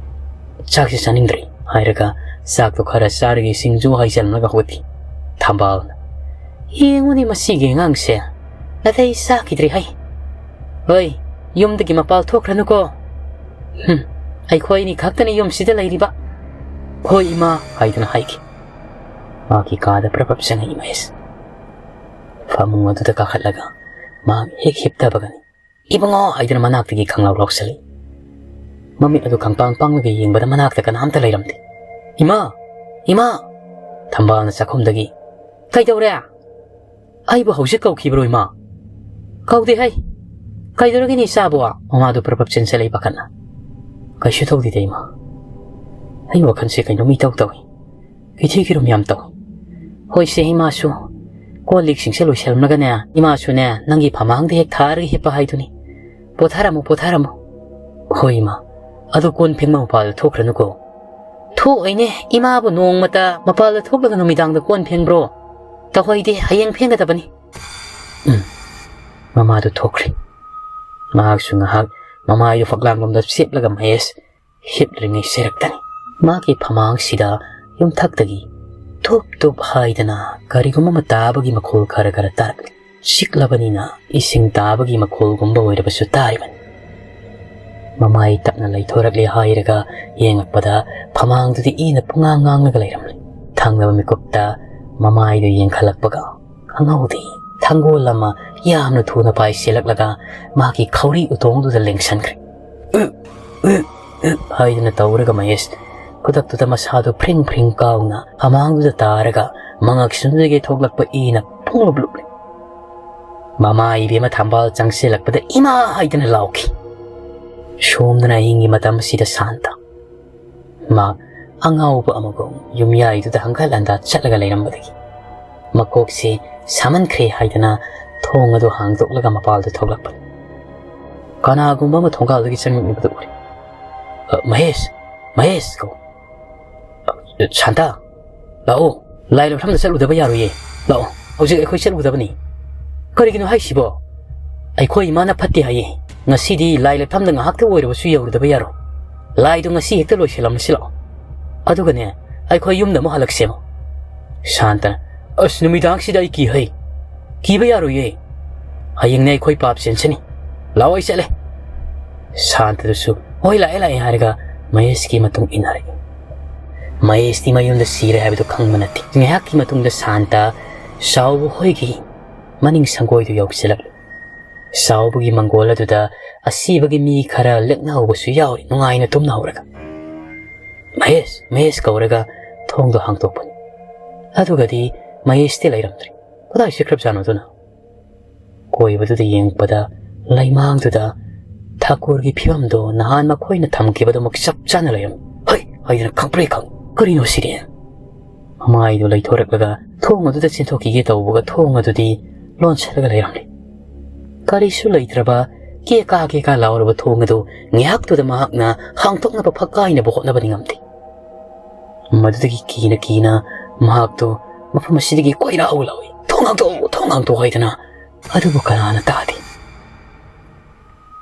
ꯆꯥꯛꯁꯤ ꯆꯥꯅꯤꯡꯗ꯭ꯔꯦ" ꯍꯥꯏꯔꯒ ꯆꯥꯛꯇꯣ ꯈꯔ ꯆꯥꯔꯒ ꯁꯤꯡꯖꯨ ꯍꯩꯖꯤꯜꯂꯒ ꯍꯧꯒꯠꯈꯤ꯫ ꯊꯝꯕꯥꯜꯅ, "ꯌꯦꯡꯉꯨꯅꯦ ꯃꯁꯤꯒꯤ ꯑꯉꯥꯡꯁꯦ, ꯅꯥꯇꯩ ꯆꯥꯈꯤꯗ꯭ꯔꯦ ꯍꯩ꯫ ꯍꯣꯏ, ꯌꯨꯝꯗꯒꯤ ꯃꯄꯥꯜ ꯊꯣꯛꯈ꯭ꯔꯅꯨꯀꯣ꯫ ꯍꯨꯝ, ꯑꯩꯈꯣꯏ ꯑꯅꯤ ꯈꯛꯇꯅꯤ ꯌꯨꯝꯁꯤꯗ ꯂꯩꯔꯤꯕ꯫" "ꯍꯣꯏ ꯏꯃꯥ" ꯍꯥꯏꯗꯨꯅ ꯍꯥꯏꯈꯤ꯫ ꯃꯥꯒꯤ ꯀꯥꯗ ꯄ꯭ꯔꯞ ꯄ꯭ꯔꯞ ꯆꯪꯉꯛꯏ ꯃꯍꯦꯁ꯫ ꯐꯃꯨꯡ ꯑꯗꯨꯗ ꯀꯥꯈꯠꯂꯒ ꯃꯍꯥꯛ ꯍꯦꯛ ꯍꯤꯞꯊꯕꯒꯅꯤ "ꯏꯕꯨꯡꯉꯣ" ꯍꯥꯏꯗꯨꯅ ꯃꯅꯥꯛꯇꯒꯤ ꯈꯪꯂꯥꯎ ꯂꯥꯎꯁꯜꯂꯤ꯫ ꯃꯃꯤꯠ ꯑꯗꯨ ꯈꯪꯄꯥꯡ ꯄꯥꯡꯂꯒ ꯌꯦꯡꯕꯗ ꯃꯅꯥꯛꯇ ꯀꯅꯥꯝꯇ ꯂꯩꯔꯝꯗꯦ꯫ "ꯏꯃꯥ! ꯏꯃꯥ!" ꯊꯝꯕꯥꯜꯅ ꯆꯥꯛꯈꯨꯝꯗꯒꯤ, "ꯀꯩꯗꯧꯔꯦ? ꯑꯩꯕꯨ ꯍꯧꯖꯤꯛ ꯀꯧꯈꯤꯕ꯭ꯔꯣ ꯏꯃꯥ?" "ꯀꯧꯗꯦ ꯍꯩ꯫ ꯀꯩꯗꯧꯔꯒꯦꯅꯦ ꯏꯆꯥꯕꯨ?" ꯃꯃꯥꯗꯨ ꯄ꯭ꯔꯞ ꯄ꯭ꯔꯞ ꯆꯦꯟꯁꯤꯜꯂꯛꯏ ꯄꯥꯈꯠꯅ꯫ "ꯀꯩꯁꯨ ꯇꯧꯗꯦꯗ ꯏꯃꯥ꯫ ꯑꯩ ꯋꯥꯈꯜꯁꯦ ꯀꯩꯅꯣꯝ ꯏꯇꯧ ꯇꯧꯏ꯫ ꯀꯩꯊꯤ ꯀꯤꯔꯨꯝ ꯌꯥꯝ ꯇꯧꯏ꯫ ꯍꯣꯏꯁꯦ ꯏꯃꯥꯁꯨ, ꯀꯣꯜ ꯂꯤꯛꯁꯤꯡꯁꯦ ꯂꯣꯏꯁꯤꯜꯂꯝꯂꯒꯅꯦ, ꯏꯃꯥꯁꯨꯅꯦ ꯅꯪꯒꯤ ꯐꯃꯥꯡꯗ ꯍꯦꯛ ꯊꯥꯔꯒ ꯍꯤꯞꯄ ꯍꯥꯏꯗꯨꯅꯤ꯫ ꯄꯣꯊꯥꯔꯝꯃꯨ, ꯄꯣꯊꯥꯔꯝꯃꯨ꯫" "ꯍꯣꯏ ꯏꯃꯥ, ꯑꯗꯨ ꯀꯣꯟ ꯐꯦꯡꯕ ꯃꯄꯥꯗ ꯊꯣꯛꯈ꯭ꯔꯅꯨꯀꯣ꯫" "ꯊꯣꯛꯑꯣꯏꯅꯦ, ꯏꯃꯥꯕꯨ ꯅꯣꯡꯃꯇ ꯃꯄꯥꯜꯗ ꯊꯣꯛꯂꯒ ꯅꯨꯃꯤꯗꯥꯡꯗ ꯀꯣꯟ ꯐꯦꯡꯕ꯭ꯔꯣ? ꯇꯧꯍꯩꯗꯦ, ꯍꯌꯦꯡ ꯐꯦꯡꯒꯗꯕꯅꯤ꯫" ꯎꯝ, ꯃꯃꯥꯗꯨ ꯊꯣꯛꯈ꯭ꯔꯦ꯫ ꯃꯍꯥꯛꯁꯨ ꯉꯥꯏꯍꯥꯛ ꯃꯃꯥꯏꯗꯨ ꯐꯛꯂꯥꯡꯂꯣꯝꯗ ꯆꯦꯞꯂꯒ ꯃꯍꯦꯁ ꯍꯤꯞꯂꯤꯉꯩ ꯆꯩꯔꯛꯇꯅꯤ꯫ ꯃꯥꯒꯤ ꯐꯃꯥꯡꯁꯤꯗ ꯌꯨꯝꯊꯛꯇꯒꯤ ꯊꯨꯞ ꯊꯨꯞ ꯍꯥꯏꯗꯅ ꯀꯔꯤꯒꯨꯝꯕ ꯑꯃ ꯇꯥꯕꯒꯤ ꯃꯈꯣꯜ ꯈꯔ ꯈꯔ ꯇꯥꯔꯛꯂꯤ꯫ ꯁꯤꯛꯂꯕꯅꯤꯅ ꯏꯁꯤꯡ ꯇꯥꯕꯒꯤ ꯃꯈꯣꯜꯒꯨꯝꯕ ꯑꯣꯏꯔꯕꯁꯨ ꯇꯥꯔꯤꯕꯅꯤ꯫ ꯃꯃꯥꯏ ꯇꯞꯅ ꯂꯩꯊꯣꯔꯛꯂꯦ ꯍꯥꯏꯔꯒ ꯌꯦꯡꯂꯛꯄꯗ ꯐꯃꯥꯡꯗꯨꯗꯤ ꯏꯅ ꯄꯨꯡꯉꯥꯡ ꯉꯥꯡꯂꯒ ꯂꯩꯔꯝꯂꯦ꯫ ꯊꯪꯅꯕ ꯃꯤꯀꯨꯞꯇ ꯃꯃꯥꯏꯗꯨ ꯌꯦꯡꯈꯠꯂꯛꯄꯒ ꯈꯪꯍꯧꯗꯦ, ꯊꯥꯡꯒꯣꯜ ꯑꯃ ꯌꯥꯝꯅ ꯊꯨꯅ ꯄꯥꯏ ꯆꯦꯜꯂꯛꯂꯒ ꯃꯍꯥꯛꯀꯤ ꯈꯧꯔꯤ ꯎꯇꯣꯡꯗꯨꯗ ꯂꯦꯡꯁꯟꯈ꯭ꯔꯦ꯫ "ꯎ, ꯎ, ꯎ" ꯍꯥꯏꯗꯨꯅ ꯇꯧꯔꯒ ꯃꯍꯦꯁ ꯈꯨꯗꯛꯇꯨꯗ ꯃꯁꯥꯗꯨ ꯐ꯭ꯔꯤꯡ ꯐ꯭ꯔꯤꯡ ꯀꯥꯎꯅ ꯐꯃꯥꯡꯗꯨꯗ ꯇꯥꯔꯒ ꯃꯉꯛꯁꯤꯡꯗꯨꯗꯒꯤ ꯊꯣꯛꯂꯛꯄ ꯏꯅ ꯄꯨꯡꯂꯨꯞ ꯂꯨꯞꯂꯦ꯫ ꯃꯃꯥ ꯏꯕꯦꯝꯃ ꯊꯝꯕꯥꯜ ꯆꯪꯁꯤꯜꯂꯛꯄꯗ "ꯏꯃꯥ" ꯍꯥꯏꯗꯅ ꯂꯥꯎꯈꯤ꯫ ꯁꯣꯝꯗꯅ ꯑꯍꯤꯡꯒꯤ ꯃꯇꯝ ꯑꯁꯤꯗ ꯁꯥꯟꯇ, ꯃꯥ ꯑꯉꯥꯎꯕ ꯑꯃꯒꯨꯝ ꯌꯨꯝꯌꯥꯏꯗꯨꯗ ꯍꯪꯒꯠ ꯍꯟꯗꯥ ꯆꯠꯂꯒ ꯂꯩꯔꯝꯕꯗꯒꯤ ꯃꯀꯣꯛꯁꯦ ꯁꯥꯃꯟꯈ꯭ꯔꯦ ꯍꯥꯏꯗꯅ ꯊꯣꯡ ꯑꯗꯨ ꯍꯥꯡꯗꯣꯛꯂꯒ ꯃꯄꯥꯜꯗ ꯊꯣꯛꯂꯛꯄꯅꯤ꯫ ꯀꯅꯥꯒꯨꯝꯕ ꯑꯃ ꯊꯣꯡꯒꯥꯜꯗꯒꯤ ꯆꯪꯂꯛꯂꯤꯕꯗꯨ ꯎꯔꯦ꯫ "ꯑ, ꯃꯍꯦꯁ! ꯃꯍꯦꯁ!" ꯀꯧ꯫ "ꯑ, ꯁꯥꯟꯇ, ꯂꯥꯛꯑꯣ꯫ ꯂꯥꯏ ꯂꯧꯐꯝꯗ ꯆꯠꯂꯨꯗꯕ ꯌꯥꯔꯣꯏꯌꯦ꯫ ꯂꯥꯛꯑꯣ, ꯍꯧꯖꯤꯛ ꯑꯩꯈꯣꯏ ꯆꯠꯂꯨꯒꯗꯕꯅꯤ꯫" "ꯀꯔꯤꯒꯤꯅꯣ ꯍꯥꯏꯁꯤꯕꯣ?" "ꯑꯩꯈꯣꯏ ꯏꯃꯥꯅ ꯐꯠꯇꯦ ꯍꯥꯏꯌꯦ꯫ ꯉꯁꯤꯗꯤ ꯂꯥꯏ ꯂꯧꯐꯝꯗ ꯉꯥꯏꯍꯥꯛꯇ ꯑꯣꯏꯔꯕꯁꯨ ꯌꯧꯔꯨꯗꯕ ꯌꯥꯔꯣꯏ꯫ ꯂꯥꯏꯗꯣ ꯉꯁꯤ ꯍꯦꯛꯇ ꯂꯣꯏꯁꯤꯜꯂꯝꯃꯁꯤ ꯂꯥꯛꯑꯣ꯫ ꯑꯗꯨꯒꯅꯦ, ꯑꯩꯈꯣꯏ ꯌꯨꯝꯗ ꯑꯃꯨꯛ ꯍꯜꯂꯛꯁꯦꯕ꯫" ꯁꯥꯟꯇꯅ, "ꯑꯁ, ꯅꯨꯃꯤꯗꯥꯡꯁꯤꯗ ꯑꯩ ꯀꯤ ꯍꯩ꯫ ꯀꯤꯕ ꯌꯥꯔꯣꯏꯌꯦ꯫ ꯍꯌꯦꯡꯅꯦ ꯑꯩꯈꯣꯏ ꯄꯥꯞ ꯆꯦꯟꯁꯅꯤ꯫ ꯂꯥꯛꯑꯣ, ꯑꯩ ꯆꯠꯂꯦ꯫" ꯁꯥꯟꯇꯗꯨꯁꯨ "ꯍꯣꯏ, ꯂꯥꯛꯑꯦ, ꯂꯥꯛꯑꯦ" ꯍꯥꯏꯔꯒ ꯃꯍꯦꯁꯀꯤ ꯃꯇꯨꯡ ꯏꯟꯅꯔꯛꯏ꯫ ꯃꯍꯦꯁꯇꯤ ꯃꯌꯨꯝꯗ ꯁꯤꯔꯦ ꯍꯥꯏꯕꯗꯨ ꯈꯪꯕ ꯅꯠꯇꯦ꯫ ꯉꯥꯏꯍꯥꯛꯀꯤ ꯃꯇꯨꯡꯗ ꯁꯥꯟꯇ ꯆꯥꯎꯕ ꯍꯣꯏꯒꯤ ꯃꯅꯤꯡ ꯁꯪꯒꯣꯏꯗꯨ ꯌꯧꯁꯤꯜꯂꯛꯂꯦ꯫ ꯆꯥꯎꯕꯒꯤ ꯃꯪꯒꯣꯜ ꯑꯗꯨꯗ ꯑꯁꯤꯕꯒꯤ ꯃꯤ ꯈꯔ ꯂꯦꯛꯅꯍꯧꯕꯁꯨ ꯌꯥꯎꯔꯤ, ꯅꯨꯡꯉꯥꯏꯅ ꯇꯨꯝꯅꯍꯧꯔꯒ꯫ "ꯃꯍꯦꯁ, ꯃꯍꯦꯁ" ꯀꯧꯔꯒ ꯊꯣꯡꯗꯣ ꯍꯥꯡꯗꯣꯛꯄꯅꯤ꯫ ꯑꯗꯨꯒꯗꯤ ꯃꯍꯦꯁꯇꯤ ꯂꯩꯔꯝꯗ꯭ꯔꯦ꯫ ꯀꯗꯥꯏ ꯆꯠꯈ꯭ꯔꯕꯖꯥꯠꯅꯣ ꯑꯗꯨꯅ? ꯀꯣꯏꯕꯗꯨꯗ ꯌꯦꯡꯉꯛꯄꯗ ꯂꯩꯃꯥꯡꯗꯨꯗ ꯊꯥꯀꯨꯔꯒꯤ ꯐꯤꯕꯝꯗꯣ ꯅꯍꯥꯟ ꯃꯈꯣꯏꯅ ꯊꯝꯈꯤꯕꯗꯨꯃꯛ ꯆꯞ ꯆꯥꯅ ꯂꯩꯔꯝꯃꯤ꯫ "ꯍꯩ!" ꯍꯥꯏꯗꯅ ꯈꯪꯄ꯭ꯔꯦꯛ ꯈꯪꯉꯤ꯫ "ꯀꯔꯤꯅꯣ ꯁꯤꯗꯤ?" ꯃꯃꯥꯏꯗꯨ ꯂꯩꯊꯣꯔꯛꯂꯒ ꯊꯣꯡ ꯑꯗꯨꯗ ꯆꯦꯟꯊꯣꯛꯈꯤꯒꯦ ꯇꯧꯕꯒ ꯊꯣꯡ ꯑꯗꯨꯗꯤ ꯂꯣꯟꯁꯤꯜꯂꯒ ꯂꯩꯔꯝꯂꯦ꯫ ꯀꯔꯤꯁꯨ ꯂꯩꯇ꯭ꯔꯕ ꯀꯦꯀꯥ ꯀꯦꯀꯥ ꯂꯥꯎꯔꯕ ꯊꯣꯡ ꯑꯗꯨ ꯉꯥꯏꯍꯥꯛꯇꯨꯗ ꯃꯍꯥꯛꯅ ꯍꯥꯡꯗꯣꯛꯅꯕ ꯐꯛꯀꯥꯏꯅꯕ ꯍꯣꯠꯅꯕꯗꯤ ꯉꯝꯗꯦ꯫ ꯃꯗꯨꯗꯒꯤ ꯀꯤꯅ ꯀꯤꯅ ꯃꯍꯥꯛꯇꯨ ꯃꯐꯝ ꯑꯁꯤꯗꯒꯤ ꯀꯣꯏꯔꯥꯎ ꯂꯥꯎꯏ, "ꯊꯣꯡ ꯍꯥꯡꯗꯣꯛꯑꯣ, ꯊꯣꯡ ꯍꯥꯡꯗꯣꯛꯑꯣ" ꯍꯥꯏꯗꯅ꯫ ꯑꯗꯨꯕꯨ ꯀꯅꯥꯅ ꯇꯥꯗꯦ꯫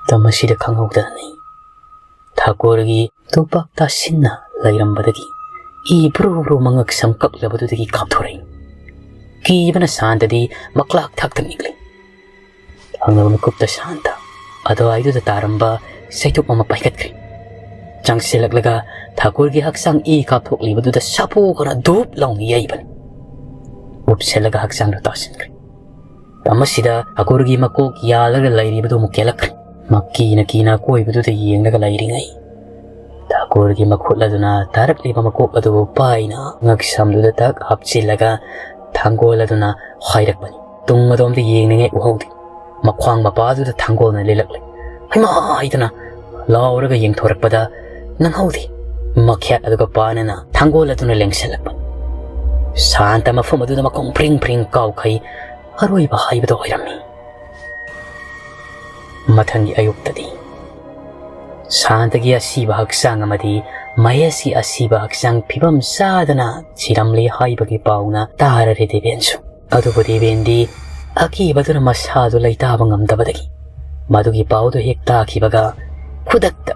ꯃꯇꯝ ꯑꯁꯤꯗ ꯈꯪꯍꯧꯗꯅꯅꯤ ꯊꯥꯀꯨꯔꯒꯤ ꯇꯨꯄꯥꯛ ꯇꯥꯁꯤꯟꯅ ꯂꯩꯔꯝꯕꯗꯒꯤ ꯏ ꯕ꯭ꯔꯨ ꯕ꯭ꯔꯨ ꯃꯉꯛ ꯁꯝ ꯀꯛꯂꯕꯗꯨꯗꯒꯤ ꯀꯥꯞꯊꯣꯔꯛꯏ꯫ ꯀꯤꯕꯅ ꯁꯥꯟꯇꯗꯤ ꯃꯀ꯭ꯂꯥꯛ ꯊꯥꯛꯇ ꯅꯤꯛꯂꯤ꯫ ꯊꯪꯅꯕ ꯃꯤꯀꯨꯞꯇ ꯁꯥꯟꯇ ꯑꯗꯨꯋꯥꯏꯗꯨꯗ ꯇꯥꯔꯝꯕ ꯆꯩꯇꯨꯞ ꯑꯃ ꯄꯥꯏꯈꯠꯈ꯭ꯔꯦ꯫ ꯆꯪꯁꯤꯜꯂꯛꯂꯒ ꯊꯥꯀꯨꯔꯒꯤ ꯍꯛꯆꯥꯡ ꯏ ꯀꯥꯞꯊꯣꯛꯂꯤꯕꯗꯨꯗ ꯁꯥꯐꯨ ꯈꯔ ꯙꯨꯞ ꯂꯥꯎꯅ ꯌꯩꯕꯅꯤ꯫ ꯎꯞꯁꯤꯜꯂꯒ ꯍꯛꯆꯥꯡꯗ ꯇꯥꯁꯤꯟꯈ꯭ꯔꯦ꯫ ꯃꯁꯤꯗ ꯊꯥꯀꯨꯔꯒꯤ ꯃꯀꯣꯛ ꯌꯥꯜꯂꯒ ꯂꯩꯔꯤꯕꯗꯨ ꯑꯃꯨꯛ ꯀꯦꯜꯂꯛꯈ꯭ꯔꯦ꯫ ꯃꯀꯤꯅ ꯀꯤꯅ ꯑꯀꯣꯏꯕꯗꯨꯗ ꯌꯦꯡꯂꯒ ꯂꯩꯔꯤꯉꯩ, ꯊꯥꯀꯨꯔꯒꯤ ꯃꯈꯨꯠ ꯑꯗꯨꯅ ꯇꯥꯔꯛꯂꯤꯕ ꯃꯀꯣꯛ ꯑꯗꯨꯕꯨ ꯄꯥꯏꯅ ꯉꯛꯁꯝꯗꯨꯗ ꯊꯛ ꯍꯥꯞꯆꯤꯜꯂꯒ ꯊꯥꯡꯒꯣꯜ ꯑꯗꯨꯅ ꯍꯥꯏꯔꯛꯄꯅꯤ꯫ ꯇꯨꯡ ꯑꯗꯣꯝꯗ ꯌꯦꯡꯂꯤꯉꯩ ꯎꯍꯧꯗꯦ꯫ ꯃꯈ꯭ꯋꯥꯡ ꯃꯄꯥꯗꯨꯗ ꯊꯥꯡꯒꯣꯜꯅ ꯂꯤꯂꯛꯂꯦ꯫ "ꯍꯩꯃꯥ!" ꯍꯥꯏꯗꯅ ꯂꯥꯎꯔꯒ ꯌꯦꯡꯊꯣꯔꯛꯄꯗ ꯅꯪꯍꯧꯗꯦ꯫ ꯃꯈꯌꯥꯠ ꯑꯗꯨꯒ ꯄꯥꯅꯅ ꯊꯥꯡꯒꯣꯜ ꯑꯗꯨꯅ ꯂꯦꯡꯁꯤꯜꯂꯛꯄꯅꯤ꯫ ꯁꯥꯟꯇ ꯃꯐꯝ ꯑꯗꯨꯗ ꯃꯈꯣꯡ ꯐ꯭ꯔꯤꯡ ꯐ꯭ꯔꯤꯡ ꯀꯥꯎꯈꯩ ꯑꯔꯣꯏꯕ ꯍꯥꯏꯕꯗꯨ ꯑꯣꯏꯔꯝꯃꯤ꯫ ꯃꯊꯪꯒꯤ ꯑꯌꯨꯛꯇꯗꯤ ꯁꯥꯟꯇꯒꯤ ꯑꯁꯤꯕ ꯍꯛꯆꯥꯡ ꯑꯃꯗꯤ ꯃꯍꯦꯁꯀꯤ ꯑꯁꯤꯕ ꯍꯛꯆꯥꯡ ꯐꯤꯕꯝ ꯆꯥꯗꯅ ꯁꯤꯔꯝꯂꯦ ꯍꯥꯏꯕꯒꯤ ꯄꯥꯎꯅ ꯇꯥꯔꯔꯦ ꯗꯦꯕꯦꯟꯁꯨ꯫ ꯑꯗꯨꯕꯨ ꯗꯦꯕꯦꯟꯗꯤ ꯑꯀꯤꯕꯗꯨꯅ ꯃꯁꯥꯗꯨ ꯂꯩꯇꯥꯕ ꯉꯝꯗꯕꯗꯒꯤ ꯃꯗꯨꯒꯤ ꯄꯥꯎꯗꯨ ꯍꯦꯛ ꯇꯥꯈꯤꯕꯒ ꯈꯨꯗꯛꯇ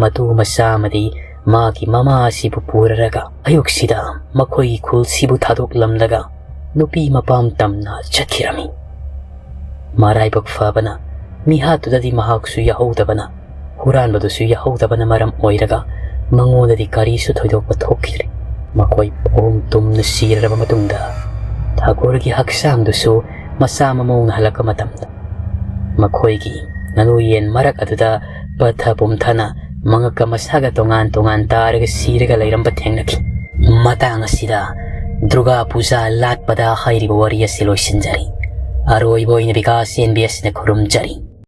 ꯃꯇꯨ ꯃꯆꯥ ꯑꯃꯗꯤ ꯃꯥꯒꯤ ꯃꯃꯥ ꯑꯁꯤꯕꯨ ꯄꯨꯔꯔꯒ ꯑꯌꯨꯛꯁꯤꯗ ꯃꯈꯣꯏꯒꯤ ꯈꯨꯜꯁꯤꯕꯨ ꯊꯥꯗꯣꯛꯂꯝꯂꯒ ꯅꯨꯄꯤ ꯃꯄꯥꯝ ꯇꯝꯅ ꯆꯠꯈꯤꯔꯝꯃꯤ꯫ ꯃꯔꯥꯏꯕꯛ ꯐꯕꯅ ꯃꯤꯍꯥꯠꯇꯨꯗꯗꯤ ꯃꯍꯥꯛꯁꯨ ꯌꯥꯍꯧꯗꯕꯅ, ꯍꯨꯔꯥꯟꯕꯗꯨꯁꯨ ꯌꯥꯍꯧꯗꯕꯅ ꯃꯔꯝ ꯑꯣꯏꯔꯒ ꯃꯉꯣꯟꯗꯗꯤ ꯀꯔꯤꯁꯨ ꯊꯣꯏꯗꯣꯛꯄ ꯊꯣꯛꯈꯤꯗ꯭ꯔꯦ꯫ ꯃꯈꯣꯏ ꯑꯍꯨꯝ ꯇꯨꯝꯅ ꯁꯤꯔꯔꯕ ꯃꯇꯨꯡꯗ ꯊꯥꯀꯨꯔꯒꯤ ꯍꯛꯆꯥꯡꯗꯨꯁꯨ ꯃꯆꯥ ꯃꯃꯧꯅ ꯍꯜꯂꯛꯄ ꯃꯇꯝꯗ ꯃꯈꯣꯏꯒꯤ ꯉꯥꯅꯨ ꯌꯦꯟ ꯃꯔꯛ ꯑꯗꯨꯗ ꯄꯠꯊ ꯄꯨꯝꯊꯅ ꯃꯉꯛꯀ ꯃꯁꯥꯒ ꯇꯣꯉꯥꯟ ꯇꯣꯉꯥꯟ ꯇꯥꯔꯒ ꯁꯤꯔꯒ ꯂꯩꯔꯝꯕ ꯊꯦꯡꯅꯈꯤ꯫ ꯃꯇꯥꯡ ꯑꯁꯤꯗ ꯗꯨꯔꯒꯥ ꯄꯨꯖꯥ ꯂꯥꯠꯄꯗ ꯍꯥꯏꯔꯤꯕ ꯋꯥꯔꯤ ꯑꯁꯤ ꯂꯣꯏꯁꯤꯟꯖꯔꯤ꯫ ꯑꯔꯣꯏꯕ ꯑꯣꯏꯅ ꯕꯤꯀꯥꯁ ꯑꯦꯟ ꯕꯤ ꯑꯦꯁꯅ ꯈꯨꯔꯨꯝꯖꯔꯤ꯫